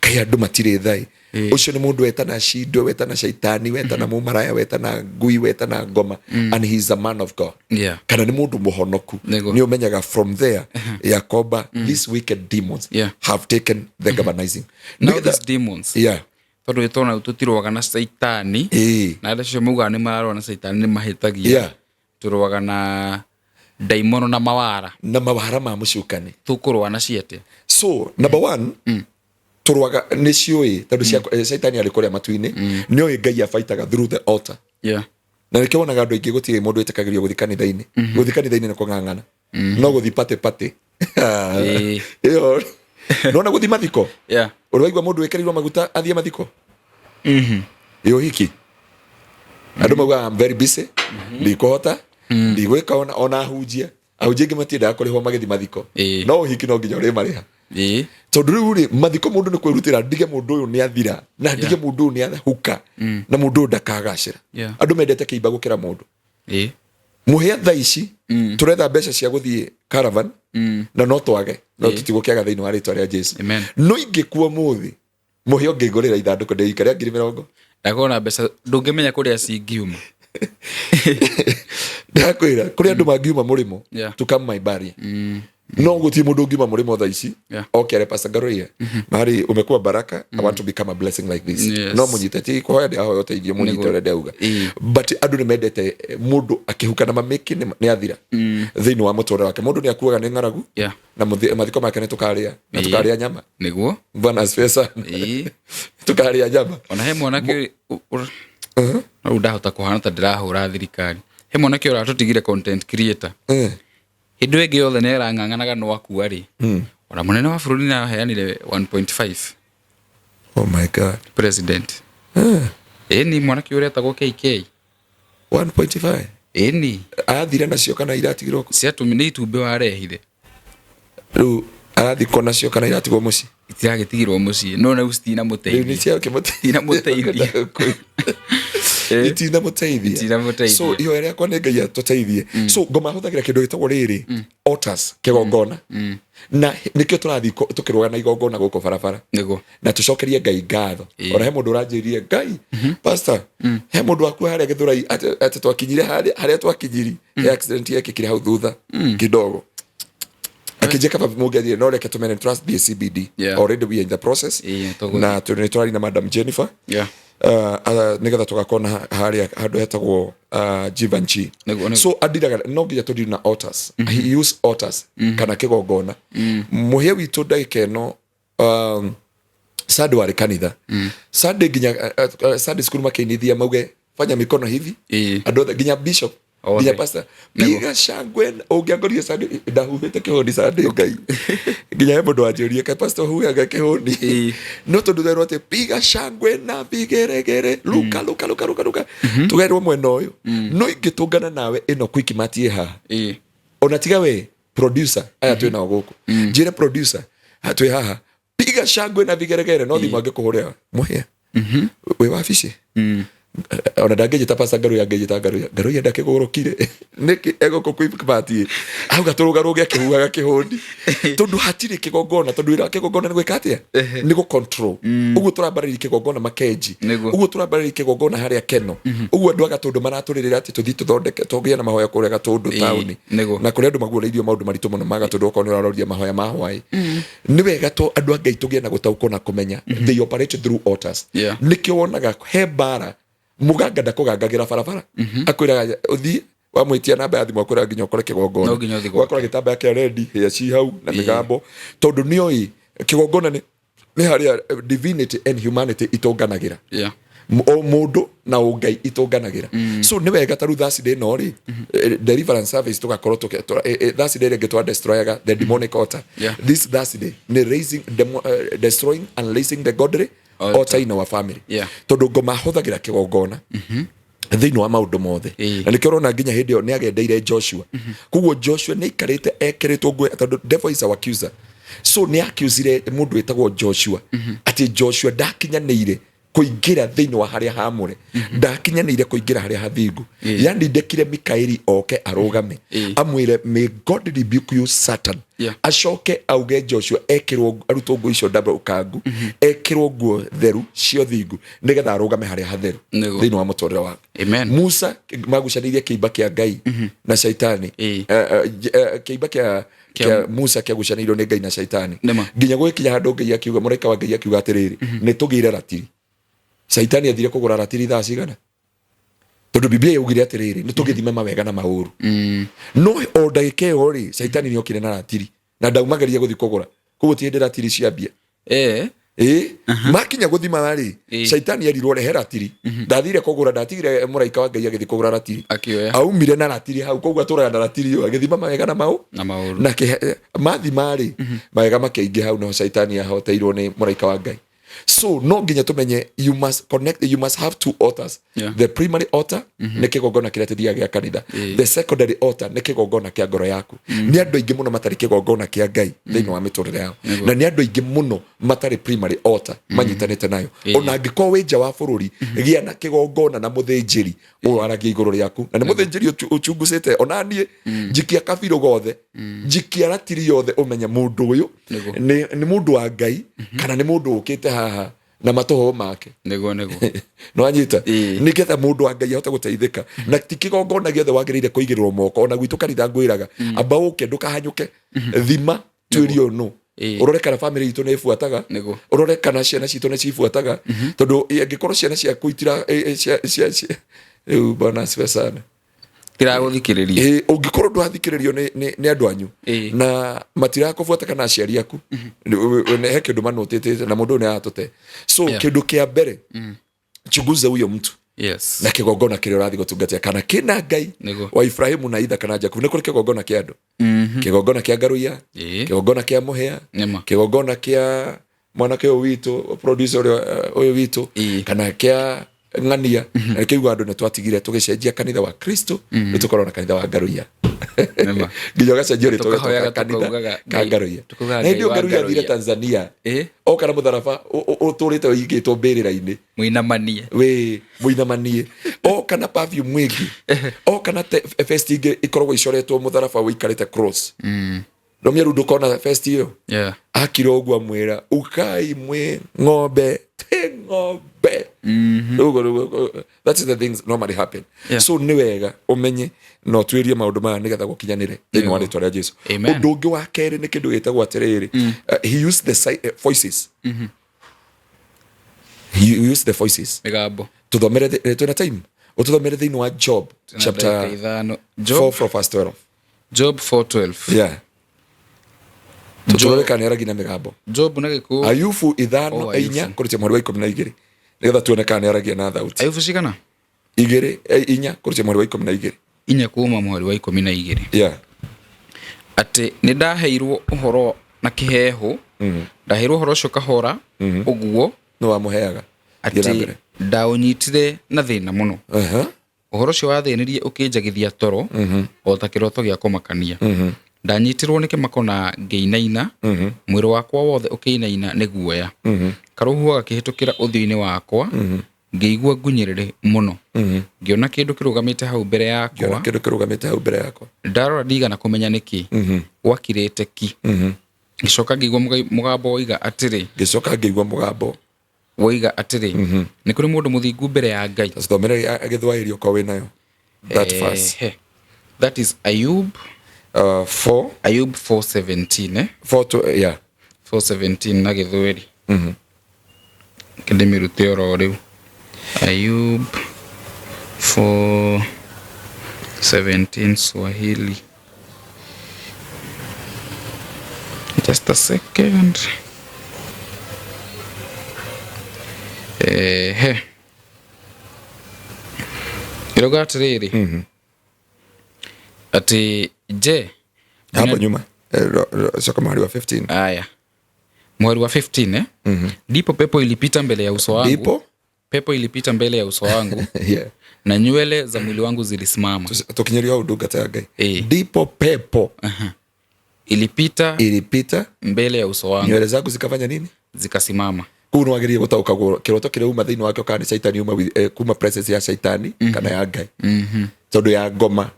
Kaĩ andũ matirĩ thaĩ? Ũcio nĩ mũndũ wetana cindwe, wetana shaitani, wetana mũmaraya, wetana ngui, wetana ngoma, and he is a man of God. Kana nĩ mũndũ mũhonoku. Nĩ ũmenyaga from there yakomba these wicked demons have taken the governising. Now these demons, tondũ tona tũtirũaga na caitani, na arĩa acio maugaga nĩ mararũa na caitani nĩ mahĩtagia. Tũrũaga na ndaimono na mawara. Na mawara ma mũcukani. Tũkũrũa nacio atĩa? So number one, tũrũaga nĩ ciũĩ tondũ caitani arĩ kũrĩa matu-inĩ, nĩ oĩ Ngai abaitaga through the altar. Na nĩkĩo wonaga andũ aingĩ gũtirĩ mũndũ wĩtĩkagĩrio gũthiĩ kanitha-inĩ. Gũthiĩ kanitha-inĩ nĩ kũng'ang'ana, no gũthiĩ patĩ patĩ ĩyo nona gũthiĩ mathiko. Ũrĩ waigua mũndũ wĩkĩrĩirwo maguta athiĩ mathiko ĩ ũhiki? Andũ maugaga, "I'm very busy, ndikũhota, ndigwĩka." Ona ahunjia aingĩ matiendaga kũrĩhwo magĩthiĩ mathiko. No ũhiki no nginya ũrĩmarĩha. Tondũ rĩu rĩ, mathiko mũndũ nĩ kwĩrutĩra, ndige mũndũ ũyũ nĩ athira, na ndige mũndũ ũyũ nĩ ahuka, na mũndũ ũyũ ndakagacĩra. Andũ mendete kĩimba gũkĩra mũndũ. Mũhĩa thaa ici tũretha mbeca cia gũthiĩ caravan, na no twage, no tũtigũkĩaga thĩinĩ wa rĩtwa rĩa Jesu. Amen. No ingĩkua mũthĩ, mũhĩa ũngĩngũrĩra ithandũkũ ndĩika rĩa 40,000. Ndakorwo na mbeca ndũngĩmenya kũrĩa cingiuma. Ndakwĩra kũrĩ andũ mangiuma mũrĩmo to come my barrier, no gũtirĩ mũndũ ũngiuma mũrĩmo thaa ici okere, "Pastor Ngaruiya, mahali umekuwa baraka, I want to become a blessing like this." No mũnyite, ti kũhoya ndĩrahoya ũteithio, mũnyite ũrĩa ndauga. But andũ nĩ mendete mũndũ akĩhuka na mamĩki nĩ athira thĩinĩ wa mũtũrĩre wake. Mũndũ nĩ akuaga nĩ ng'aragu, na mathiko make nĩ tũkarĩa na tũkarĩa nyama. Bwana asifiwe sana. Tũkarĩa nyama. Ona he mwanake no rĩu ndahota kũhana ta ndĩrahũra thirikari, he mwanake ũratũtigire, content creator. Hĩndĩ ĩyo ĩngĩ yothe nĩ arang'ang'anaga, no akua rĩ, ona mũnene wa bũrũri nĩ aheanire 1.5. Oh my God. President, ĩni, mwanake ũrĩa etagwo KK. 1.5? Ĩni. Arathire nacio kana iratigirwo kũ? Ciatũmi nĩ itumbĩ warehire. Rĩu arathikwo nacio kana iratigwo mũciĩ? Itiragĩtigirwo mũciĩ, no rĩu Rĩu nĩ citinamũteithia. cia Itinamũteithia. Itinamũteithia. Itinamũteithia. So ihoya rĩakwa nĩ Ngai atũteithie. So ngoma hũthagĩra kĩndũ gĩtagwo rĩrĩ, altars, kĩgongona, na nĩkĩo tũrathiĩ tũkĩrũga na igongona gũkũ barabara na tũcokerie Ngai ngatho. Ona he mũndũ ũranjĩrire, "Ngai, pastor, he mũndũ waku harĩa Gĩthũrai," atĩ twakinyire harĩa twakinyiri, he accident yekĩkire hau thutha kidogo, akĩnjĩka kaba mũngĩathire, no reke tũmene tũrathiĩ CBD. Already we are in the process. Tũgũthiĩ. Na nĩ tũraria na Madam Jennifer nĩgetha tũgakorwo na harĩa handũ hetagwo Givenchy. Nĩguo, nĩguo. So andiraga no nginya tũndiri na altars. He use altars kana kĩgongona. Mũhĩa witũ ndagĩka ĩno, Sunday warĩ kanitha, Sunday nginya Sunday school makĩinithia mauge, "Fanya mikono hivi." Andũ othe, nginya bishop, Othe. nginya pastor, piga shangwe. Ũngĩangorire Sunday ndahuhĩte kĩhũni Sunday, Ngai, nginya he mũndũ wanjũrie, "Kaĩ pastor ũhuhaga kĩhũni?" No tondũ twerwo atĩ piga shangwe na vigeregere, luka luka luka luka luka, tũgerwo mwena ũyũ, no ingĩtũngana nawe ĩno quick mart ĩ haha, ona tiga we producer aya twĩ nao gũkũ, njĩre producer, ha, twĩ haha, piga shangwe na vigeregere, no thimũ angĩkũhũrĩra, "Mũhĩa, wĩ wabici?" Ona ndangĩnjĩta pastor Ngaruiya, angĩnjĩta Ngaruiya. "Ngaruiya ndakĩgũrũkire nĩkĩ egũkũ quick mart auga tũrũgarũge akĩhuhaga kĩhũni?" Tondũ hatirĩ kĩgongona, tondũ wĩra wa kĩgongona nĩ gwĩka atĩa? Nĩ gũ control. Ũguo tũrambarĩria kĩgongona Makenji. Ũguo tũrambarĩria kĩgongona harĩa Keno, ũguo andũ a Gatũndũ maratũrĩrĩra atĩ tũthiĩ tũthondeke tũgĩe na mahoya kũrĩa Gatũndũ taũni. Na kũrĩa andũ maguũrĩirio maũndũ maritũ mũno ma Gatũndũ, okorwo nĩ ũraroria mahoya ma hwaĩ, nĩ wega to andũ a Ngai tũgĩe na gũtaũkwo na kũmenya they operate through altars. Nĩkĩo wonaga he mbara mũganga ndakũgangagĩra barabara, akwĩraga ũthiĩ, wamwĩtia namba ya thimũ akwĩraga nginya ũkore kĩgongona. No nginya ũthiĩ gwake. Ũgakora gĩtambaya kĩa rendi hĩa ci hau na mĩgambo, tondũ nĩoĩ kĩgongona nĩ harĩa divinity and humanity itũnganagĩra. O mũndũ na ũngai itũnganagĩra. So nĩ wega ta rĩu Thursday ĩno rĩ, deliverance service tũgakorwo Thursday ĩrĩa ĩngĩ twa destroyaga the demonic altar. This Thursday nĩ raising destroying and raising the godly altar. Altar in our family. Tondũ ngoma hũthagĩra kĩgongona thĩinĩ wa maũndũ mothe. Na nĩkĩo ũrona nginya hĩndĩ ĩyo nĩ agendeire Joshua. Koguo Joshua nĩ aikarĩte ekĩrĩtwo nguo, tondũ devil is our accuser. So nĩ accusire mũndũ wĩtagwo Joshua atĩ Joshua ndakinyanĩire. Kũingĩra thĩinĩ wa harĩa hamũre, ndakinyanĩire kũingĩra harĩa hathingu. Yani ndekire Mikaeli oke arũgame, amwĩre, "May God rebuke you, Satan." Acoke auge Joshua ekĩrwo, arutwo nguo icio ndambe ũkangu, ekĩrwo nguo theru cia ũthingu, nĩgetha arũgame harĩa hatheru thĩinĩ wa mũtũrĩre wake. Amen. Musa magucanĩirie kĩimba kĩa Ngai na Shaitani. Kĩimba kĩa Musa kĩagucanĩirio nĩ Ngai na Shaitani, Nĩma. nginya gũgĩkinya handũ Ngai akiuga, mũraika wa Ngai akiuga atĩrĩrĩ, nĩ tũgĩre ratiri. Shaitani athire kũgũra ratiri thaa cigana? Tondũ Biblia yaugire atĩrĩrĩ, nĩ tũgĩthime mawega na maũru. No o ndagĩka ĩyo rĩ, Shaitani nĩ okire na ratiri na ndaumageria gũthiĩ kũgũra, koguo ti hĩndĩ ratiri ciambia. Ĩ makinya gũthima rĩ, Shaitani erirwo, "Rehe ratiri." Ndathire kũgũra, ndatigire mũraika wa Ngai agĩthiĩ kũgũra ratiri. Akĩoya. Aumire na ratiri hau, koguo atũraga na ratiri ĩyo agĩthima mawega na mau na maũru. Na mathima rĩ, mawega makĩingĩ hau, no Shaitani ahoteirwo nĩ mũraika wa Ngai. So no nginya tumenye, you must connect, you must have two altars. The primary altar nĩ kĩgongona kĩrĩa tũthiaga gĩa kanitha. The secondary altar nĩ kĩgongona kĩa ngoro yaku. Nĩ andũ aingĩ mũno matarĩ kĩgongona kĩa Ngai thĩinĩ wa mĩtũrĩre yao, na nĩ andũ aingĩ mũno matarĩ primary altar manyitanĩte nayo. Ona angĩkorwo wĩ nja wa bũrũri, gĩa na kĩgongona na mũthĩnjĩri ũwaragia igũrũ rĩaku, na nĩ mũthĩnjĩri ũchungucĩte. Ona niĩ njikia kabirũ gothe, njikia ratiri yothe, ũmenye mũndũ ũyũ nĩ mũndũ wa Ngai kana nĩ mũndũ ũkĩte haha na matũhũ make. Nĩguo nĩguo. Nĩwanyita? Nĩgetha mũndũ wa Ngai ahote gũteithĩka, na ti kĩgongona gĩothe wagĩrĩire kũigĩrĩrwo moko. Ona gwitũ kanitha ngwĩraga, amba ũke, ndũkahanyũke, thima tuĩrie ũnũ, ũrore kana famĩlĩ itũ nĩ ĩbuataga, ũrore kana ciana citũ nĩ cibuataga, tondũ angĩkorwo ciana ciaku itira rĩu, bwana asifiwe sana. Tiragũthikĩrĩria. Ũngĩkorwo ndũrathikĩrĩrio nĩ andũ anyu na matirakũbuata kana aciari aku, he kĩndũ manũtĩtĩte na mũndũ ũyũ nĩ aratũte. So kĩndũ kĩa mbere, chunguza huyo mtu na kĩgongona kĩrĩa ũrathiĩ gũtungatĩra, kana kĩna Ngai wa Ibrahimu na Ithaka na Jakubu. Nĩ kũrĩ kĩgongona kĩa andũ, kĩgongona kĩa Ngaruiya, kĩgongona kĩa Mũhĩa, kĩgongona kĩa mwanake ũyũ witũ, producer ũrĩa, ũyũ witũ, kana kĩa ng'ania. Na nĩkĩo andũ nĩ twatigire tũgĩcenjia kanitha wa Kristo, nĩ tũkorwo na kanitha wa Ngaruiya, nginya ũgacenjia rĩtwa, Tũkahoyaga ũgetoka kanitha tukaugaga ka Ngaruiya. Tukaugaga Na hĩndĩ Ngai ĩyo wa Ngaruiya athire Ngaruiya. Tanzania, oka na mũtharaba ũtũrĩte ũigĩtwo mbĩrĩra-inĩ. Mũinamanie. Wĩ mũinamanie, oka na perfume ĩngĩ, oka na vest ingĩ ĩkoragwo icoretwo mũtharaba ũikarĩte cross. Romia rĩu ndũkona vest ĩyo. Akira ũguo amwĩra, "Ukai mwĩ ng'ombe, twĩ ng'ombe." Rĩu that's the things normally happen. So nĩ wega ũmenye na ũtuĩrie maũndũ maya nĩgetha gũkinyanĩre thĩinĩ wa rĩtwa rĩa Jesu. Amen. Ũndũ ũngĩ wa kerĩ nĩ kĩndũ gĩtagwo atĩrĩrĩ, he used the voices. He used the voices. Mĩgambo. Tũthomere, twĩna time, ũtũthomere thĩinĩ wa Job Tuna chapter dakika 5. 4 Job from verse 12. Job 4:12. Yeah, tũtũrore kana nĩaragia na mĩgambo. Job na gĩkũyũ. Ayubu 5 Oh, Ayubu. 4 kũrĩtia mweri wa 12, nĩgetha tuone kana nĩaragia na thauti. Ayubu cigana? 2, 4 kũrĩtia mweri wa 12. 4 kuma mũhari wa 12. Atĩ nĩ ndaheirwo ũhoro na kĩheehũ, ndaheirwo ũhoro ũcio kahora ũguo. Nĩ wamũheaga. Thiĩ na Atĩ mbere. ndaũnyitire na thĩna mũno. Ũhoro ũcio wathĩnirie ũkĩnjagithia toro o ta kĩroto gĩa kũmakania. Ndanyitirwo nĩ kĩmako na ngĩinaina, mwĩrĩ wakwa wothe ũkĩinaina nĩ guoya. Karũhuho gakĩhĩtũkĩra ũthiũ-inĩ wakwa, ngĩigua ngunyĩrĩrĩ mũno. Ngĩona kĩndũ kĩrũgamĩte hau mbere Ngĩona yakwa. kĩndũ kĩrũgamĩte hau mbere yakwa. Ndarora ndigana kũmenya nĩkĩ, gwakirĩte ki. Ngĩcoka ngĩigua mũgambo woiga atĩrĩ, Ngĩcoka ngĩigua mũgambo woiga atĩrĩ, nĩ kũrĩ mũndũ mũthingu mbere ya Ngai? Thomere gĩthwaĩri okorwo wĩ nayo that verse. Ehe. That is Ayub. 4. Ayub 4:17, eh? 4 to, yeah. 4:17 na gĩthweri. Kĩndĩmĩrute oro rĩu. Ayub 4:17 Swahili. Just a second. Ehe. Ĩrauga atĩrĩrĩ, atĩ je Hapo nyuma. Coka mahali wa 15. Aya, mweri wa 15, eh? Ndipo pepo ilipita mbele ya uso wangu. Ndipo Pepo ilipita mbele ya uso wangu na nywele za mwili wangu zilisimama. Tukinyeria hau, ndungata ya Ngai. Ndipo pepo Ilipita ilipita mbele ya uso wangu, nywele zangu zikafanya nini? Zikasimama. Koguo nĩ wagĩrĩire gũtaũkagwo kĩroto kĩrĩa uma thĩinĩ wakĩo, kana nĩ caitani uma kuma presence ya caitani kana ya Ngai, tondũ ya ngoma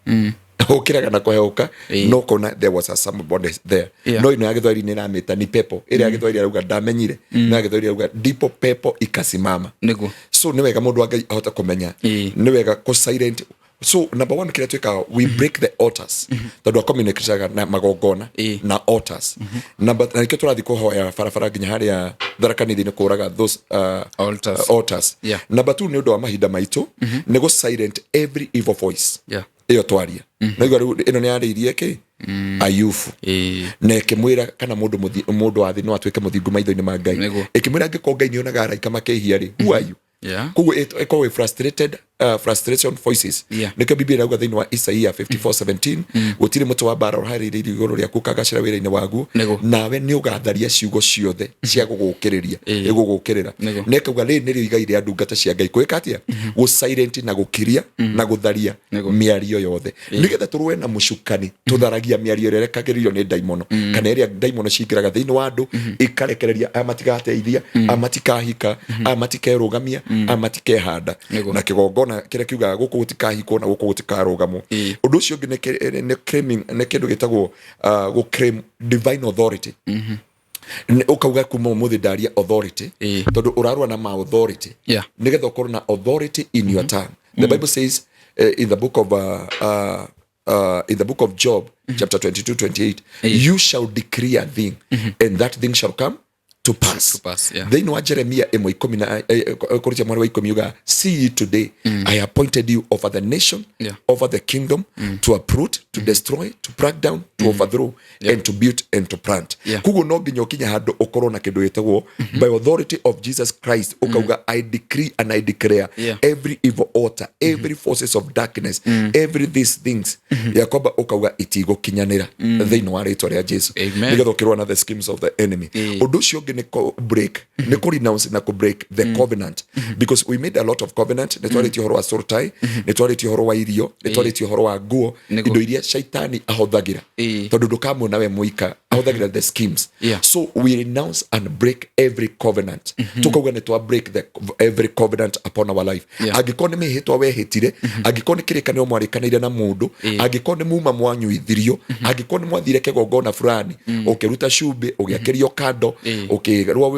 ũkĩraga na kũhehũka, no kona there was a somebody there. No ĩno ya Gĩthwaĩri nĩ ĩramĩta ni pepo. Ĩrĩa ya Gĩthwaĩri arauga ndamenyire, no ya Gĩthwaĩri arauga ndipo pepo ikasimama. So nĩ wega mũndũ wa Ngai ahote kũmenya. Nĩ wega kũ silent. So number one, kĩrĩa twĩkaga, we break the altars, tondũ acommunicateaga na magongona na altars. Number, na nĩkĩo tũrathiĩ kũhoya barabara nginya harĩa Tharaka Nithi, nĩ kũraga those altars. Altars. Number two, nĩ ũndũ wa mahinda maitũ, nĩ gũ silent every evil voice. Ĩyo twaria naigua rĩu, ĩno nĩ yarĩirie kĩ Ayubu na ĩkĩmwĩra kana mũndũ wa thĩ no atuĩke mũthingu maitho-inĩ ma Ngai. Ĩkĩmwĩra angĩkorwo Ngai nĩonaga araika makĩhia rĩ, who are you? Koguo ĩkoragwo ĩ frustrated, frustration voices. Nĩkĩo Biblia ĩrauga thĩinĩ wa Isaia 54:17, gũtirĩ mũtĩ wa mbara ũharĩrĩirio igũrũ rĩaku ũkagacĩra wĩra-inĩ waguo. Nawe nĩ ũgatharia ciugo ciothe cia gũgũkĩrĩria, ĩgũgũkĩrĩra. Na ĩkauga rĩrĩ nĩrĩo igai rĩa ndungata cia Ngai, kwĩka atĩa? Gũ silent na gũkiria na gũtharia mĩario yothe, nĩgetha tũrũe na mũcukani. Tũtharagia mĩario ĩrĩa ĩrekagĩrĩrio nĩ ndaimono, kana ĩrĩa ndaimono cingĩraga thĩinĩ wa andũ ikarekereria, aya matigateithia, aya matikahika, aya matikerũgamia, aya matikehanda. Na kĩgongona kĩrĩa kiugaga gũkũ gũtikahikwo na gũkũ gũtikarũgamwo. Ũndũ ũcio ũngĩ nĩ claiming, nĩ kĩndũ gĩtagwo gũ claim divine authority. Ũkauga kuma ũmũthĩ ndaria authority, tondũ ũrarũa na ma authority, nĩgetha ũkorwo na authority in your tongue. The Bible says in the book of Job, chapter 22 28, "You shall decree a thing and that thing shall come to pass." To pass, yeah. Thĩinĩ wa Jeremia 1:10 na kũrĩtia mweri wa 10 uga, "See ye, today I appointed you over the nation, over the kingdom, to uproot, to destroy, to pluck down, to overthrow, and to build and to plant." Koguo no nginya ũkinye handũ ũkorwo na kĩndũ gĩtagwo by authority of Jesus Christ, ũkauga, "I decree and I declare every evil altar, every forces of darkness, every these things," ya kwamba ũkauga itigũkinyanĩra thĩinĩ wa rĩtwa rĩa Jesu. Amen. Nĩgetha ũkĩrũa na the schemes of the enemy. Ũndũ ũcio ũngĩ nĩ break, nĩ kũ renounce na kũ break the covenant, because we made a lot of covenant. Nĩ twarĩtie ũhoro wa soul tie, nĩ twarĩtie ũhoro wa irio, nĩ twarĩtie ũhoro wa nguo, indo iria shaitani ahũthagĩra, tondũ ndũkamuona we mũika, ahũthagĩra the schemes. So we renounce and break every covenant. Tukauga nĩ twa break the every covenant upon our life. Angĩkorwo nĩ mĩhĩtwa wehĩtire, angĩkorwo nĩ kĩrĩkanĩro mwarĩkanĩire na mũndũ, angĩkorwo nĩ muma mwanyuithirio, angĩkorwo nĩ mwathire kĩgongona fulani, ũkĩruta cumbĩ, ũgĩakĩrio kando, ũkĩrwo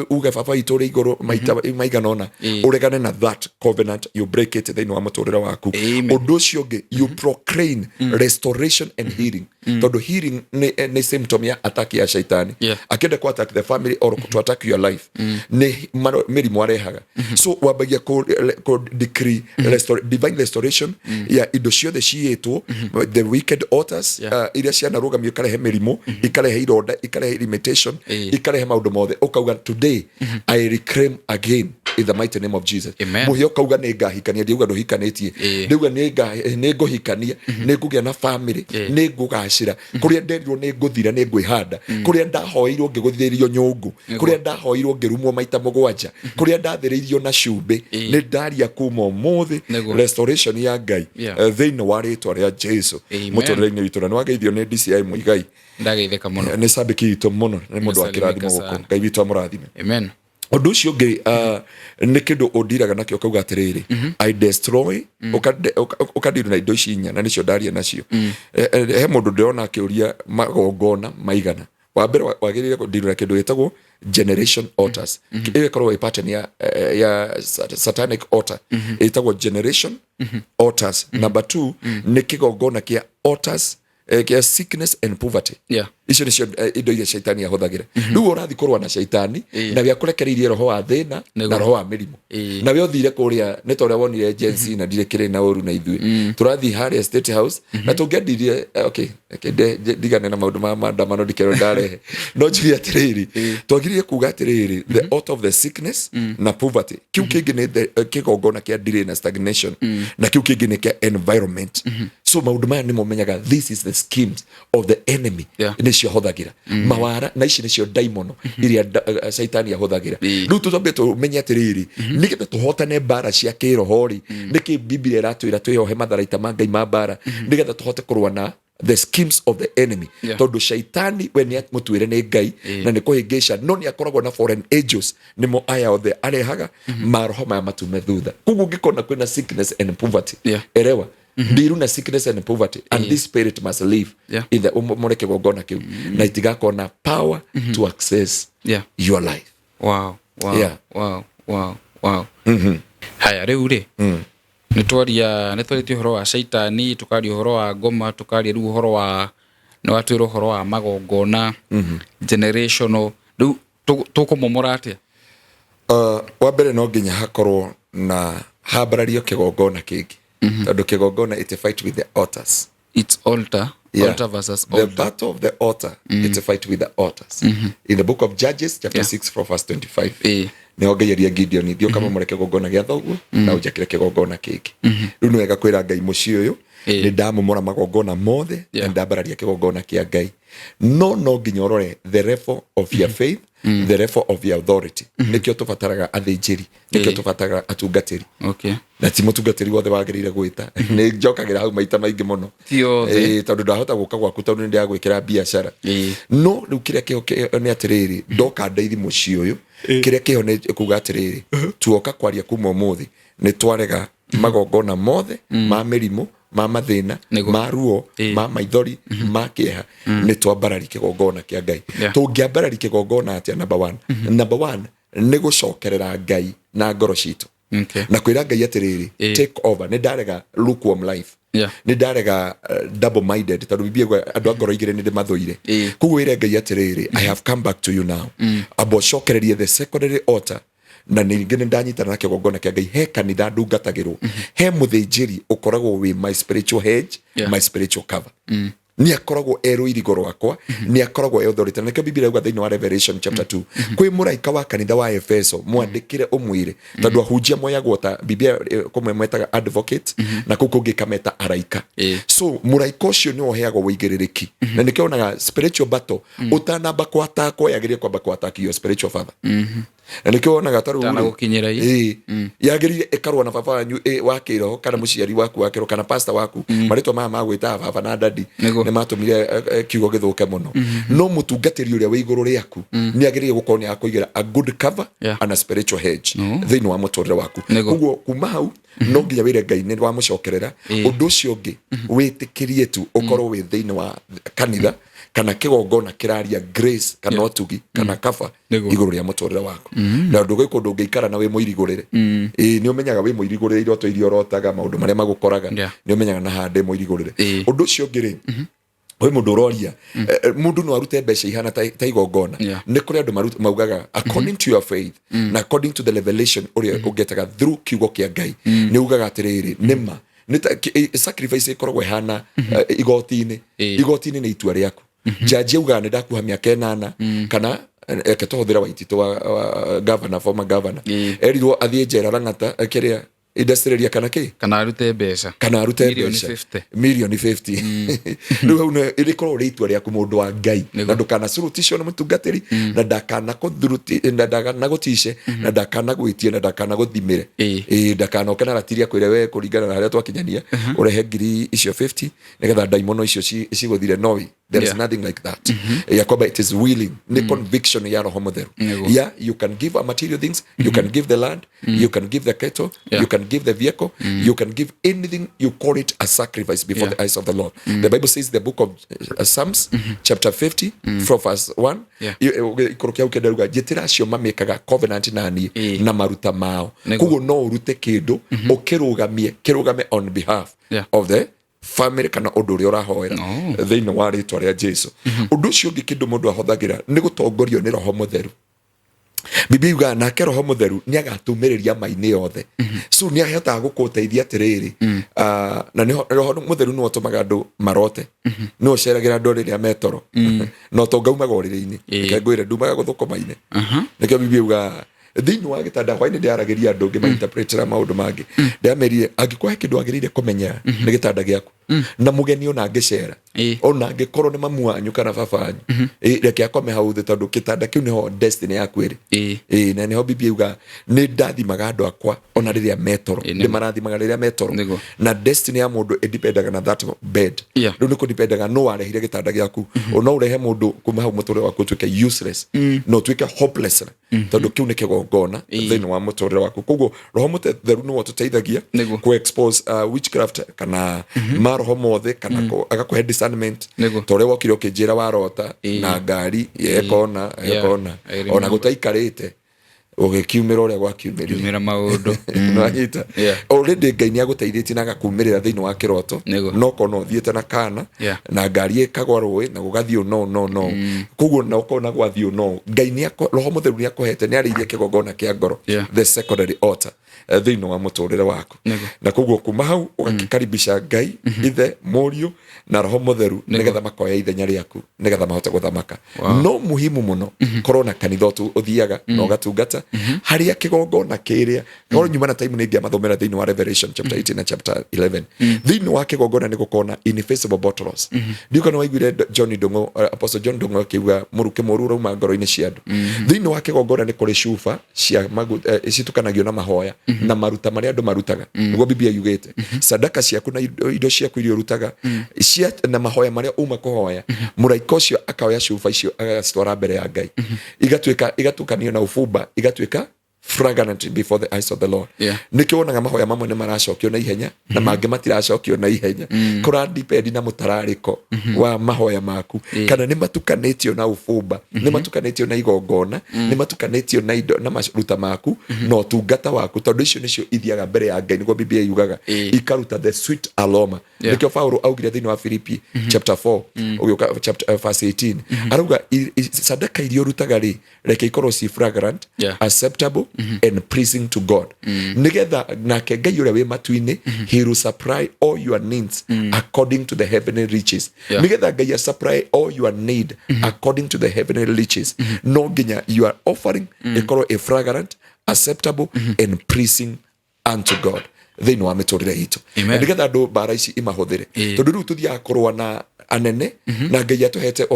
uge "Baba witũ ũrĩ igũrũ" maita maigana ũna, ũregane na that covenant. You break it thĩinĩ wa mũtũrĩre waku. Amen. Ũndũ ũcio ũngĩ, you proclaim restoration and healing, tondũ healing nĩ symptom ya attack ya shaitani. Akĩenda ku attack the family or to attack your life, nĩ mĩrimũ arehaga. So wambagia kũ decree divine restoration ya indo ciothe ciĩtwo the wicked altars, iria cianarũgamio ikarehe mĩrimũ, ikarehe ironda, ikarehe limitation, ikarehe maũndũ mothe. Ũkauga, "Today I reclaim again in the mighty name of Jesus." Amen. Mũhĩa ũkauga nĩ ngahikania, ndiauga ndũhikanĩtie. Ndiauga nĩ ngũhikania, nĩ ngũgĩa na family, nĩ ngũgacĩra. Kũrĩa nderirwo nĩ ngũthira, nĩ ngwĩhanda. Kũrĩa ndahoeirwo ngĩgũthĩrio nyũngũ, kũrĩa ndahoeirwo ngĩrumwo maita 7, kũrĩa ndathĩrĩirio na cumbĩ, nĩ ndaria kuma ũmũthĩ restoration ya Ngai, thĩinĩ wa rĩtwa rĩa Jesu Amen. mũtũrĩre-inĩ witũ. Na nĩ wageithio nĩ DCI Mũigai. Ndageithĩka mũno. Nĩ cambĩki witũ mũno, nĩ mũndũ wa Nĩsalimika kĩrathimo gũkũ. sana. Ngai witũ amũrathime. Amen. Ũndũ ũcio ũngĩ, nĩ kĩndũ ũndiraga nakĩo, ũkauga atĩrĩrĩ, "I destroy." Ũkandiru na indo ici inya, na nĩcio ndaria nacio. He mũndũ ndĩrona akĩũria magongona maigana. Wa mbere, wagĩrĩire kũndiru na kĩndũ gĩtagwo generation altars. Ĩyo ĩkoragwo ĩ pattern ya satanic altar, ĩtagwo generation altars. Number two, nĩ kĩgongona kĩa altars, kĩa sickness and poverty. Icio nĩcio indo iria shaitani ahũthagĩra. Rĩu ũrathiĩ kũrũa na shaitani na we akũrekereirie roho wa thĩna na roho wa mĩrimũ. Na we ũthire kũrĩa nĩ ta ũrĩa wonire Gen Z, na ndirĩ kĩrĩ na ũru na ithuĩ tũrathiĩ harĩa State House na tũngĩandirie, okay, okay, ndigane na maũndũ ma maandamano, ndikerwo ndarehe, no njuge atĩrĩrĩ, twagĩrĩire kuga atĩrĩrĩ, the altar of the sickness na poverty. Kiu kĩngĩ nĩ kĩgongona kĩa delay na stagnation, na kiu kĩngĩ nĩ kĩa environment. So maũndũ maya nĩmo menyaga this is the schemes of the enemy. Nĩcio ahũthagĩra mawara, na ici nĩcio ndaimono iria caitani ahũthagĩra. Rĩu tũtwambe tũmenye atĩrĩrĩ, nĩgetha tũhotane mbara cia kĩroho rĩ, nĩkĩ Biblia ĩratwĩra twĩyohe matharaita ma Ngai ma mbara, nĩgetha tũhote kũrũa na The schemes of the enemy. Tondũ shaitani we nĩ mũtuĩre nĩ Ngai na nĩ kũhĩngĩca, no nĩ akoragwo na foreign angels, nĩmo aya othe arehaga maroho maya matume thutha. Koguo ũngĩkona kwĩna sickness and poverty, erewa ndiru na sickness and poverty, and this spirit must leave in the ũmomore kĩgongona kĩu na itigakorwo na power to access your life. Wow. Haya, rĩu rĩ, nĩ twaria, nĩ twarĩtie ũhoro wa caitani, tũkaria ũhoro wa ngoma, tũkaria rĩu ũhoro wa, nĩ watwĩra ũhoro wa magongona generational. Rĩu tũkũmomora atĩa? Wa mbere, no nginya hakorwo na hambarario kĩgongona kĩngĩ, tondũ kĩgongona, it fight with the altars. It's altar. Altar versus The altar. Battle of the altar, it's a fight with the altars. In the book of Judges chapter 6 from verse 25, nĩho Ngai aria Gideon, thiĩ ũkamomore kĩgongona gĩa thoguo na ũnjakĩre kĩgongona kĩngĩ. Rĩu nĩ wega kwĩra Ngai, mũciĩ ũyũ nĩ ndamomora magongona mothe na ndambararia kĩgongona kĩa Ngai. No nginya ũrore the level of your faith, the level of your authority. Nĩkĩo tũbataraga athĩnjĩri, nĩkĩo tũbataraga atungatĩri. Na ti mũtungatĩri wothe wagĩrĩire gwĩta, nĩ njokagĩra hau maita maingĩ mũno. Ti othe. Ĩĩ, tondũ ndahota gũka gwaku tondũ nĩ ndĩragwĩkĩra biacara. No rĩu kĩrĩa kĩho nĩ atĩrĩrĩ, ndoka ndaithi mũciĩ ũyũ, kĩrĩa kĩho nĩ kuga atĩrĩrĩ, tuoka kwaria kuma ũmũthĩ nĩ twarega magongona mothe ma mĩrimũ, ma mathĩna, ma ruo, ma maithori, ma kĩeha, nĩ twambarari kĩgongona kĩa Ngai. Tũngĩambarari kĩgongona atĩa? Number one, number one nĩ gũcokerera Ngai na ngoro citũ na kwĩra Ngai atĩrĩrĩ, take over, nĩ ndarega lukewarm life, nĩ ndarega double minded, tondũ Biblia ĩguo andũ a ngoro igĩrĩ nĩ ndĩmathũire. Koguo wĩre Ngai atĩrĩrĩ, "I have come back to you now." Amba ũcokererie the secondary altar. Na ningĩ nĩ ndanyitana na kĩgongona kĩa Ngai, he kanitha ndungatagĩrwo, he mũthĩnjĩri ũkoragwo wĩ my spiritual hedge, my spiritual cover. Nĩ akoragwo e rũirigo rwakwa, nĩ akoragwo e authority. Na nĩkĩo Biblia yauga thĩinĩ wa Revelation chapter 2, kwĩ mũraika wa kanitha wa Efeso mwandĩkĩre ũmwĩre, tondũ ahunjia moyagwo ta Biblia kũmwe metaga advocate na kũu kũngĩ kameta araika. So mũraika ũcio nĩ ũheagwo wĩigĩrĩrĩki, na nĩkĩo onaga spiritual battle ũtanamba kwatakwo yagĩrĩire kwamba kwatak your spiritual father. Na nĩkĩo wonaga ta rĩu rĩ, Ũtanagũkinyĩra ĩĩ, yagĩrĩire ĩkarũa na baba wanyu wa kĩroho, kana mũciari waku wa kĩroho, kana pastor waku. Marĩtwa maya ma gwĩtaga baba na daddy nĩ matũmire kiugo gĩthũke mũno. No mũtungatĩri ũrĩa wĩ igũrũ rĩaku nĩ agĩrĩire gũkorwo nĩ akũigĩra a good cover and a spiritual hedge thĩinĩ wa mũtũrĩre waku. Koguo kuma hau no nginya wĩre Ngai nĩ wamũcokerera. Ũndũ ũcio ũngĩ, wĩtĩkĩrie tu ũkorwo wĩ thĩinĩ wa kanitha kana kĩgongona kĩraria grace kana ũtugi kana kaba igũrũ rĩa mũtũrĩre waku. Na ũndũ gwĩ kũndũ ũngĩikara na wĩ mũirigũrĩre. Ĩĩ, nĩ ũmenyaga wĩ mũirigũrĩre, iroto iria ũrotaga, maũndũ marĩa magũkoraga, nĩ ũmenyaga na handĩ mũirigũrĩre. Ũndũ ũcio ũngĩ rĩ, kwĩ mũndũ ũroria, mũndũ no arute mbeca ihana ta igongona? Nĩ kũrĩ andũ maugaga according to your faith na according to the revelation ũrĩa ũngĩtaga through kiugo kĩa Ngai. Nĩ ugaga atĩrĩrĩ, nĩ ma nĩ ta sacrifice ĩkoragwo ĩhana igoti-inĩ. Igoti-inĩ nĩ itua rĩaku. Jaji augaga nĩ ndakuha mĩaka 8, kana eke tũhũthĩra Waititũ wa governor, former governor, erirwo athiĩ njera Lang'ata, kĩrĩa industrial kana kĩ, kana arute mbeca. Kana arute Mirioni mbeca 50. Mirioni 50. Rĩu hau rĩkoragwo rĩ itua rĩaku, mũndũ wa Ngai. Na ndũkanacuruticwo nĩ mũtungatĩri, na ndakanakũthuruti, na ndakanagũtice, na ndakanagwĩtie, na ndakanagũthimĩre. Ĩĩ, ndakanoke na ratiri akwĩre, we kũringana na harĩa twakinyania ũrehe ngiri icio 50 nĩgetha ndaimono icio cigũthire. No there is nothing like that. Ya kwamba it is willing, nĩ conviction ya Roho Mũtheru. Yeah, you can give a material things, you can give the land, you can give the cattle, you can give the vehicle, you can give anything. You call it a sacrifice before the eyes of the Lord. The Bible says, the book of Psalms chapter 50 from verse 1, ikũrũ kĩa ũkĩenda ruga, njĩtĩra acio mamĩkaga covenant na niĩ na maruta mao. Koguo no ũrute kĩndũ ũkĩrũgamie, kĩrũgame on behalf of the family kana ũndũ ũrĩa ũrahoera thĩinĩ wa rĩtwa rĩa Jesu. Ũndũ ũcio ũngĩ, kĩndũ mũndũ ahũthagĩra nĩ gũtongorio nĩ Roho Mũtheru. Biblia yugaga nake Roho Mũtheru nĩ agatumĩrĩria ma-inĩ yothe. So nĩ ahotaga gũkũteithia atĩrĩrĩ, na Roho Mũtheru nĩwe ũtũmaga andũ marote, nĩwe ũceragĩra andũ rĩrĩa metoro, na ũtonga umaga ũrĩrĩ-inĩ. Reke ngwĩre, ndumaga gũthũkũma-inĩ. Nĩkĩo Biblia yugaga thĩinĩ wa gĩtanda hwainĩ ndĩaragĩria andũ ngĩmainterpretera maũndũ mangĩ, ndĩamerire angĩkorwo he kĩndũ wagĩrĩire kũmenya nĩ gĩtanda gĩaku. Na mũgeni ona angĩcera, ona angĩkorwo nĩ mamu wanyu kana baba wanyu, reke akome hau thĩ, tondũ gĩtanda kĩu nĩho destiny yaku ĩrĩ. Ĩĩ, na nĩho Biblia yuga nĩ ndathimaga andũ akwa ona rĩrĩa metoro. Ndĩmarathimaga rĩrĩa metoro. Na destiny ya mũndũ ĩdipendaga na that bed. Rĩu nĩ kũdipendaga no warehire gĩtanda gĩaku. No ũrehe mũndũ kuma hau, mũtũrĩre waku ũtuĩke useless na ũtuĩke hopeless, tondũ kĩu nĩ kĩgongona thĩinĩ wa mũtũrĩre waku. Koguo Roho Mũtheru nĩwe ũtũteithagia kũ expose witchcraft kana maroho mothe, kana agakũhe discernment, ta ũrĩa wokire ũkĩnjĩra warota na ngari yekona yekona I remember. Ona gũtaikarĩte ũgĩkiumĩra ũrĩa gwakiumĩrire. Kiumĩra maũndũ. Nĩwanyita? Already Ngai nĩ agũteithĩtie na agakumĩrĩra thĩinĩ wa kĩroto. No kona ũthiĩte na kana na ngari ĩkagwa rũĩ na gũgathiĩ no no no koguo na ũkona gwathiĩ no Ngai nĩ Roho Mũtheru nĩ akũhete, nĩ arĩirie kĩgongona kĩa ngoro, the secondary altar, thĩinĩ wa mũtũrĩre waku. Na koguo kuma hau ũgakĩkaribisha Ngai Ithe, Mũriũ na Roho Mũtheru, nĩgetha makoya ithenya rĩaku, nĩgetha mahote gũthamaka. No muhimu mũno korwo na kanitha ũthiaga na ũgatungata harĩa kĩgongona kĩrĩa. Korwo nyuma na time nĩ ingĩamathomera thĩinĩ wa Revelation chapter 18 na chapter 11. Thĩinĩ wa kĩgongona nĩ gũkorwo na ineffaceable bottles. Ndiũ kana waiguire John Ndung'u, Apostle John Ndung'u akiuga mũrukĩ mũru ũrauma ngoro-inĩ cia andũ. Thĩinĩ wa kĩgongona nĩ kũrĩ cuba cia citukanagio na mahoya na maruta marĩa andũ marutaga, nĩguo Biblia yugĩte, sadaka ciaku na indo ciaku iria ũrutaga cia na mahoya marĩa uma kũhoya. Mũraika ũcio akaoya cuba icio agacitwara mbere ya Ngai, igatuĩka igatukanio na ũbumba, igatuĩka fragrant before the eyes of the Lord. Nĩkĩo wonaga mahoya mamwe nĩ maracokio na ihenya na mangĩ matiracokio na ihenya. Kũra depend na mũtararĩko wa mahoya maku, kana nĩ matukanĩtio na ũbumba, nĩ matukanĩtio na igongona, nĩ matukanĩtio na indo na maruta maku na ũtungata waku, tondũ icio nĩcio ithiaga mbere ya Ngai, nĩguo Biblia yugaga, ikaruta the sweet aroma. Nĩkĩo Paulo augire thĩinĩ wa Filipi chapter 4 ũgĩũka chapter, verse 18, arauga sadaka iria ũrutaga rĩ, reke ikorwo ci fragrant, acceptable and pleasing to God, nigetha nake Ngai ũrĩa wĩ matu-inĩ, he will supply all your needs according to the heavenly riches. Nigetha Ngai supply all your need according to the heavenly riches, no nginya your offering ĩkorwo ĩ fragrant, acceptable and pleasing unto God thĩinĩ wa mĩtũrĩre itũ. Amen. Na nĩgetha andũ mbara ici imahũthĩre, tondũ rĩu tũthiaga kũrũa na anene na Ngai atũhete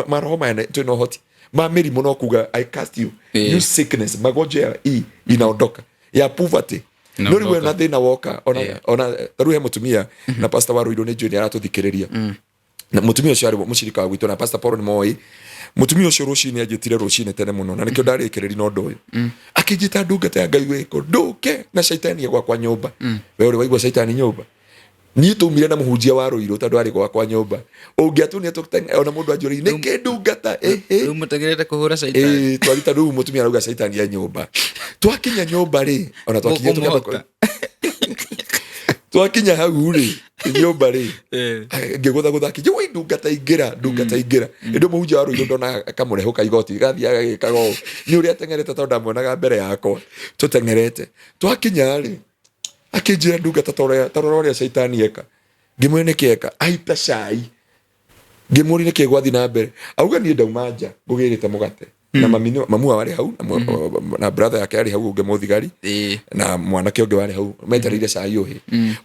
maroho maya twĩna ũhoti ma mĩrimũ, no kuga, "I cast you, you sickness." Magonjwa ya i inaondoka, ya poverty no rĩu Inaondoka. ona thĩna woka, ona ona rĩu he mũtumia na pastor wa Ruiru, nĩ njũĩ nĩ aratũthikĩrĩria, na mũtumia ũcio arĩ mũcirika wa gwitũ na Pastor Paul nĩ moĩ mũtumia ũcio. Rũcinĩ anjĩtire rũcinĩ tene mũno, na nĩkĩo ndarĩkĩrĩri na ũndũ ũyũ. Akĩnjĩta, "Ndungata ya Ngai, wĩkũ ndũke na caitani gwakwa nyũmba." We ũrĩ waigua caitani nyũmba? Niĩ tũumire na mũhunjia wa Rũirũ tondũ arĩ gwakwa nyũmba, ũngĩatunia ona mũndũ anjũrĩire nĩkĩ ndungata ĩhĩ. Rĩu mũtegerete kũhũra caitani. Ĩĩ, twarita rĩu mũtumia arauga caitani e nyũmba. Twakinya nyũmba rĩ, ona twakinya tũkĩamba Mũkũmũhota. Twakinya hau rĩ, nyũmba rĩ, ngĩgũthagũtha, akĩnjia, "Woi ndungata, ingĩra, ndungata, ingĩra." Ĩndĩ mũhunjia wa Rũirũ ndona kamũrehũ ka igoti gathiaga gĩkaga ũũ nĩ ũrĩa ateng'erete, tondũ ndamuonaga mbere yakwa tũteng'erete. Twakinya rĩ, akĩnjĩra, "Ndungata, tarora ũrĩa caitani eka." Ngĩmwĩra, "Nĩkĩ eka?" Aita cai. Ngĩmũria, "Nĩkĩ gwathiĩ na mbere?" Auga, "Niĩ ndauma nja ngũgĩrĩte mũgate na mami mamu wao arĩ hau na brother yake arĩ hau ũngĩ mũthigari na mwanake ũngĩ warĩ hau metereire cai ũhĩ.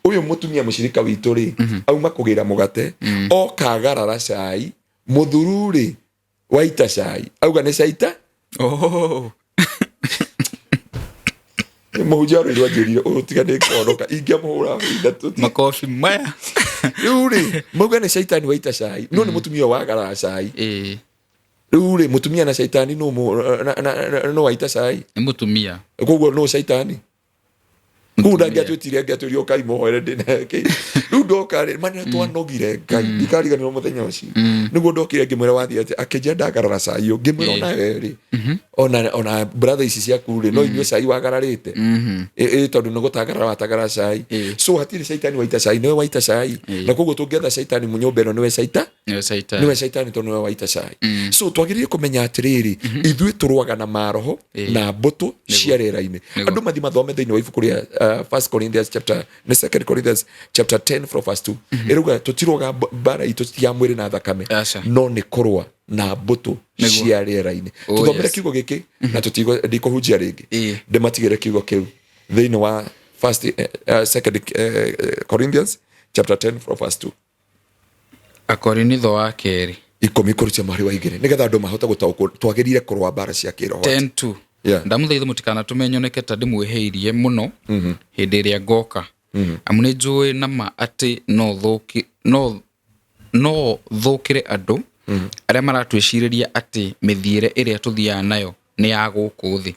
Ũyũ mũtumia mũcirika witũ rĩ, auma kũgĩra mũgate, oka agarara cai. Mũthuru rĩ, waita cai, auga nĩ caita." Oh. Mũhunjia wa Rũirũ anjĩrire ũyũ tiga nĩ kũhonoka ingĩamũhũra ithatũ. Makobi maya. Rĩu rĩ, mauga nĩ caitani waita cai, no nĩ mũtumia ũyũ wagarara cai. Rĩu rĩ, mũtumia na caitani nũ nũ waita cai? Nĩ mũtumia. Koguo nũ caitani? Kũu ndangĩatwĩtire, angĩatwĩrire ũkai mũhoere ndĩna kĩ. Rĩu ndoka rĩ, mana twanogire Ngai, ndikariganĩrwo mũthenya ũcio. Nĩguo ndokire ngĩmwĩra, "Wathiĩ atĩa?" Akĩnjĩra, "Ndagarara cai ũyũ." Ngĩmwĩra, "Ona we rĩ, ona brother ici ciaku rĩ, no inyue cai wagararĩte?" Ĩ tondũ nĩ gũtagarara watagarara cai. So hatirĩ caitani waita cai, nĩwe waita cai. Na koguo tũngĩetha caitani nyũmba ĩno, nĩwe caita Nĩwe caitani. Nĩwe caitani tondũ nĩwe waita cai. So twagĩrĩire kũmenya atĩrĩrĩ, ithuĩ tũrũaga na maroho na mbũtũ cia rĩera-inĩ. Andũ mathi mathome thĩinĩ wa ibuku rĩa First Corinthians chapter, nĩ Second Corinthians chapter 10 from verse 2, ĩrauga tũtirũaga mbara itũ ti ya mwĩrĩ na thakame, Aca. no nĩ kũrũa na mbũtũ cia rĩera-inĩ. Tũthomere kiugo gĩkĩ na tũtigo ndikũhunjia rĩngĩ. Ndĩmatigĩre kiugo kĩu thĩinĩ wa first, second Corinthians Chapter 10 from verse 2. Akorinitho wa kerĩ. 10 kũrutia mũhari wa 2, nĩgetha andũ mahote gũtaũkwo twagĩrĩire kũrũa mbara cia kĩroho. 10:2. Ndamũthaitha mũtikanatũme nyoneke ta ndĩmwĩhĩirie mũno hĩndĩ ĩrĩa ngoka, amu nĩ njũĩ na ma atĩ no thũkĩre andũ arĩa maratwĩcirĩria atĩ mĩthiĩre ĩrĩa tũthiaga nayo nĩ ya gũkũ thĩ,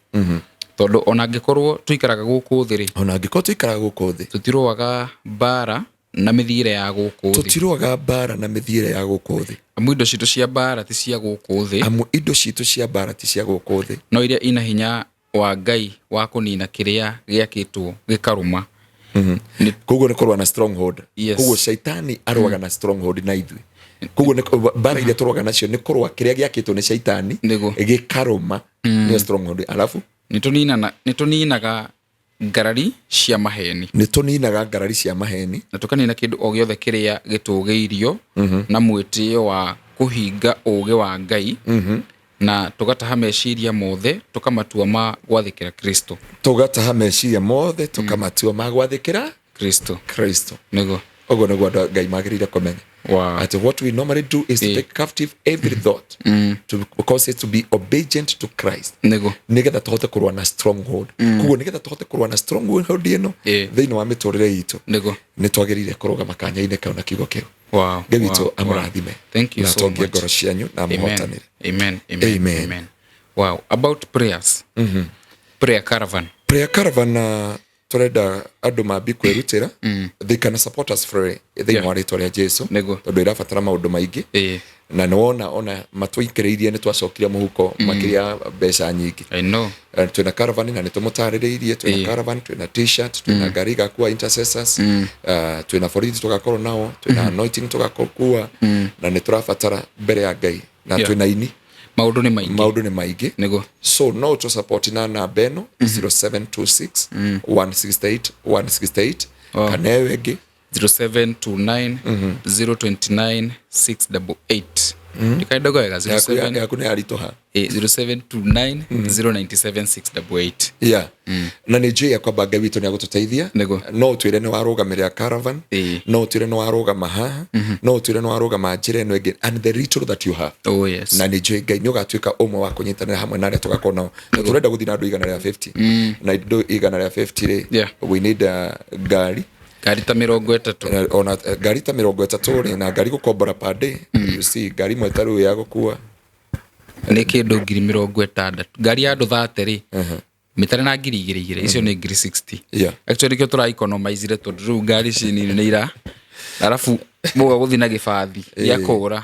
tondũ ona angĩkorwo tũikaraga gũkũ thĩ rĩ, Ona angĩkorwo tũikaraga gũkũ thĩ, tũtirũaga mbara na mĩthiĩre ya gũkũ thĩ. Tũtirũaga mbara na mĩthiĩre ya gũkũ thĩ. Amu indo citũ cia mbara ti cia gũkũ thĩ, Amu indo citũ cia mbara ti cia gũkũ thĩ, no iria ina hinya wa Ngai wa kũnina kĩrĩa gĩakĩtwo gĩkarũma. Koguo nĩ kũrũa na stronghold. Yes. Koguo shaitani arũaga na stronghold na ithuĩ, koguo nĩ mbara iria tũrũaga nacio nĩ kũrũa kĩrĩa gĩakĩtwo nĩ shaitani gĩkarũma, nĩyo stronghold. Alafu? Nĩ tũninaga ngarari cia maheni. Nĩ tũninaga ngarari cia maheni. Na tũkanina kĩndũ o gĩothe kĩrĩa gĩtũgĩirio na mwĩtĩo wa kũhinga ũũgĩ wa Ngai, na tũgataha meciria mothe tũkamatua ma gwathĩkĩra Kristo. Tũgataha meciria mothe tũkamatua ma gwathĩkĩra Kristo. Kristo. Nĩguo. Ũguo nĩguo andũ a Ngai magĩrĩire kũmenya atĩ what we normally do is to take captive every thought to cause it to be obedient to Christ, nĩgetha tũhote kũrũa na stronghold. Koguo nĩgetha tũhote kũrũa na stronghold ĩno thĩinĩ wa mĩtũrĩre itũ, nĩ twagĩrĩire kũrũgama kanya-inĩ kau na kiugo kĩu. Ngai witũ amũrathime Thank you na so atongie much. ngoro cianyu na Amen. amũhotanĩre. Amen. Amen. Amen. Amen. Wow. About prayers. Prayer caravan. Prayer caravan, na tũrenda andũ mambi kwĩrutĩra. They can support us free thĩinĩ wa rĩtwa rĩa Jesu, tondũ ĩrabatara maũndũ maingĩ, na nĩ wona ona matũikĩrĩirie nĩ twacokire mũhuko makĩria mbeca nyingĩ. I know. Twĩna caravan na nĩ tũmũtarĩrĩirie. Twĩna caravan, twĩna T-shirt, twĩna ngari igakua intercessors, twĩna borithi tũgakorwo nao, twĩna anointing tũgakua, na nĩ tũrabatara mbere ya Ngai na twĩna ini. Maũndũ nĩ maingĩ. Maũndũ nĩ maingĩ. So no ũtũ na namba ĩno, 0726 168 168, kana ĩyo ĩngĩ. 0729 029 688. Ndikaendaga wega. 07 Yaku nĩ yaritũha. 0729 097 688. Yeah, na nä njå ya kwamba Ngai witå nä agå tå teithia. No å twä re nä warå gamä caravan, no å twä re nä warå haha, no å twä re nä warå gama njä ra ä no ä ngä, and the little that you have. Na nä njå Ngai nä å gatuä ka å mwe wa kå nyitanä hamwe na arä a tå gakorwo nao, na tå renda gå thiä na andå 150, na andå 150 rä, we need ngari. Ngari ta 30. Ona ngari ta 30 rĩ, na ngari gũkombora per day, you see, ngari ĩmwe ta rĩu ya gũkua Nĩ kĩndũ 60,000. Ngari ya andũ 30 rĩ, mĩtare na 2,000 2,000, icio nĩ 60,000. Actually nĩkĩo tũra economizire, tondũ rĩu ngari ici nini nĩ ira, arabu mũga gũthiĩ na gĩbathi gĩa kũra.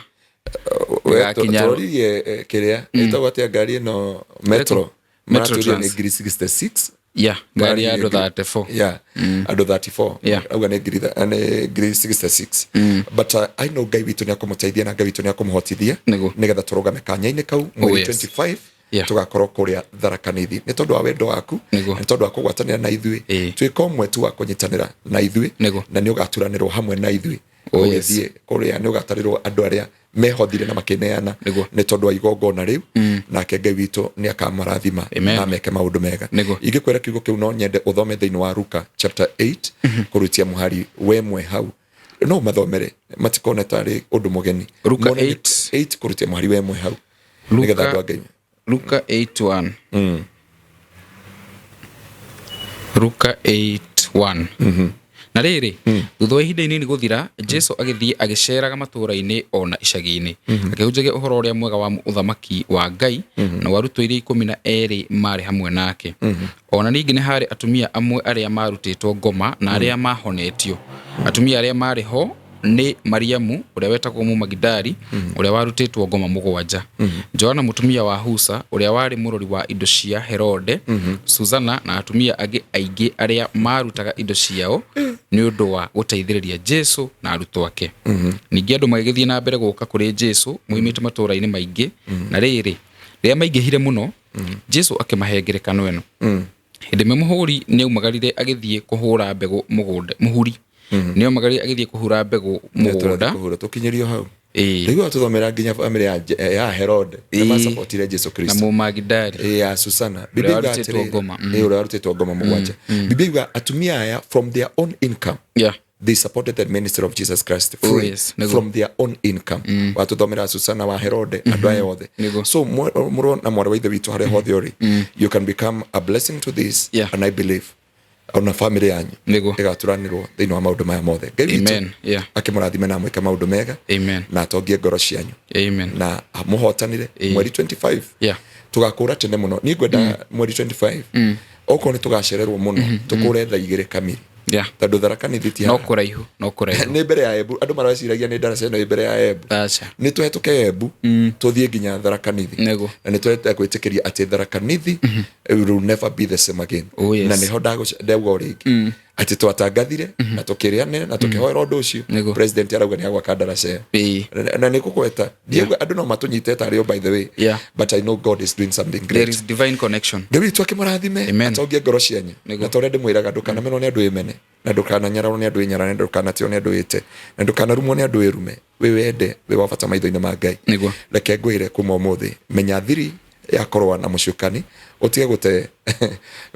Ĩgakinya- Tũroririe kĩrĩa ĩtagwo atĩa, ngari ĩno Metro. Metro Maratwĩrire Trans. nĩ 66,000. Yeah, ngari ya andũ 34. Yeah, andũ 34. Auga nĩ 66,000, but I know Ngai witũ nĩ akũmũteithia na Ngai witũ nĩ akũmũhotithia nĩgetha tũrũgame kanya-inĩ kau mweri 25. Tũgakorwo kũrĩa Tharaka Nithi nĩ tondũ wa wendo waku, nĩ tondũ wa kũgwatanĩra na ithuĩ. Tuĩka ũmwe tu wa kũnyitanĩra na ithuĩ, na nĩ ũgaturanĩrwo hamwe na ithuĩ. Ũgĩthiĩ kũrĩa nĩ ũgatarĩrwo andũ arĩa mehothire na makĩneana nĩ tondũ wa igongona rĩu, nake Ngai witũ nĩ akamarathima Amen. na meke maũndũ mega. Ingĩkwĩra kiugo kĩu, no nyende ũthome thĩinĩ wa Luka chapter 8 kũrutia mũhari wemwe hau. No ũmathomere matikone tarĩ ũndũ mũgeni. Luka Mone nĩ 8. 8 kũrutia mũhari wemwe hau, nĩgetha andũ a Ngai. Luka 8:1. Luka 8:1. Na rĩrĩ, thutha wa ihinda inini gũthira, Jesu agĩthiĩ agĩceeraga matũũra-inĩ o na icagi-inĩ, akĩhunjagia ũhoro ũrĩa mwega wa ũthamaki wa Ngai, na arutwo iria 12 maarĩ hamwe nake. Ona ningĩ nĩ harĩ atumia amwe arĩa maarutĩtwo ngoma na arĩa mahonetio. Atumia arĩa maarĩ ho nĩ Mariamu ũrĩa wetagwo Mũmagidali, ũrĩa warutĩtwo ngoma mũgwanja, Joana mũtumia wa Husa ũrĩa warĩ mũrori wa indo cia Herode, Susana, na atumia angĩ aingĩ arĩa maarutaga indo ciao nĩ ũndũ wa gũteithĩrĩria Jesu na arutwo ake. Ningĩ andũ magĩgĩthiĩ na mbere gũka kũrĩ Jesu moimĩte matũũra-inĩ maingĩ. Na rĩrĩ, rĩrĩa maingĩhire mũno, Jesu akĩmahe ngerekano ĩno: hĩndĩ ĩmwe mũhũri nĩ aumagarire agĩthiĩ kũhũra mbegũ mũgũnda. Mũhuri nĩ aumagarire agĩthiĩ kũhura mbegũ mũgũnda. Kũhura tũkinyĩrio hau. Rĩu tũthomera nginya bamĩrĩ ya Herode nĩ macapotire Jesu Na Kristo. Mũmagidali. Ya Susana. Biblia yuga warutĩtwo atĩrĩrĩ, ngoma. Ũrĩa warutĩtwo ngoma mũgwanja. Biblia yuga atumia aya from their own income They supported the ministry of Jesus Christ Oh, free yes, nĩguo. from their own income. Watũthomera Susana wa Herode, andũ aya othe. Nĩguo. So mũrũ na mwarĩ wa ithe witũ, harĩa hothe ũrĩ, you can become a blessing to this. And I believe ona family yanyu ĩgaturanĩrwo thĩinĩ wa maũndũ maya mothe. Ngai witũ Amen. Akĩmũrathime na amwĩke maũndũ mega Amen. na atongie ngoro cianyu Amen. na mũhotanire mweri 25. Tũgakũra tene mũno. Niĩ ngwenda mweri 25, okorwo nĩ tũgacererwo mũno, tũkũre thaa 2 kamiri, tondũ Tharaka Nithi ti No haha. kũraihu, no kũraihu. Nĩ mbere ya Embu. Andũ maraciragia nĩ ndaraca ĩno ĩ mbere ya Embu. Aca. Nĩ tũhetũke Embu, tũthiĩ nginya Tharaka Nithi. Na nĩ tũrenda gwĩtĩkĩria atĩ Tharaka Nithi will never be the same again. Oh, yes. Na nĩho ndauga o rĩngĩ atĩ twatangathire na tũkĩrĩanĩra na tũkĩhoera ũndũ ũcio. President arauga nĩ agwaka ndaraca ĩyo. Na nĩ ngũgweta, ndiauga andũ no matũnyite tarĩ o, by the way, but I know God is doing something There great. is divine connection. Ngai witũ akĩmũrathime, Amen. atongie ngoro cianyu. Na ta ũrĩa ndĩmwĩraga, ndũkanamenwo nĩ andũ ĩmene, na ndũkananyararwo nĩ andũ ĩnyarare, na ndũkanatĩo nĩ andũ ĩte, na ndũkanarumwo nĩ andũ ĩrume. Wĩ wende, wĩ wa bata maitho-inĩ ma Ngai. Reke ngwĩre, kuma ũmũthĩ menya thiri ya kũrũa na mũcukani, ũtige gũte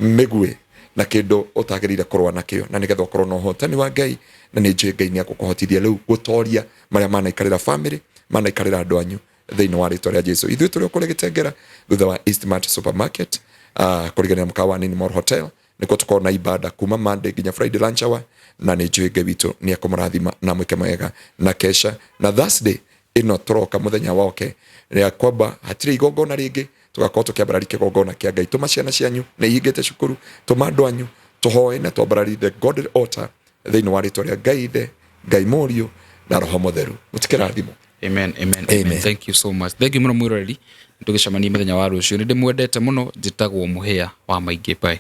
mĩguĩ na kĩndũ ũtagĩrĩire kũrũa nakĩo, na nĩgetha ũkorwo na ũhotani wa Ngai. Na nĩ njũĩ Ngai nĩ akũkũhotithia rĩu gũtoria marĩa manaikarĩra family, manaikarĩra andũ anyu, thĩinĩ wa rĩtwa rĩa Jesu. Ithuĩ tũrĩ o kũrĩa Gĩtengera, thutha wa Eastmart Supermarket, kũrigania mũkawa wa Nini Mall Hotel, nĩkuo tũkorwo na ibada kuma Monday nginya Friday lunch hour. Na nĩ njũĩ Ngai witũ nĩ akũmũrathima na mwĩke mawega. Na kesha na Thursday ĩno tũroka, mũthenya woke ya kwamba hatirĩ igongona rĩngĩ, tũgakorwo tũkĩambarari kĩgongona kĩa Ngai. Tũma ciana cianyu, nĩ ihingĩte cukuru, tũma andũ anyu, tũhoe na twambarari the God altar thĩinĩ wa rĩtwa rĩa Ngai Ithe, Ngai Mũriũ na Roho Mũtheru. Mũtikĩrathimwo. Amen, amen, amen. Amen. Thank you so much. Thank you mũno mwĩroreri. Tũgĩcemania mũthenya wa rũciũ. Nĩ ndĩmwendete mũno. Njĩtagwo Mũhĩa wa Maingĩ. Bye.